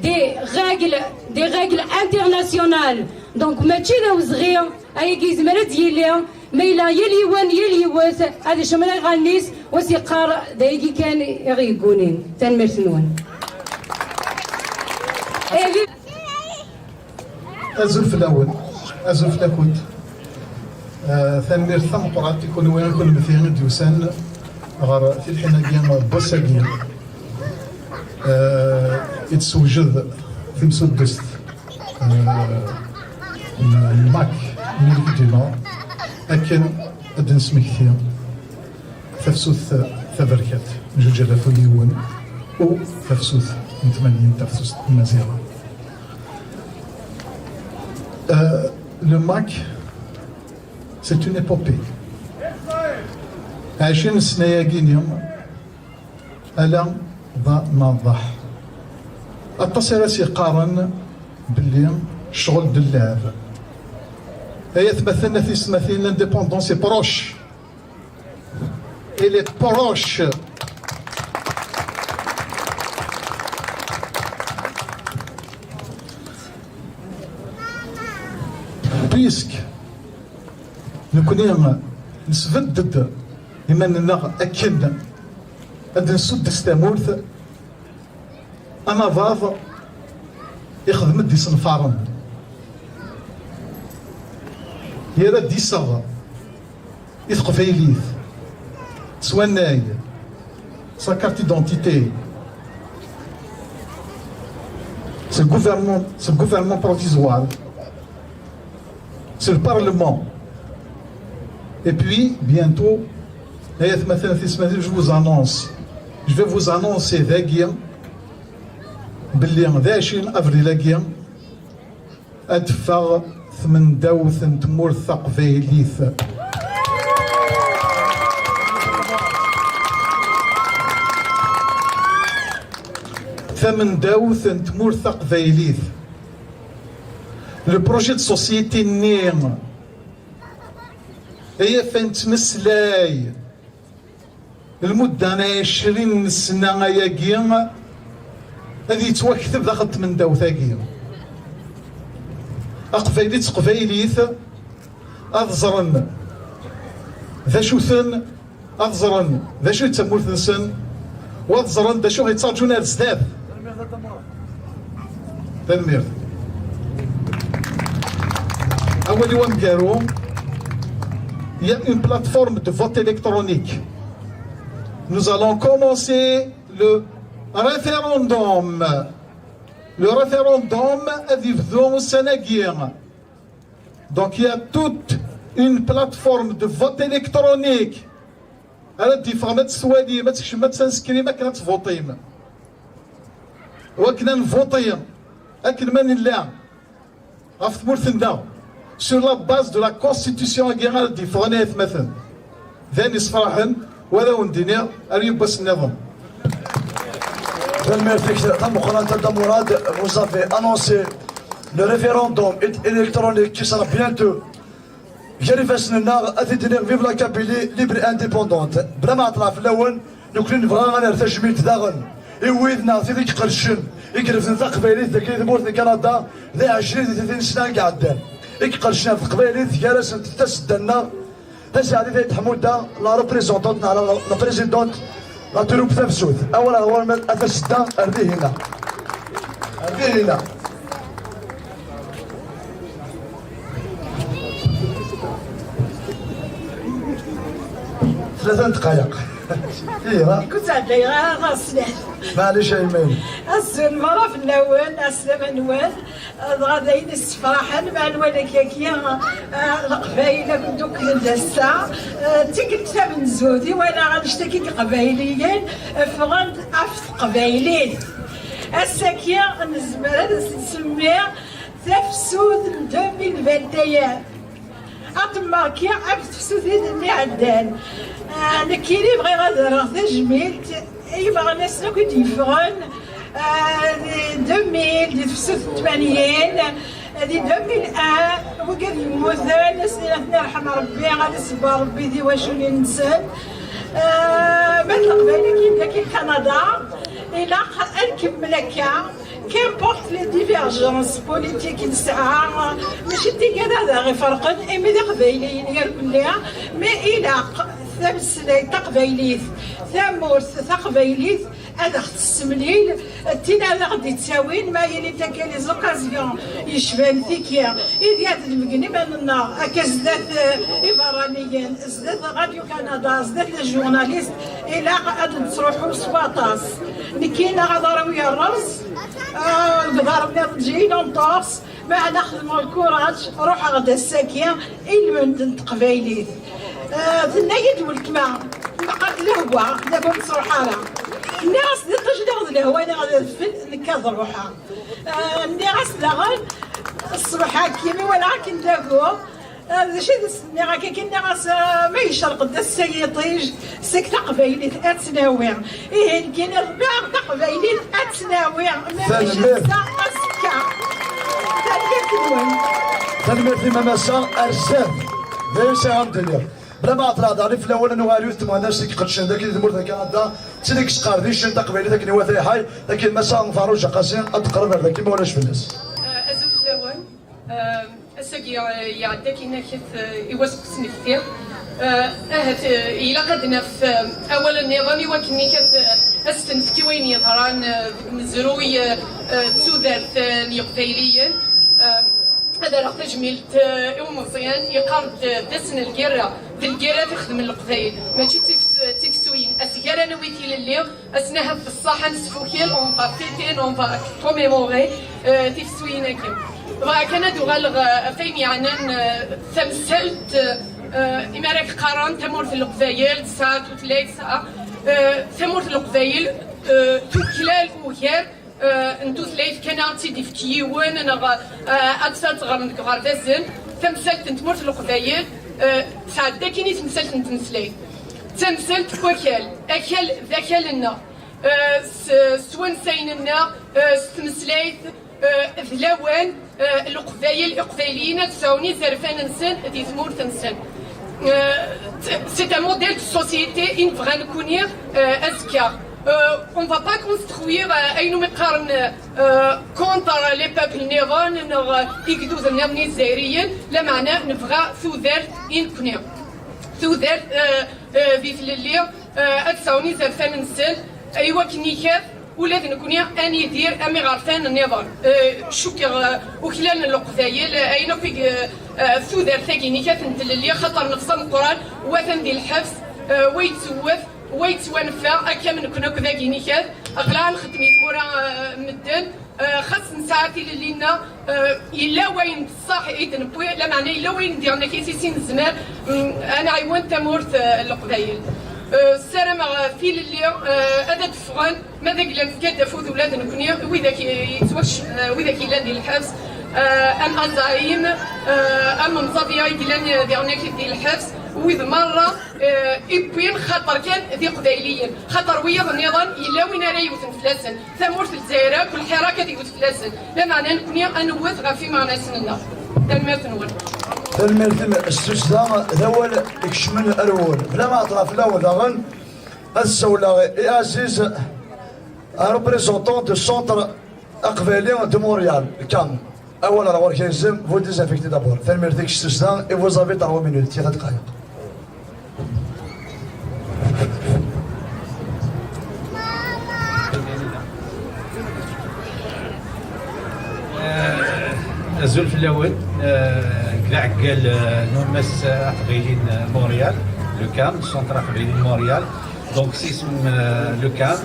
des règles, des règles internationales. Donc, mačči d awezɣi, ayagi yezmer ad d-yili, ma yella yal yiwen, yal yiwet, ad icemmer iɣallen-is, u as-yeqqar d ayagi kan i ɣ-yeggunin. Tanemmirt-nwen. Azul fell-awen, azul fell-akent. Eh, tanemmirt tameqqrant i kunwi, i kunmti i d-yusan ɣer tilḥin-agi n wass-agi. Eh, i d-tessewjed timsuddest, eh, n, n Mac Amérique du Nord, akken ad d-nesmekti tafsut taberkat n zuǧ alaf u yiwen u tafsut n tmanyin, tafsut n Maziɣa. Euh, le Mac, c'est une épopée. Ɛecrin sna-agi-ni, ala d aneḍḍeḥ. Aṭas ara s-yeqqaren belli ccɣel d lleɛb. Ay atmaten, a tiyessetmatin, l'indépendance est proche. Elle est proche. Puisque nekni nesbedd-d iman-nneɣ akken ad nsuddes tamurt, Anabaḍ ixdem-d isenfaren, yerra-d iseɣ i teqbaylit s wannay, sa carte d'identité, c'est le gouvernement, c'est le gouvernement provisoire, c'est le parlement. Et puis bientôt, ay atmaten, ay tismatin, je vous annonce, je vais vous annoncer dagi belli d ɛecrin avril-agi ad teffeɣ tmendawt n tmurt taqbaylit. Tamendawt n tmurt taqbaylit. Le projet de société-nni ay ɣef nettmeslay lmudda n ɛecrin n ssna ayagi, ad yettwakteb daxel n tmendawt-agi. Aqbayli d teqbaylit ad ẓren d acu-ten, ad ẓren d acu i d tamurt-nsen, u ad ẓren d acu i ɣ-yettarǧun ar zdat. Tanemmirt. Awal-iw ameggaru, il y a une plateforme de vote électronique. Nous allons commencer le référendum. Le référendum ad yebdu ussan-agi. Donc il y a toute une plateforme de vote électronique. Ara d-yeffɣem ad tt-twalim, ad tkecmem, ad tt-inscrivem akken ad tvuṭim. Wakken ad nvuṭi akken ma nella ɣef tmurt-nneɣ, sur la base de la constitution-agi ara d-yeffɣen ay atmaten. D ayen yessefraḥen, u ad awen-d-iniɣ ar yiwwas nniḍen. Tanemmirt-ik tameqqrant a Dda Murad. Vous avez annoncé le référendum é-, électronique qui sera bientôt gar ifassen-nneɣ. Ad t-id-iniɣ, vive la Kabylie libre et indépendante. Bla ma ɛeṭṭleɣ fell-awen, nekkni nebɣa ad nerr tajmilt daɣen i wid neɣ tid i iqedcen, i irefden taqbaylit dagi di tmurt n Kanada, di ɛecrin di tlatin sna i iɛeddan, i iqedcen ɣef teqbaylit, gar-asent tasedda-nneɣ taseɛdit Ayt Ḥmuda, la représentante neɣ la, la présidente, la troupe Tafsut. Awal ɣer ɣur-m a tasedda, ar dihin-a. Ar dihin-a. Tlata n ddqayeq. Ih, ha? Ur ttɛeddayeɣ ara ɣer sdat. Maɛlic a yemma-inu. Azul merra fell-awen, ɛeslama-nwen. Dɣa d ayen yessefraḥen, ma nwala-k yagi, ah, Leqbayel akk ddukklen-d ass-a. Ah, d tikkelt tamenzut i walaɣ annect-agi n Iqbayliyen ffɣen-d ɣef teqbaylit. Ass-agi nezmer ad as-nsemmi tafsut n deux mille vingt et un. Ad temmarki am tefsutin-nni iɛeddan. Ah, nekkini bɣiɣ ad rreɣ tajmilt i yimeɣnasen akk i d-yeffɣen, ah, di deux mille, di tefsut n tmanyin, di deux mille un, wigad yemmuten, ad sen-, ad ten-irḥem Rebbi, ad iṣebber Rebbi di waculin-nsen. Ah, ma d Leqbayel-agi d akkin Kanada, ilaq ad nkemmel akka. Qu'importe les divergences politiques i nesɛa, mačči d tigad ad aɣ-iferqen, imi d Iqbayliyen irkelli, mais ilaq tameslayt taqbaylit, tamurt taqbaylit, ad aɣ-tessemlil, d tin ad aɣ-d-ittawin, ma yili akka les occasions yecban tiki, i di ad d-nbeggen iman-nneɣ, akka zdat, eh, iberraniyen, zdat Radio Canada, zdat les journalistes, ilaq ad nettruḥu s waṭas. Nekki neɣ aḍar-iw yerreẓ, ah, deg uḍar-nniḍen j'ai une entorse, meɛna xedmeɣ lkuṛaǧ, ruḥeɣ-d ass-agi i lmend n teqbaylit. Ah, tenna-yi-d weltma, naqal d lehwa, d lehwa ur nettruḥ ara. Nniɣ-as d iṭij neɣ d lehwa neɣ d adfel, nekk ad ruḥeɣ. Ah, nniɣ-as daɣen, ṣṣbeḥ-agi mi walaɣ akken d agu, Ah, d acu i d-as-nniɣ akka, nniɣ-as, ah, ma yecreq-d ass-a yiṭij, seg taqbaylit ad tt-nawi. Ihi nekkini ḍbiɛeɣ taqbaylit ad tt-nawi. Ma mačči ass-a, azekka. Tanemmirt-nwen. Tanemmirt i Mama Sa, ar zdat. D ayen sɛiɣ ad m-d-iniɣ. Bla ma ɛeṭṭleɣ daɣen fell-awen, ad nuɣal i tmeɣnas i iqedcen dagi di tmurt n Kanada, d tin i yesqerdicen taqbaylit akken iwata iḥay, dagi Massa Faruǧ Aqasi, ad d-teqreb ar dagi ma ulac fell-as. Ah, azul fell-awen. Ah, ass-agi, eh, iɛedda akin akat, eh, i wass n usnefti. Eh, ahat, eh, ilaq ad naf, eh, awal nniḍen i wakken i kat, eh, Ad s-ten-fk i wayen yeḍran, eh, deg umezruy, eh, eh, d tudert, eh, n Yeqbayliyen. Eh, ad rreɣ tajmilt, eh, i umeẓyan, yeqqar-d, eh, d ass n lgirra, d lgirra i xedmen Leqbayel, mačči d tif-, d tifsuyin. Asgar ad nawi tilelli, ass-n ahat d ṣṣaḥ ad nesfukel, on va fêter, on va commémorer, eh, tifsuyin-agi. Bɣiɣ kan ad uɣaleɣ, eh, ɣef wayen yeɛnan, eh, tamsalt, eh, imi ara k-qqaren tamurt n Leqbayel tesɛa tutlayt, tesɛa, eh, tamurt n Leqbayel, eh, tuklal ugar, eh, n tutlayt kan ad tt-id-ifk yiwen, neɣ, eh, ad tt-, ad tt-ɣren deg iɣerbazen. Tamsalt n tmurt n Leqbayel, eh, tɛedda akkin i temsalt n tmeslayt. D tamsalt n wakal, akal d akal-nneɣ, eh, s, s wansayen-nneɣ, eh, s tmeslayt, eh, d lawan, eh, Leqbayel, Iqbayliyen ad sɛun izerfan-nsen di tmurt-nsen. Eh, c'est un modèle de société i nebɣa nekkni, eh, azekka. Eh, on va pas construire, eh, ayen umi qqaren, eh, contre les peuples nniḍen neɣ, eh, igduden nniḍen izzayriyen, lameɛna nebɣa tudert i nekkni. Tudert, eh, eh, di tlelli, eh, ad sɛun izerfan-nsen, i wakken ikaf ula d nekkni ad nidir am iɣerfan nniḍen. Eh, cukkeɣ, eh, uklalen Leqbayel, eh, ayen akk i, eh, eh, tudert-agi-inek ad ten-tlelli, axaṭer nefs ameqqran, wa atan di lḥebs, eh, wa yettewwet, wa yettwanfa, akka am nekkni akk dagi-inek ad, aql-aɣ nxeddem i tmura, eh, medden, eh, xas nesɛa tilelli-nneɣ, eh, yella wayen d ṣṣaḥ i d-newwi, lameɛna yella wayen diɣen akk i sin nezmer, mm, ad nɛiwen tamurt, eh, n Leqbayel. Eh, ssarameɣ, eh, tilelli, eh, ad d-ffɣen, ma d agla nefka-d afud ula d nekkni, widak yettwac-, eh, widak yellan di lḥebs, eh, am Azaim, eh, am Mẓabiya i yellan, eh, diɣen akk di lḥebs, wid merra, eh, i wwin xaṭer kan d Iqbayliyen, xaṭer wiyaḍ nniḍen yella win ara yewten fell-asen. Tamurt n Lezzayer akk, lḥir akk ad iwet fell-asen. Lameɛna nekkni ad newwet ɣef imeɣnasen-nneɣ. Tanemmirt-nwen. Tanemmirt-im s tussda, d awal ikecmen ar wul. Bla ma ɛeṭṭleɣ fell-awen daɣen, ad ssawleɣ i Aziz, un représentant du Centre Aqbayli de Montréal, CAM. Awal ar ɣur-k a Izem, vous désinfectez d'abord. Tanemmirt-ik s tussda, et vous avez trois minutes, tlata dqayeq. Eh, azul fell-awen. Eh, nekk d aɛeggal, eh, n Ummas Aqbayli n Montréal, le CAM, Centre Aqbayli n Montréal. Donc, s yisem, eh, le CAM,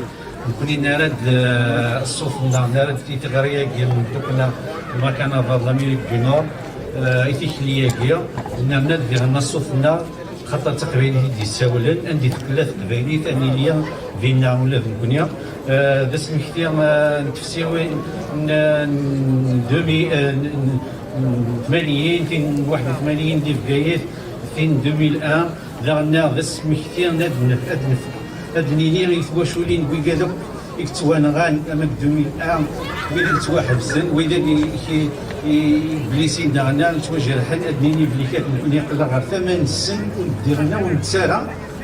nekkni nerra-d, eh, ṣṣut-nneɣ, nerra-d i tiɣri-agi n tuqqna n Makanava de l'Amérique du Nord, eh, i tikli-agi, nerna-d diɣen ṣṣut-nneɣ, xaṭer d taqbaylit i d-yessawlen, anda i teqla teqbaylit, ad nili dinna ula d nekkni. Eh, d asmekti, eh, n tefsiwin n, n deux mille, eh, n, n, n tmanyin, tin n waḥed u tmanyin di Bgayet, tin n deux mille un, daɣen d asmekti ad nef-, ad nef-, ad nini i twaculin n wigad akk i yettwanɣan, ama deg deux mille un, wid i yettwaḥebsen, wid i, i, i, i blessés daɣen, yettwajerḥen, ad nini belli kat nekkni aql-aɣ ɣer tama-nsen, ur ddiɣen, ur nettu ara,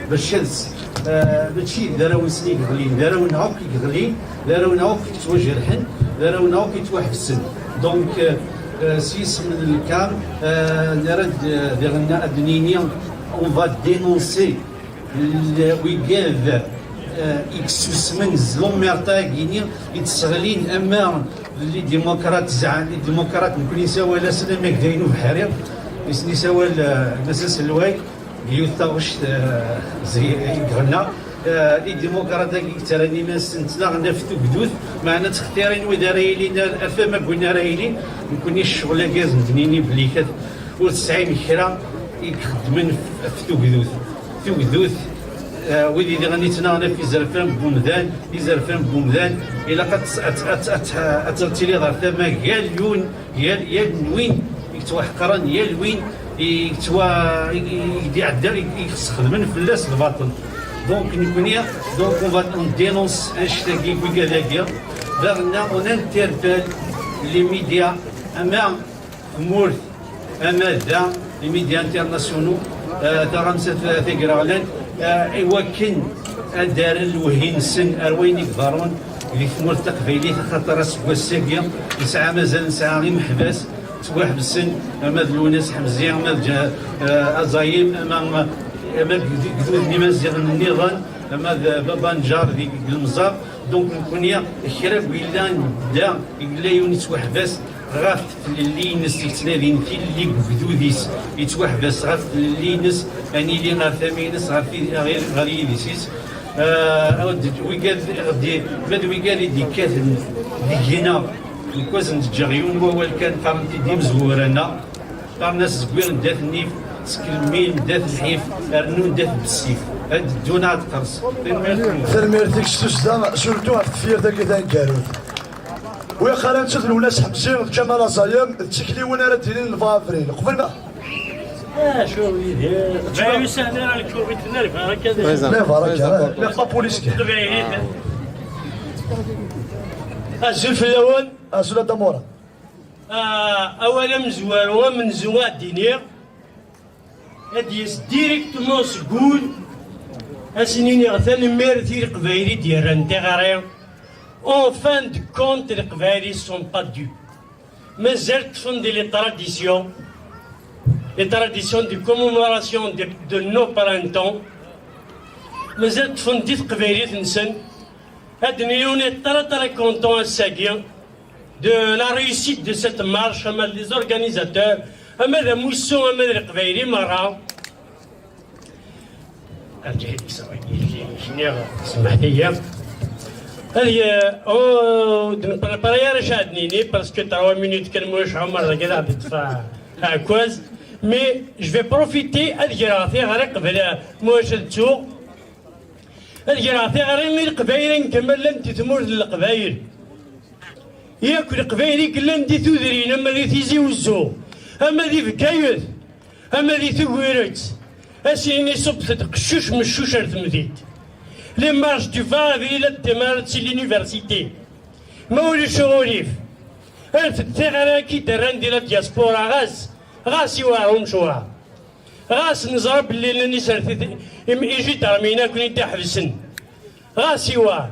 bac ad s-, eh, mačči d arraw-nsen i yeɣlin, d arraw-nneɣ akk i yeɣlin, d arraw-nneɣ akk i yettwajerḥen, d arraw-nneɣ akk i yettwaḥebsen. Donc, eh, eh, s yisem n le CAM, eh, nerra-d, eh, diɣen ad nini, on va dénoncer l-, wigad, eh, i yessusmen, z l'omerta-agi-ni i d-sseɣlin, ama d les démocrates, zeɛma les démocrates, nekkni nsawal-asen am agday n ubeḥri, i sen-isawal, eh, Mass Aselway, yiwet taɣect, eh, zi-, i iɣenna. Eh, les démocrates-agi yettarran iman-nsen ttnaɣen ɣef tugdut, meɛna ttxettirin wid ara yilin ar, ar tama n win ara yilin, nekkni ccɣel-agi ad s-nini belli kat ur tesɛim kra i ixeddmen f-, f tugdut. Tugdut, eh, wid i diɣen yettnaɣen ɣef izerfan n wemdan, izerfan n wemdan, ilaq ad tt-, ad tt-, ad tt-, ad tt-, ad tt-, ad tiliḍ ɣer tama n yal yiwen, yal, yal n win i yettwaḥeqren, yal win i yettwa-, i, i, i d-iɛeddan, i, i yesxedmen fell-as lbaṭel. Donc, nekkni, donc, on va, on dénonce annect-agi, wigad-agi. Daɣen, on interpelle les médias, ama tmurt, ama da, les médias internationaux, eh, taɣamsa t-, tagraɣlant, eh, i wakken ad d-rren lwehhi-nsen ar wayen i iḍerrun di tmurt taqbaylit, axaṭer aseggas-agi nesɛa, mazal nesɛa imeḥbas ttwaḥebsen, ama d Lwennas Ḥemzi, ama d Ja-, eh, Aẓayim, ama, ama d, d, d Imaziɣen nniḍen, Ama d baba n Ǧar di Lemẓer, donc nekkni kra n yella nedda, yella yiwen yettwaḥbas ɣef tlelli-ines, yettnadin tilelli deg ugdud-is, yettwaḥbas ɣef tlelli-ines, ad nili ɣer tama-ines, ɣer tid-, ɣer, ɣer yidis-is. Ah, wigad, ma d wigad i d-yekkaten deg-neɣ, nekk ad sen-d-ǧǧeɣ yiwen wawal kan, qqaren-t-id imezwura-nneɣ. Qqaren-as zegwiren dat nnif, skelmin dat lḥif, rnun dat bessif. Ad ddun ad qers. Tanemmirt-nwen. Tanemmirt-ik s tussda, surtout ɣef tefyirt-agi taneggarut. Wi qqaren d Lwennas Ḥemzi, d Ǧamal Aẓayem, d tikliwin ara d-inin le vingt avril. Qbel ma. Acu Yidir? Ǧamal ur sɛin ara lkurbi n tnerba akka d. Mais voilà, mais pas police. Azul fell-awen. Azul a Dda Murat. Ah, awal amezwaru amenzu ad d-iniɣ, ad d-yas directement seg wul, ad sen-iniɣ tanemmirt i Leqbayel i d-yerran tiɣri. En fin de compte, Leqbayel ils sont pas dupes. Mazal ṭṭfen di les traditions, les traditions de commémoration de, de nos parents. Mazal ṭṭfen di teqbaylit-nsen. Ad d-nini, on est très très content ass-agi de la réussite de cette marche, ama d les organisateurs, ama d amussu, ama d Leqbayel merra. Rǧiɣ-it deg ṣṣwayed-nni, semmḥet-iyi. Ad y-, oh, d neprepara ara cad nini, parce que trois minutes kan Muc Ɛumer dagi ad aɣ-d-iṭṭef aɛekkaz. Mais je vais profiter ad greɣ tiɣri qbel Muc ad ttuɣ. Ad greɣ tiɣri i Leqbayel akken ma llant di tmurt n Leqbayel. Yakk Leqbayel i yellan di tudrin, ama di Tizi Wezzu, ama di Bgayet, ama di Tubiret, ad s-yini iṣubb-d qeccuc meccuc ar temdint. Les marches du vingt avril ad d-temmar si l'université. Ma ulac uɣilif, ar tiɣri-agi d-rran di la diaspora, ɣas, ɣas iwɛer umecwar. Ɣas neẓra belli llan isertit im-, ijidarmiyen akk i d-iḥebsen. Ɣas iwɛer.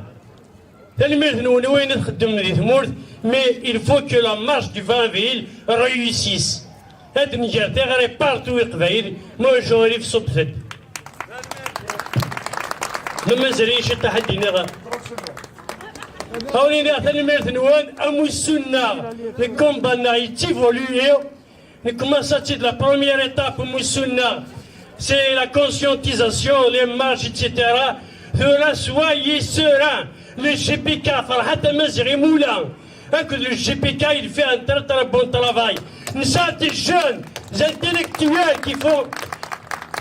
Tanemmirt-nwen i wayen i txeddmem di tmurt, mais il faut que la marche du vingt avril réussisse. Ad nger tiɣri partout i Leqbayel, ma ulac uɣilif ṣubbet-d. Ma mazal-iyi ciṭṭaḥ ad d-iniɣ. Awen-iniɣ tanemmirt-nwen, amussu-nneɣ, le combat-nneɣ yettivoluye. Nekk, ma ça, c'est la première étape, amussu-nneɣ, c'est la conscientisation, les marches, et cetera. Tura, soyez serein, le G P K, Ferḥat Amaziɣ Imula, akked le G P K, il fait un très très bon travail. Nesɛa des jeunes intellectuels qui font,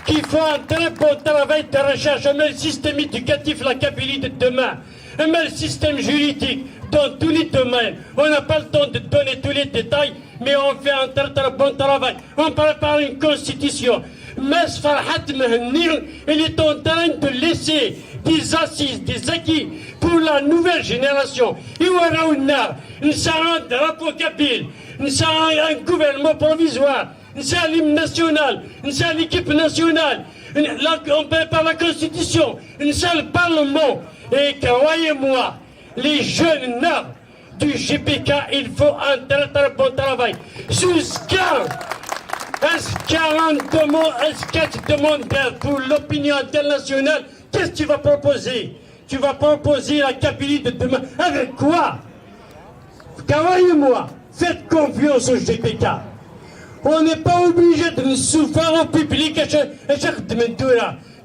qui font un très bon travail de recherche, même le système éducatif, la Kabylie de demain, même le système juridique, dans tous les domaines. On n'a pas le temps de donner tous les détails, mais on fait un très très bon travail. On prépare une constitution. Mais Farhat Mhenni, il est en train de laisser des assises, des acquis pour la nouvelle génération. I warraw-nneɣ, nesɛa un drapeau kabyle, nesɛa un gouvernement provisoire, nesɛa l'hymne national, nesɛa l'équipe nationale, la, on prépare la constitution, nesɛa le parlement. Et croyez-moi, les jeunes-nneɣ du G P K, il faut un très très bon travail. Jusqu'à, est-ce qu'il y a un demande, est-ce que tu demandes pour l'opinion internationale, qu'est-ce que tu vas proposer? Tu vas proposer la Kabylie de demain avec quoi? Croyez-moi, faites confiance au G P K. On n'est pas obligé de nous souffrir au public à chaque, à chaque demi-tour.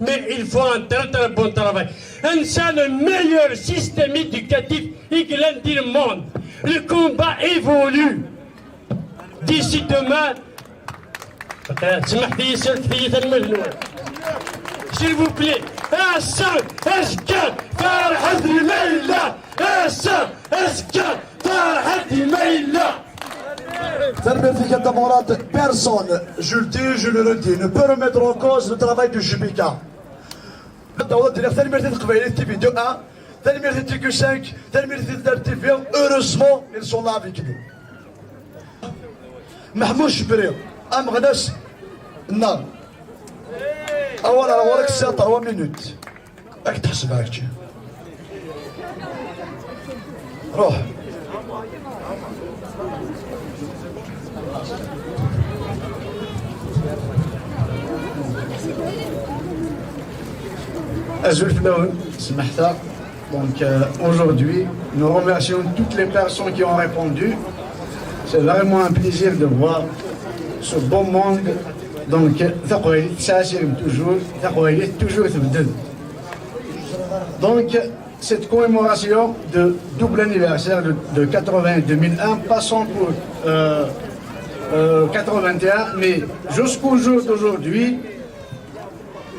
Mais il faut un très très bon travail. Un, c'est le meilleur système éducatif i yellan di le monde. Le combat évolue. D'ici demain, s'il vous plaît. Ass-a, azekka, Ferḥat Lmayla. Ass-a, azekka, Ferḥat Lmayla. Tanemmirt-ik a Dda Murat, personne, je le dis, je le redis, ne peut remettre en cause le travail du G P K. Ad d-awiḍ ad d-iniɣ tanemmirt i Teqbaylit T V deux un, tanemmirt i T Q cinq, tanemmirt i Tdar T V, heureusement, ils sont là avec nous. Meḥmud Cebri, ameɣnas nneɣ. Awal ar ɣur-k, sɛiḍ trois minutes. Ad k-d-ḥesbeɣ kečči. Ruḥ. Azul fell-awen, smeḥta. Donc euh, aujourd'hui, nous remercions toutes les personnes qui ont répondu. C'est vraiment un plaisir de voir ce beau monde. Donc, taqbaylit tesɛa asirem toujours, taqbaylit toujours tebded. Donc, cette commémoration de double anniversaire de, de quatre-vingts et deux mille un, passant pour euh, euh, quatre-vingt-un, mais jusqu'au jour d'aujourd'hui,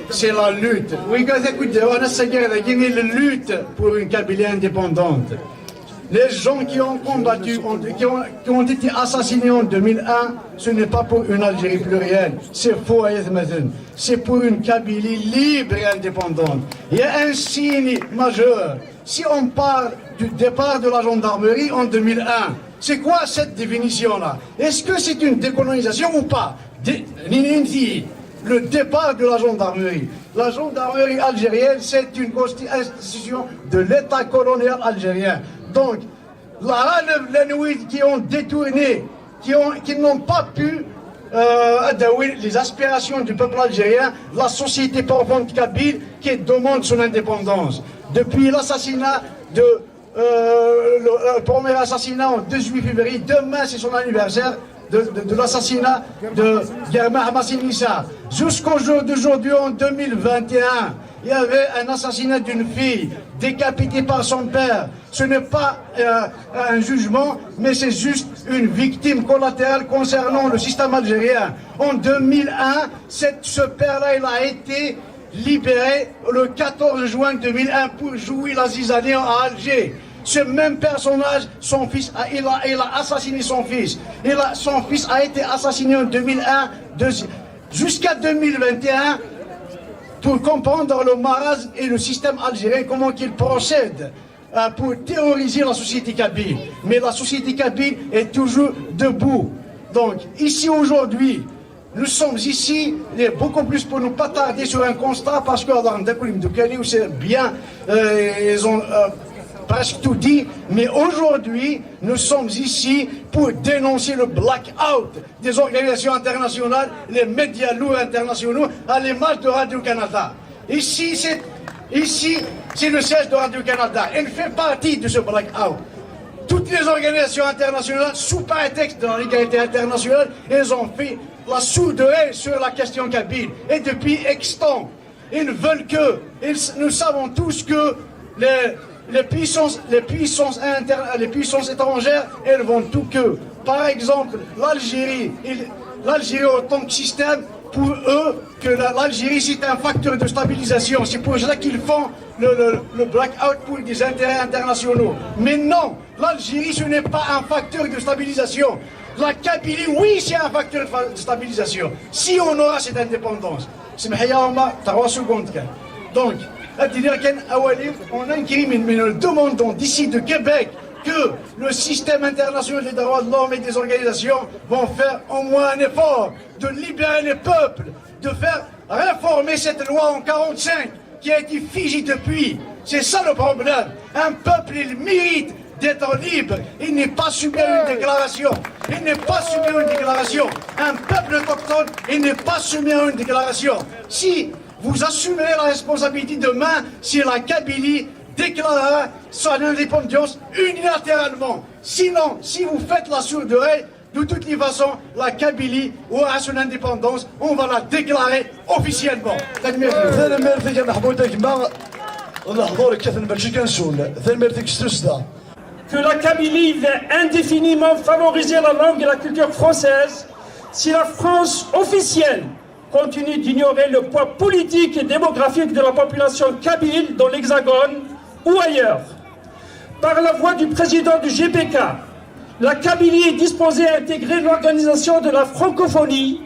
c'est la lutte. Oui, quand écoute, on a cette guerre, la lutte pour une Kabylie indépendante. Les gens qui ont combattu, ont- qui, ont, qui ont été assassinés en deux mille un, ce n'est pas pour une Algérie plurielle. C'est faux, Ayat Mazen. C'est pour une Kabylie libre et indépendante. Il y a un signe majeur. Si on parle du départ de la gendarmerie en deux mille un, c'est quoi cette définition-là? Est-ce que c'est une décolonisation ou pas? Dé- Nini, le départ de la gendarmerie. La gendarmerie algérienne, c'est une consti- institution de l'État colonial algérien. Donc, la relève, les Nouides qui ont détourné, qui ont, qui n'ont pas pu euh, adawi les aspirations du peuple algérien, la société profonde kabyle qui demande son indépendance. Depuis l'assassinat de euh, le, le premier assassinat en dix-huit février, demain c'est son anniversaire de, de- de l'assassinat de Germain Hamassi Nissa. Jusqu'au jour d'aujourd'hui, en deux mille vingt et un, il y avait un assassinat d'une fille décapitée par son père. Ce n'est pas euh, un jugement, mais c'est juste une victime collatérale concernant le système algérien. En deux mille un, cette- ce père-là, il a été libéré le quatorze juin deux mille un pour jouer la zizanie à Alger. Ce même personnage, son fils, a- il a, il a assassiné son fils. Il a- son fils a été assassiné en deux mille un, de- jusqu'à deux mille vingt et un, pour comprendre le marasme et le système algérien, comment qu'il procède euh, pour terroriser la société kabyle. Mais la société kabyle est toujours debout. Donc, ici aujourd'hui, nous sommes ici, et beaucoup plus pour ne pas tarder sur un constat, parce que dans Dakoulim Doukali, c'est bien, euh, ils ont euh, presque tout dit, mais aujourd'hui, nous sommes ici pour dénoncer le blackout des organisations internationales, les médias lourds internationaux, à l'image de Radio-Canada. Ici, c'est ici, c'est le siège de Radio-Canada. Elle fait partie de ce blackout. Toutes les organisations internationales, sous prétexte de la légalité internationale, elles ont fait la sourde oreille sur la question kabyle. Et depuis extant, ils veulent que, ils- nous savons tous que les, les puissances, les puissances inter- les puissances étrangères, elles vont tout que. Par exemple, l'Algérie, il- l'Algérie en tant que système, pour eux, que la- l'Algérie c'est un facteur de stabilisation. C'est pour cela qu'ils font le, le- le blackout pour des intérêts internationaux. Mais non, l'Algérie ce n'est pas un facteur de stabilisation. La Kabylie, oui, c'est un facteur de fa- de stabilisation. Si on aura cette indépendance, c'est trois secondes. Donc, c'est-à-dire qu'on incrimine, mais nous demandons d'ici de Québec que le système international des droits de l'homme et des organisations vont faire au moins un effort de libérer les peuples, de faire réformer cette loi en quarante-cinq qui a été figée depuis. C'est ça le problème. Un peuple, il mérite d'être libre. Il n'est pas soumis à une déclaration. Il n'est pas soumis à une déclaration. Un peuple autochtone, il n'est pas soumis à une déclaration. Si vous assumerez la responsabilité demain, si la Kabylie déclarera son indépendance unilatéralement. Sinon, si vous faites la sourde oreille, de toutes les façons, la Kabylie aura son indépendance. On va la déclarer officiellement. Tanemmirt. Tanemmirt-ik a Meḥmud a gma. Lehdur kkaten mačči kan s ul. Tanemmirt-ik s tussda. Que la Kabylie va indéfiniment favoriser la langue et la culture française si la France officielle continue d'ignorer le poids politique et démographique de la population kabyle dans l'Hexagone ou ailleurs. Par la voix du président du G P K, la Kabylie est disposée à intégrer l'organisation de la francophonie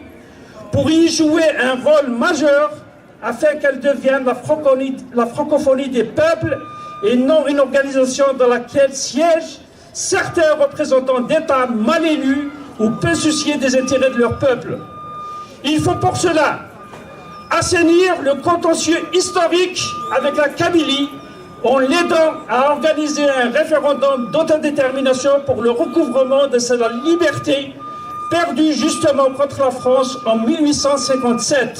pour y jouer un rôle majeur afin qu'elle devienne la francophonie, la francophonie des peuples et non une organisation dans laquelle siègent certains représentants d'États mal élus ou peu soucieux des intérêts de leur peuple. Il faut pour cela assainir le contentieux historique avec la Kabylie en l'aidant à organiser un référendum d'autodétermination pour le recouvrement de sa liberté perdue justement contre la France en mille huit cent cinquante-sept.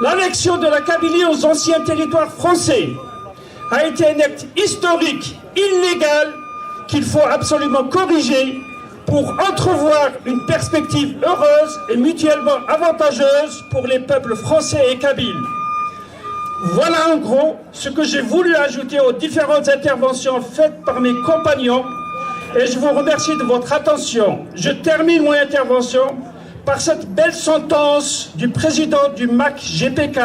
L'annexion de la Kabylie aux anciens territoires français a été un acte historique, illégal, qu'il faut absolument corriger pour entrevoir une perspective heureuse et mutuellement avantageuse pour les peuples français et kabyles. Voilà en gros ce que j'ai voulu ajouter aux différentes interventions faites par mes compagnons et je vous remercie de votre attention. Je termine mon intervention par cette belle sentence du président du MAK G P K: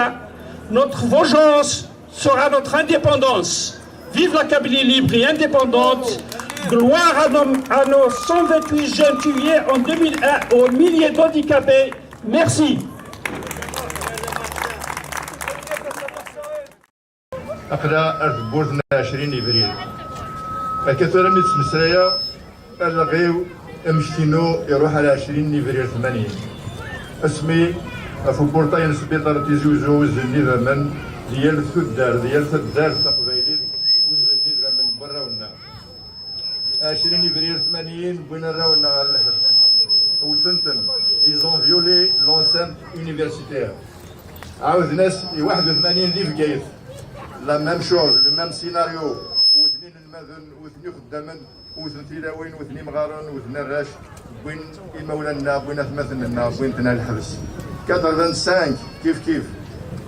notre vengeance sera notre indépendance. Vive la Kabylie libre et indépendante. Gloire à nos, à nos cent vingt-huit jeunes tués en deux mille un, aux milliers d'handicapés. Merci. Aql-aɣ ar tewwurt n ɛecrin yebrir. Akka tura mi d-ttmeslayeɣ, allaɣ-iw, amekti-inu iruḥ ar ɛecrin yebrir tmanyin. Asmi ɣef uburṭay n sbiṭar n Tizi Uzzu, uzzel n idammen di yal tuddar, di yal taddart taqbaylit, uzzel n idammen n warraw-nneɣ. Ɛecrin yebrir tmanyin wwin arraw-nneɣ ɣer lḥebs. Wten-ten. Ils ont violé l'enceinte universitaire. Ɛawden-as i waḥed u tmanyin di Bgayet. La même chose, le même scénario. Wten inelmaden, wten ixeddamen, wten tilawin, wten imɣaren, wten arrac, wwin imawlan-nneɣ, wwin atmaten-nneɣ, wwin-ten ar lḥebs. Quatre-vingt-cinq, kif kif.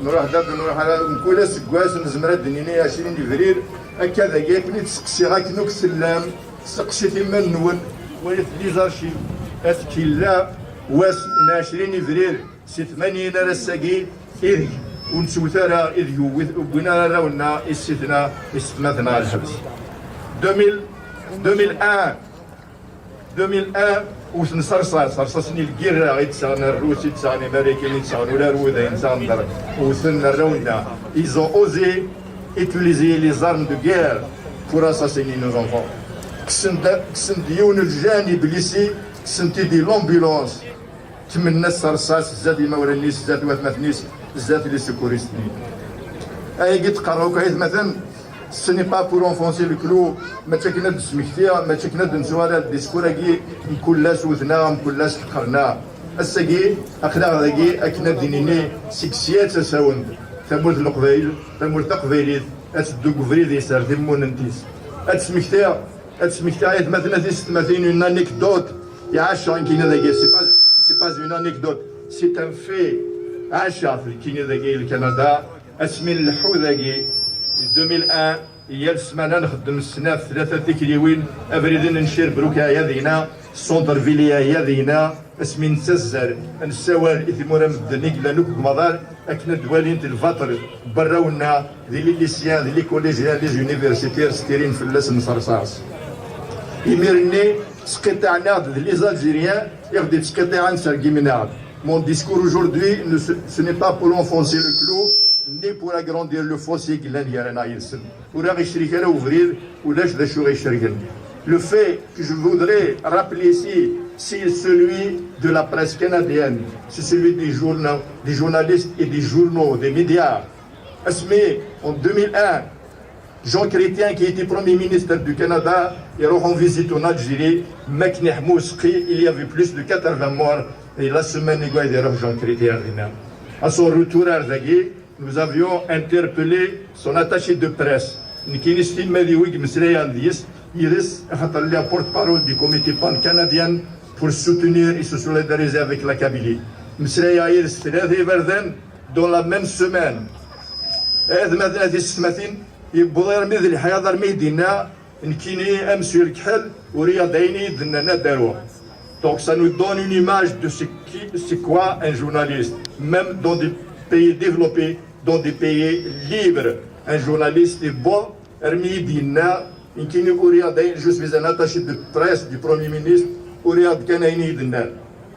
Nruḥ da, nruḥ ara, mkul aseggas nezmer ad d-nini ɛecrin yebrir, akka dagi akken i d-seqsiɣ akken akk tellam, seqsit iman-nwen, walit les archives, amek yella wass n ɛecrin yebrir si tmanyin ar ass-agi, ideg ur nettwet ara, ideg wwin ara arraw-nneɣ, issitna, isetmaten ɣer lḥebs. Deux mille, deux mille un, deux mille un, wten s rrṣaṣ, rrṣaṣ-nni n lgirra i d-sɣen Rrus, i d-sɣen Imarikan, i d-sɣen ula Rwuda, i d-sɣen Dr. Wten arraw-nneɣ. Ils ont osé utiliser les armes de guerre pour assassiner nos enfants. Kksen-d kksen-d yiwen n ljan iblisi, kksen-t-id di l'ambulance. Tmenna s rrṣaṣ zdat imawlan-is, zdat watmaten-is, zdat les secouristes-nni. Ayagi d-qqareɣ akk aytmaten, ce n'est pas pour enfoncer le clou, mačči akken ad d-smektiɣ, mačči akken ad d-nettu ara discours-agi, mkul ass wten-aɣ, mkul ass ḥeqren-aɣ. Ass-agi, aql-aɣ dagi akken ad d-nini seg sya ad tasawen tamurt n Leqbayel, tamurt taqbaylit, ad teddu deg ubrid-is ar timmunent-is. Ad d-smektiɣ Ad smektiɣ aytmaten, a tisetmatin, une anecdote. Iɛac nekkini dagi, c'est pas, c'est pas une anecdote, c'est un fait. Ɛaceɣ-t nekkini dagi, le Canada, asmi nleḥḥu dagi, deux mille un, yal ssmana nxeddem snat, tlata tikliwin, abrid n Cherbourg yeɛya dina, centre-ville yeɛya dina, asmi nettazzal, nessawal i tmura n medden i yellan akk deg umaḍal, akken ad d-walint lbaṭel n warraw-nneɣ, di les lycéens, di les collégiens, les universitaires, ttirin fell-asen s rrṣaṣ. Imir-nni, ttqiṭiɛen-aɣ-d d les Algériens i ɣ-d-ittqiṭiɛen, ttergimen-aɣ-d. Mon discours aujourd'hui, ne, ce, ce n'est pas pour enfoncer le clou, ni pour agrandir le fossé i yellan gar-aneɣ yid-sen. Ur aɣ-icrik ara ubrid, ulac d acu i ɣ-icergen. Le fait que je voudrais rappeler ici, c'est celui de la presse canadienne, c'est celui des, journa- des journalistes et des journaux, des médias. Asmi, en deux mille un, Jean Chrétien, qui était Premier ministre du Canada, iruḥ en visite en Algérie, mi akken iḥma useqqi, il y avait plus de quatre-vingts morts, et la semaine i iruḥ Jean Chrétien dinna. À son retour ar dagi, nous avions interpellé son attaché de presse. Nekkini s timmad-iw i yemmeslayen yid-s, yid-s, axaṭer lliɣ porte-parole du comité pan-canadien pour soutenir et se solidariser avec la Kabylie. Mmeslayeɣ yid-s tlata iberdan dans la même semaine. Aytmaten, a tisetmatin, yewweḍ armi d lḥiḍ, armi i d-yenna, nekkini, a monsieur Lekḥel, uriɣ-d ayen i yi-d-nnan ad d-aruɣ. Donc ça nous donne une image de ce qui, c'est quoi un journaliste, même dans des pays développés, dans des pays libres. Un journaliste yewweḍ armi i d-yenna, nekkini uriɣ-d ayen, je suis un attaché de presse du Premier ministre, uriɣ-d kan ayen i yi-d-nnan.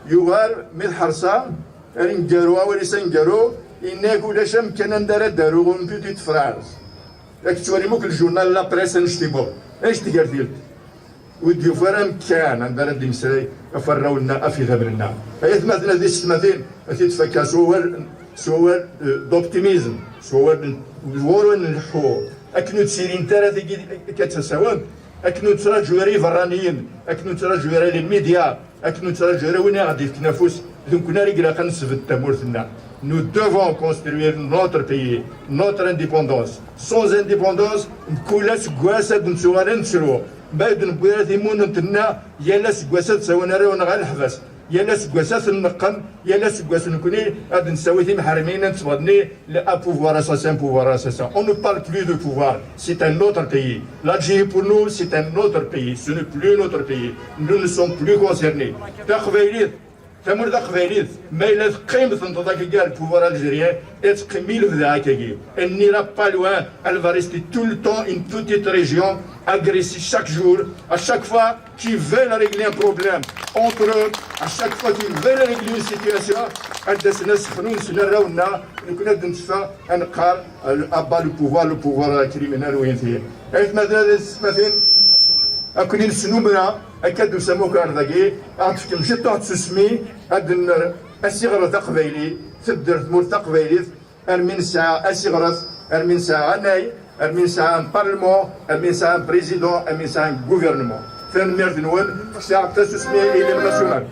Yuɣal, mi tḥerṣa, aneggaru, awal-is aneggaru, yenna-ak ulac amkan anda ara d-aruɣ une petite phrase. Ad k-ttwalim akk ljournal, la presse, annect-iwweḍ, annect tgertilt. Ur d-yufi ara amkan anda ara d-imeslay ɣef warraw-nneɣ, ɣef idammen-nneɣ. Ay atmaten, a tisetmatin, ad t-id-fakkeɣ s wawal, s wawal, eh, d'optimisme, s wawal n, n ɣur-wen nleḥḥu. Akken ur d-sirint ara tigi akka d tasawant, akken ur nettraǧu ara iberraniyen, akken ur nettraǧu ara les médias, akken ur nettraǧu ara win i ɣ-d-yefken afus, d nekkni ara ilaq ad nesbedd tamurt-nneɣ. Nous devons construire notre pays, notre indépendance. Sans indépendance, mkul aseggas ad nettuɣal ad nettru. Ma ur d-newwi ara timunent-nneɣ, yal aseggas ad ttawin arraw-nneɣ ɣer leḥbas. Yal aseggas ad ten-neqqen, yal aseggas nekkni ad nessawi timeḥrimin ad nettbeḍni le un pouvoir assassin, pouvoir assassin. On ne parle plus de pouvoir, c'est un autre pays. L'Algérie pour nous, c'est un autre pays, ce n'est plus notre pays. Nous ne sommes plus concernés. Taqbaylit, tamurt taqbaylit, ma yella teqqim tenṭeḍ akka gar le pouvoir algérien, ad teqqim i lebda akkagi. Elle n'ira pas loin, elle va rester tout le temps une petite région agressée chaque jour, à chaque fois qu'ils veulent régler un problème entre eux, à chaque fois qu'ils veulent régler une situation, ad d-asen ad sexnun s narraw-nneɣ, nekkni ad d-netteffeɣ ad neqqar, euh, à bas le pouvoir, le pouvoir criminel, u yinti. Aytmaten d tsetmatin, akken i nesnumra, akka d-usam ugar dagi, ad ɣ-tefkem ciṭṭuḥ n tsusmi, ad d-nerr asiɣret aqbayli, tedder tmurt taqbaylit, armi nesɛa asiɣret, armi nesɛa anay, armi nesɛa un parlement, armi nesɛa un président, armi nesɛa un gouvernement. Tanemmirt-nwen, fsiɣ tasusmi i l'hymne national.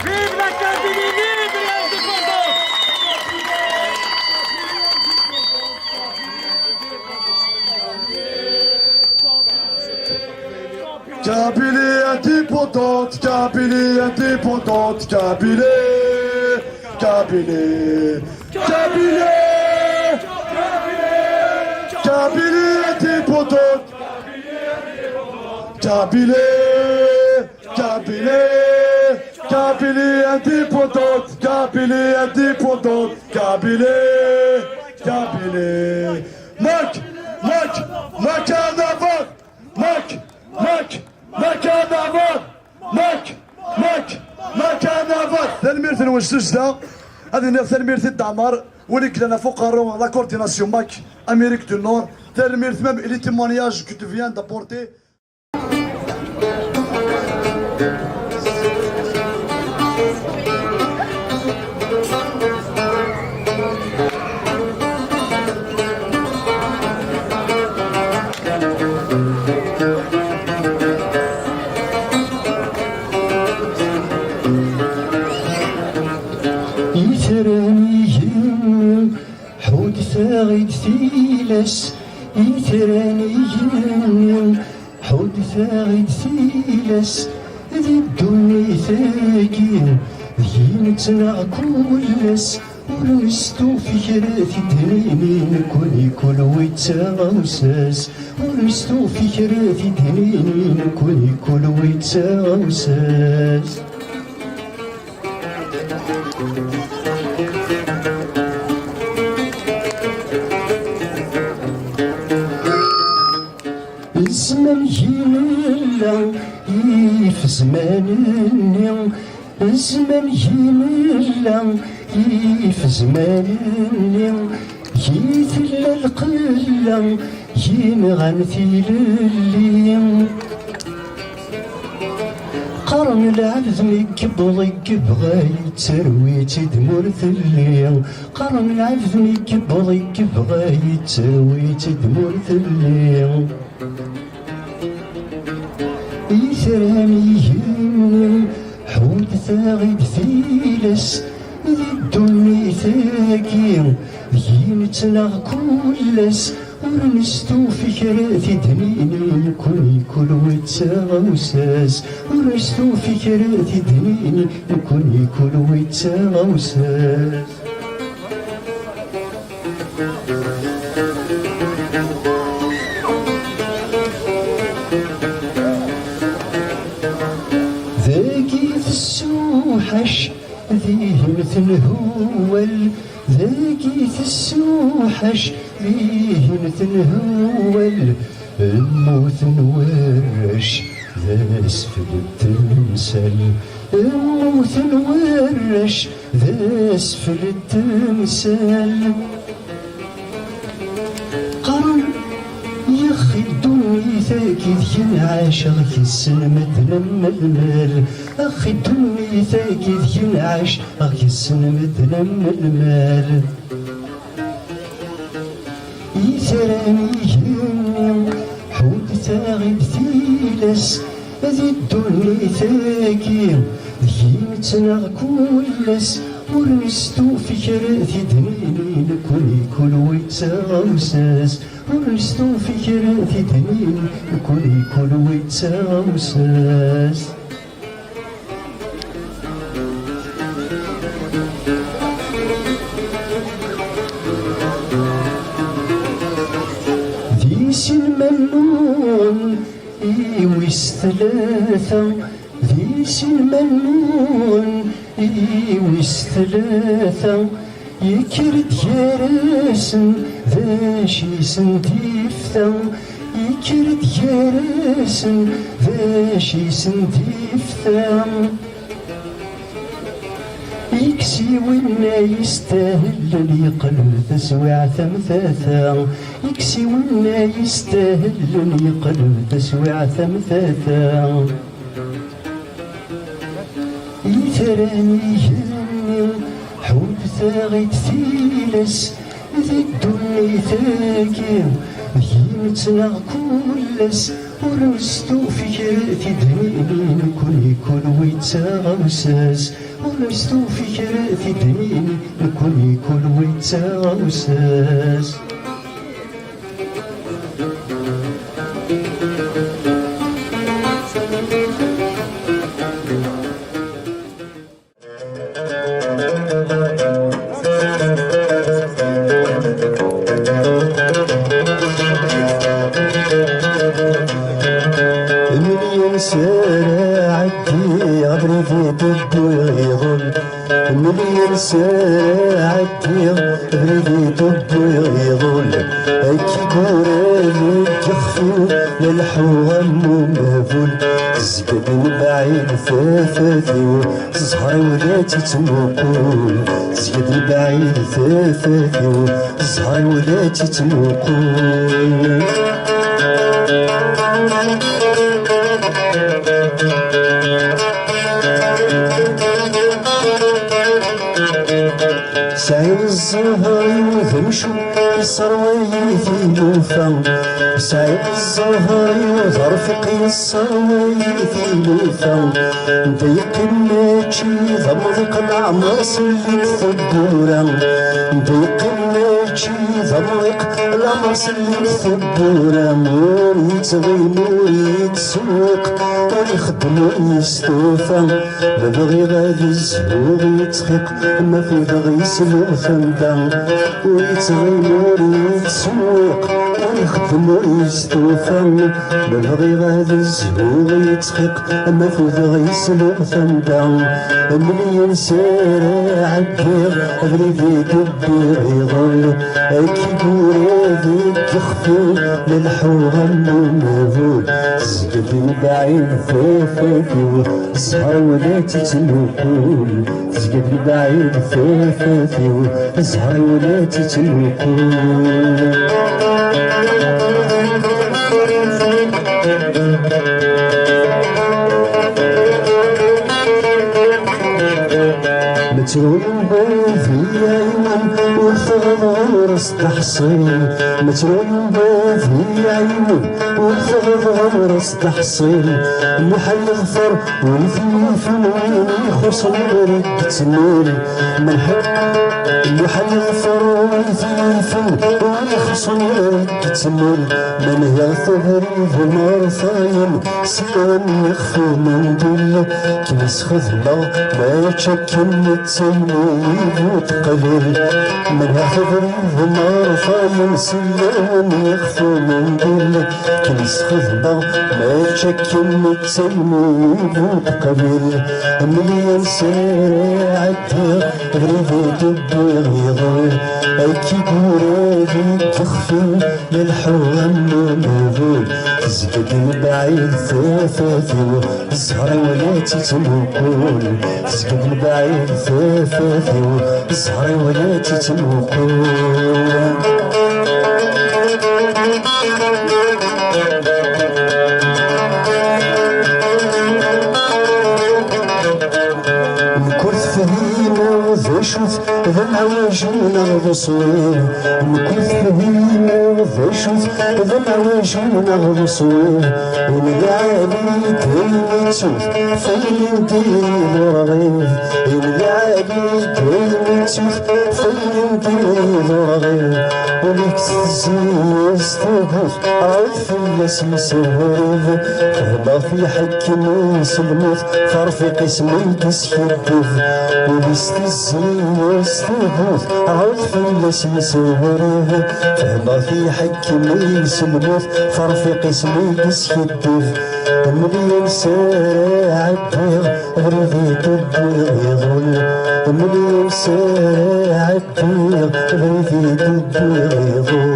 Vive la Kabylie libre et indépendante! Kabylie indépendante, Kabylie indépendante, Kabylie, Kabylie, Kabylie, Kabylie indépendante, Kabylie, Kabylie, Kabylie indépendante, Kabylie indépendante, Kabylie. Mac, Mac, Mac en avant! Mac, Mac, Mac en avant! Mac, Mac, Mac en avant! Tanemmirt-nwen s tussda. Ad iniɣ tanemmirt i Dda Ɛmer, win i yellan ɣef uqerru, la coordination Mac, Amérique du Nord. Tanemmirt même les témoignages que tu viens d'apporter. Itran igenni, ḥuddeɣ-d tilas. Itran igenni, ḥuddeɣ-d tilas. Di ddunit-agi, deg-i nettnaɣ kul ass. Ur nestufi kra tidninin, nekkni kul wi d taɣawsa-s. Ur nestufi kra tidninin, nekkni kul wi d taɣawsa-s. Zzman gi nella, yif zzman-nni. Zzman gi nella, yif zzman-nni. Gi tella lqella, gi nɣan tilelli. Qqaren lɛebd mi yewweḍ i yebɣa, yettarew-itt-id mur telli. Qqaren lɛebd mi yewweḍ i yebɣa, yettarew-itt-id mur telli. Itran igenni, ḥuddeɣ-d tilas. Di ddunit-agi, deg-i nettnaɣ kul ass. Ur nestufi kra tidninin, nekkni kul wi d taɣawsa-s. Ur nestufi kra tidninin, nekkni kul wi d taɣawsa-s. Dagi tessuḥac, dihin tenhuwal. Dagi tessuḥac, dihin tenhuwal. Mmuten warrac, d asfel n temsal. Mmuten warrac, d asfel n temsal. Qqaren, yaxi ddunit-agi nɛac, ɣ-yessen medden am lmal. Axi ddunit-agi nɛac, ɣ-yessen medden am lmal. Itran igenni, ḥuddeɣ-d tilas. Di ddunit-agi, deg-i nettnaɣ kul ass. Ur nestufi kra tidninin, nekkni kul wi d taɣawsa-s. Ur nestufi kra tidninin, nekkni kul wi d taɣawsa-s. Di sin Mannun i wis tlata, di sin Mannun i wis tlata, yekker-d gar-asen d acu i sen-d-ifta, yekker-d gar-asen d acu i sen-d-ifta. Ikkes i winna yestahlen, yeqleb taswiɛt am tata. Ikkes i winna yestahlen, yeqleb taswiɛt am tata. Itran igenni, ḥuddeɣ-d tilas. Di ddunit-agi, deg-i nettnaɣ kul ass. Ur nestufi kra tidninin, nekkni kul wi d taɣawsa-s. Ur nestufi kra tidninin, nekkni kul wi d taɣawsa-s. Mlyan sara ɛeddiɣ, abrid i d-wwiɣ iḍul. Mlyan sara ɛeddiɣ, abrid i d-wwiɣ Tura deg yixef-iw la leḥḥuɣ am umehbul, tezga-d mebɛid tafat-iw, zzher-iw la tt-ittmuqul, tezga-d mebɛid tafat-iw, zzher-iw la tt-ittmuqul. Sɛiɣ zzher-iw d amcum, yesserway-iyi tilufa. Sɛiɣ zzher-iw d arfiq, yesserway-iyi tilufa. Anda yeqqim mačči d amḍiq, leɛmer sellint tebbura. Anda yeqqim mačči d amḍiq, leɛmer sellint tebbura. Ur yettɣimi, ur yettsewwiq, ur ixeddem, ur yestufa. Ma bɣiɣ ad zhuɣ yettxiq, ma fudeɣ yesluɣ tamda. Ur yettɣimi, ur yettsewwiq, ur ixeddem, ur yestufa. Ma bɣiɣ ad zhuɣ yettxiq, ma fudeɣ yesluɣ tamda. Mliyen saraɛ ddiɣ, abrid i d-wwiɣ iḍul. Akka i yura deg yixef-iw, la leḥḥuɣ am umehbul. Tezga-d mebɛid tafat-iw, zzher-iw la tt-ittmuqul. Tezga-d mebɛid tafat-iw, zzher-iw la tt-ittmuqul. Ma ttruɣ yembab i yiɛiwen, ur teɣɣeḍ ɣur-s d aḥṣin. Ma ttruɣ yembab i yiɛiwen, ur teɣɣeḍ ɣur-s d aḥṣin. Muḥal yeɣfer win t-yifen, win ixuṣṣen ur yettnul. Melḥeq, muḥal yeɣfer win t-yifen, win ixuṣṣen ur yettnul. Ma nhiɣ-t abrid mertayen, s lawan n yixef umendil. Akken i s-xedmeɣ, mačči akken netta yemmug bu teqlil. Menɛeɣ abrid mertayen s lawan n yixef umendil. Akken i s-xedmeɣ, mačči akken netta yemmug bu teqlil. Mliyan saraɛ ddiɣ, abrid i d-wwiɣ iḍul. Akka i yura deg yixef-iw, la leḥḥuɣ am umehbul. Tezga-d mebɛid tafat-iw, zzher-iw la tt-ittmuqul. Tezga-d mebɛid tafat-iw, zzher-iw la tt-ittmuqul. Mkul tefhimeɣ d acu-t d amɛwaju neɣ d uṣwir. Mkul tefhimeɣ d acu-t d amɛwaju neɣ d uṣwir. Win lɛali dayem ittut, fayen n diri d urɣib. Win lɛali dayem ittut, fayen n diri d urɣib. Ul-ik tezzin s tagut, ɛud fell-as yeshebrib. Fehmeɣ-t iḥekkem s lmut, f rfiq-is mi yeskiddib. Ul-is tezzi s tagut, ɛud fell-as yeshebrib. Fehmeɣ-t iḥekkem s lmut, f rfiq-is mi yeskiddib. Mliyan saraɛ ddiɣ, abrid i d-wwiɣ iḍul. Mliyan saraɛ ddiɣ, abrid i d-wwiɣ iḍul.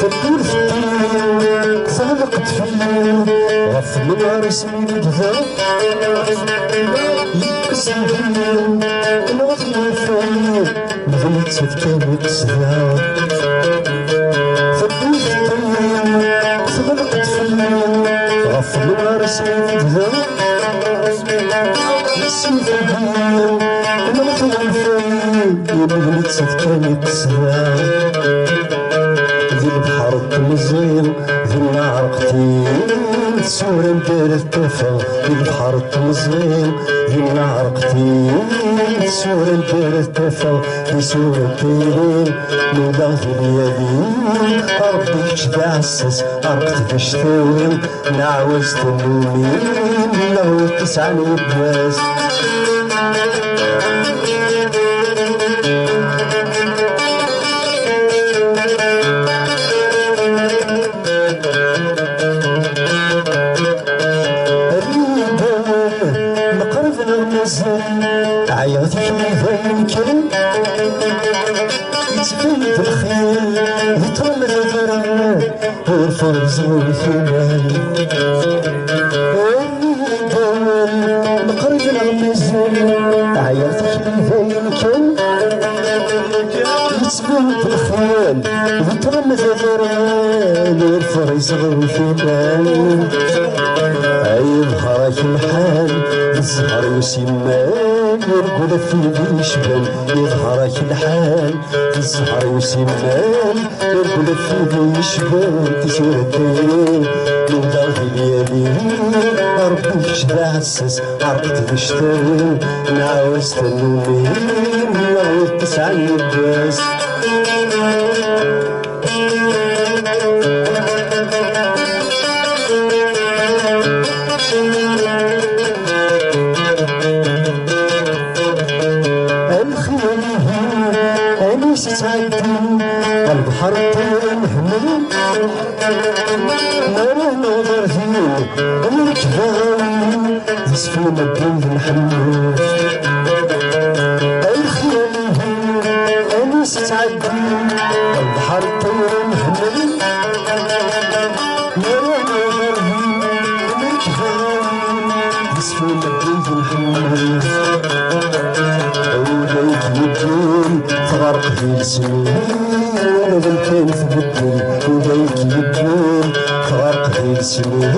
Tewwurt n tayri teɣleq-d fell-i, ɣef menɣer-is mi nebda. Yekkes-d fell-i, nɣet-iyi fell-i, d netta kan i qesdeɣ. Tewwurt n tayri teɣleq-d fell-i, ɣef menɣer-is mi nebda. Yessuter-iyi Tɣelfem, yemdel-itt kan iqesda. Di lebḥer n temẓi, di nneɛreqtin, tsura n dara tafeɣ. Di lebḥer n temẓi, di nneɛreqtin, tsura n dara tafeɣ. Di sura n tayri, nudaɣ di lyali. Ṛebbi kečč d aɛessas, ṛeqqet d actawi. Nɛawez tannumi, nneɣ ur tesɛan yibbas. Rriɣ-d awal, meqqret neɣ mazal, ɛyiɣ tikli dayen kan. Yettban-d lxir di ṭṭlam d aderɣal, ur ferẓeɣ timal. Meqqrit neɣ mazal, ɛyiɣ tikli dayen kan. Yettban-d lxir di ṭṭlam d aderɣal, ur ferẓeɣ timal. Ay iḍher-ak lḥal, d zzher-iw simmal, irgel ɣef wid yecban. Iḍher-ak lḥal, d zzher-iw simmal, irgel ɣef wid yecban. Tisura n tayri, nudaɣ di lyali. Ṛebbi kečč d aɛessas, ṛeqqet d actawi. Nɛawez tannumi, nneɣ ur tesɛan yibbas. Lxir-ihin, anis ttɛeddin, lebḥer ṭṭiren ḥemmlen. Mi ara newweḍ ar din, nrekbeɣ awal, d sfina n wid nḥemmel. Lxir-ihin, anis ttɛeddin, lebḥer ṭṭiren ḥemmlen. Mi ara newweḍ ar din, nrekbeɣ awal, d sfina n wid nḥemmel. Ula i k-yeddun, tɣerq di lesnin, ula d amkan tbeddel. Ula i k-yeddun, tɣerq di lesnin,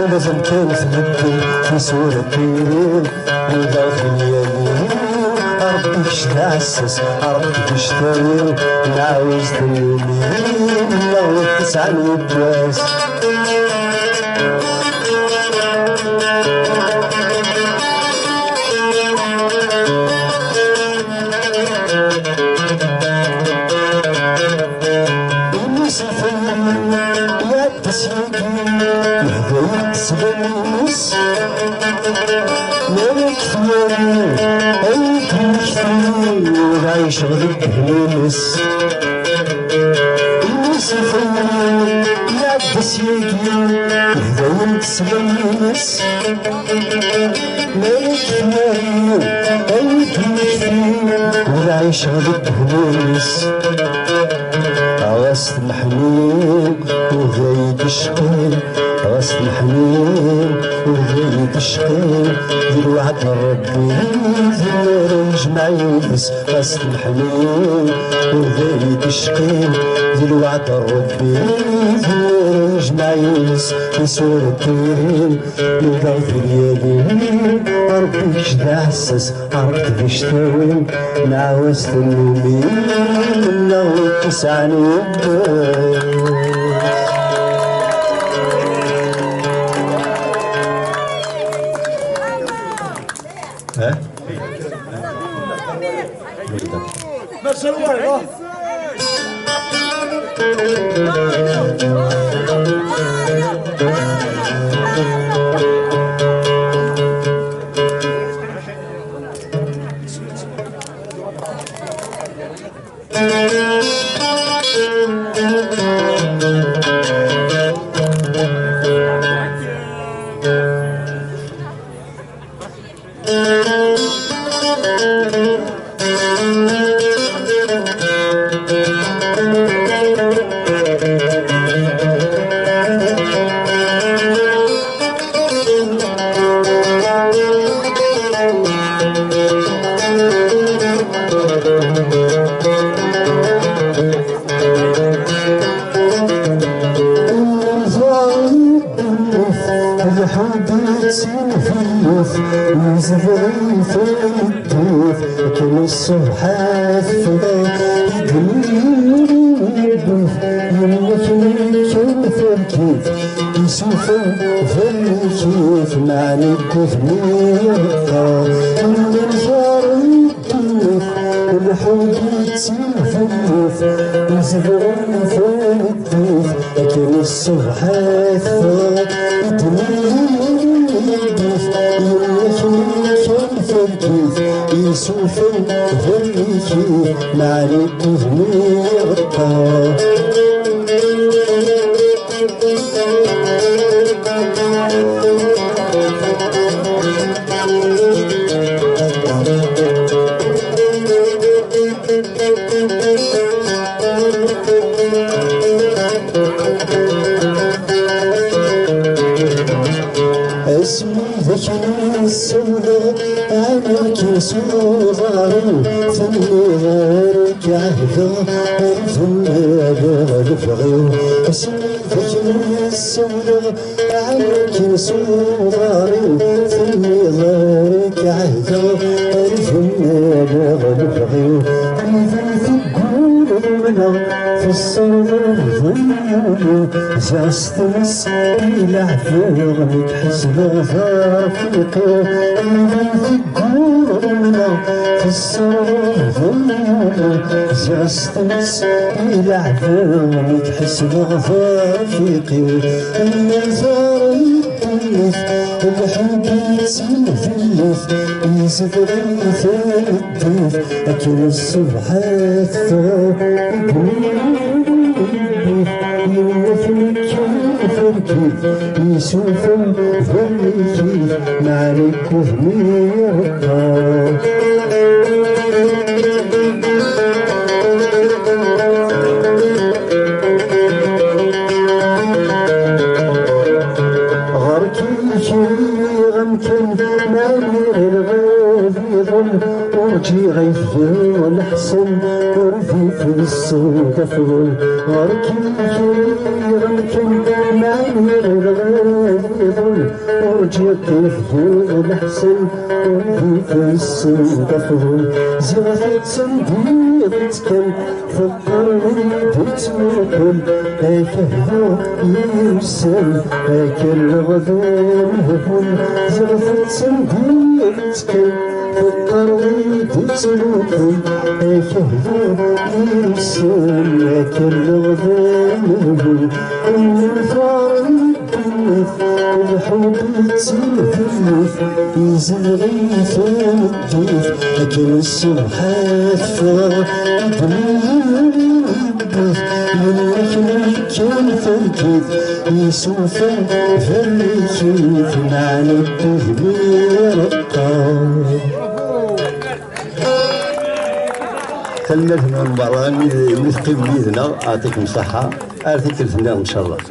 ula d amkan tbeddel. Tisura n tayri, nudaɣ di lyali. Ṛebbi kečč d aɛessas, ṛeqqet d actawi. Nɛawez tannumi, nneɣ ur tesɛan yibbas. Imi s-ifehhem iɛedda syagi, yehda-yi-d sslam-ines. Mi ara k-twali, ay d-mmekti, ur ɛiceɣ deg ddehn-ines. Imi s-ifehhem iɛedda syagi, yehda-yi-d sslam-ines. Malik Malik, ay d-mmekti, ur ɛiceɣ deg ddehn-ines. Ɣas temḥemmi, ur d ay d-ccqi. Ɣas temḥemmi, ur d ay d-ccqi. Di lweɛd n Rebbi, di nnuṛ n jmaɛ-ines. Ɣas temḥemmi, ur d ay d-ccqi. Di lweɛd n Rebbi, di nnuṛ n jmaɛ-ines. Tisura n tayri, nudaɣ di lyali, Ṛebbi kečč d aɛessas, ṛeqqet d actawi, nɛawez tannumi, nneɣ ur tesɛan yibbas. Ha? Ṣṣbeḥ ad teffeɣ i d-nniɣ, yemma-k mi kan terkid, isufen berrik-it, meɛna deg udem-iw yeqqar, llan ddunit, lḥub yettilfif, izedɣen tameddit, akken ṣṣbeḥ ad teffeɣ i d-nniɣ, yemma-k mi kan terkid, isufen berrik-it, meɛna deg udem-iw yeqqar. Asmi d akken i ssawleɣ, ɛniɣ-kem s uḍar-iw, tenniḍ ar k-ɛehdeɣ, ar temmal lebɣi-w. Asmi d akken i ssawleɣ, ɛniɣ-kem s uḍar-iw, tenniḍ ar k-ɛehdeɣ, ar temmal lebɣi-w. Anda i tegguleḍ mneɣ tesserḍeḍ-iyi, ziɣ s tmes i leɛbeɣ, nekk ḥesbeɣ d arfiq-iw. Anda i tegguleḍ mneɣ tesserḍeḍ-iyi, ziɣ s tmes i leɛbeɣ, nekk ḥesbeɣ d arfiq-iw. Am lfar n ddunit, lḥeb yettemdillit, yezdeɣ-iyi tameddit, akken ṣṣbeḥ ad teffeɣ i d-nniɣ, yemma-k mi kan terkid, isufen berrik-it, meɛna deg udem-iw yeqqar. Ɣer-k i kriɣ amkan, mani ɣileɣ ad iḍul, ur ǧǧiɣ ayt-i leḥsan, ur d-itbessu d afḍul. Ɣer-k i kriɣ amkan, mani ɣileɣ ad iḍul, ur ǧǧiɣ ayt-i leḥsan, ur d-itbessu d afḍul. Ziɣ tettendiḍ-itt kan, teqqar-iyi-d ttmuqul, akehdu yemsen, akelleɣ d amehbul. Ziɣ tettendiḍ-itt kan, teqqar-iyi-d ttmuqul, akehdu yemsen, akelleɣ d amehbul. Am lfar n ddunit, lḥub yettilfif, izdeɣ-iyi tameddit, akken ṣṣbeḥ ad teffeɣ, i d-nniɣ, yemma-k mi kan terkid, isufen berrik-it, meɛna deg udem-iw yeqqar. Tanemmirt-nwen merra, mi, mi teqqimem yid-neɣ, aɛṭikum ṣṣeḥḥa. Ar tikkelt-nniḍen, ncallah.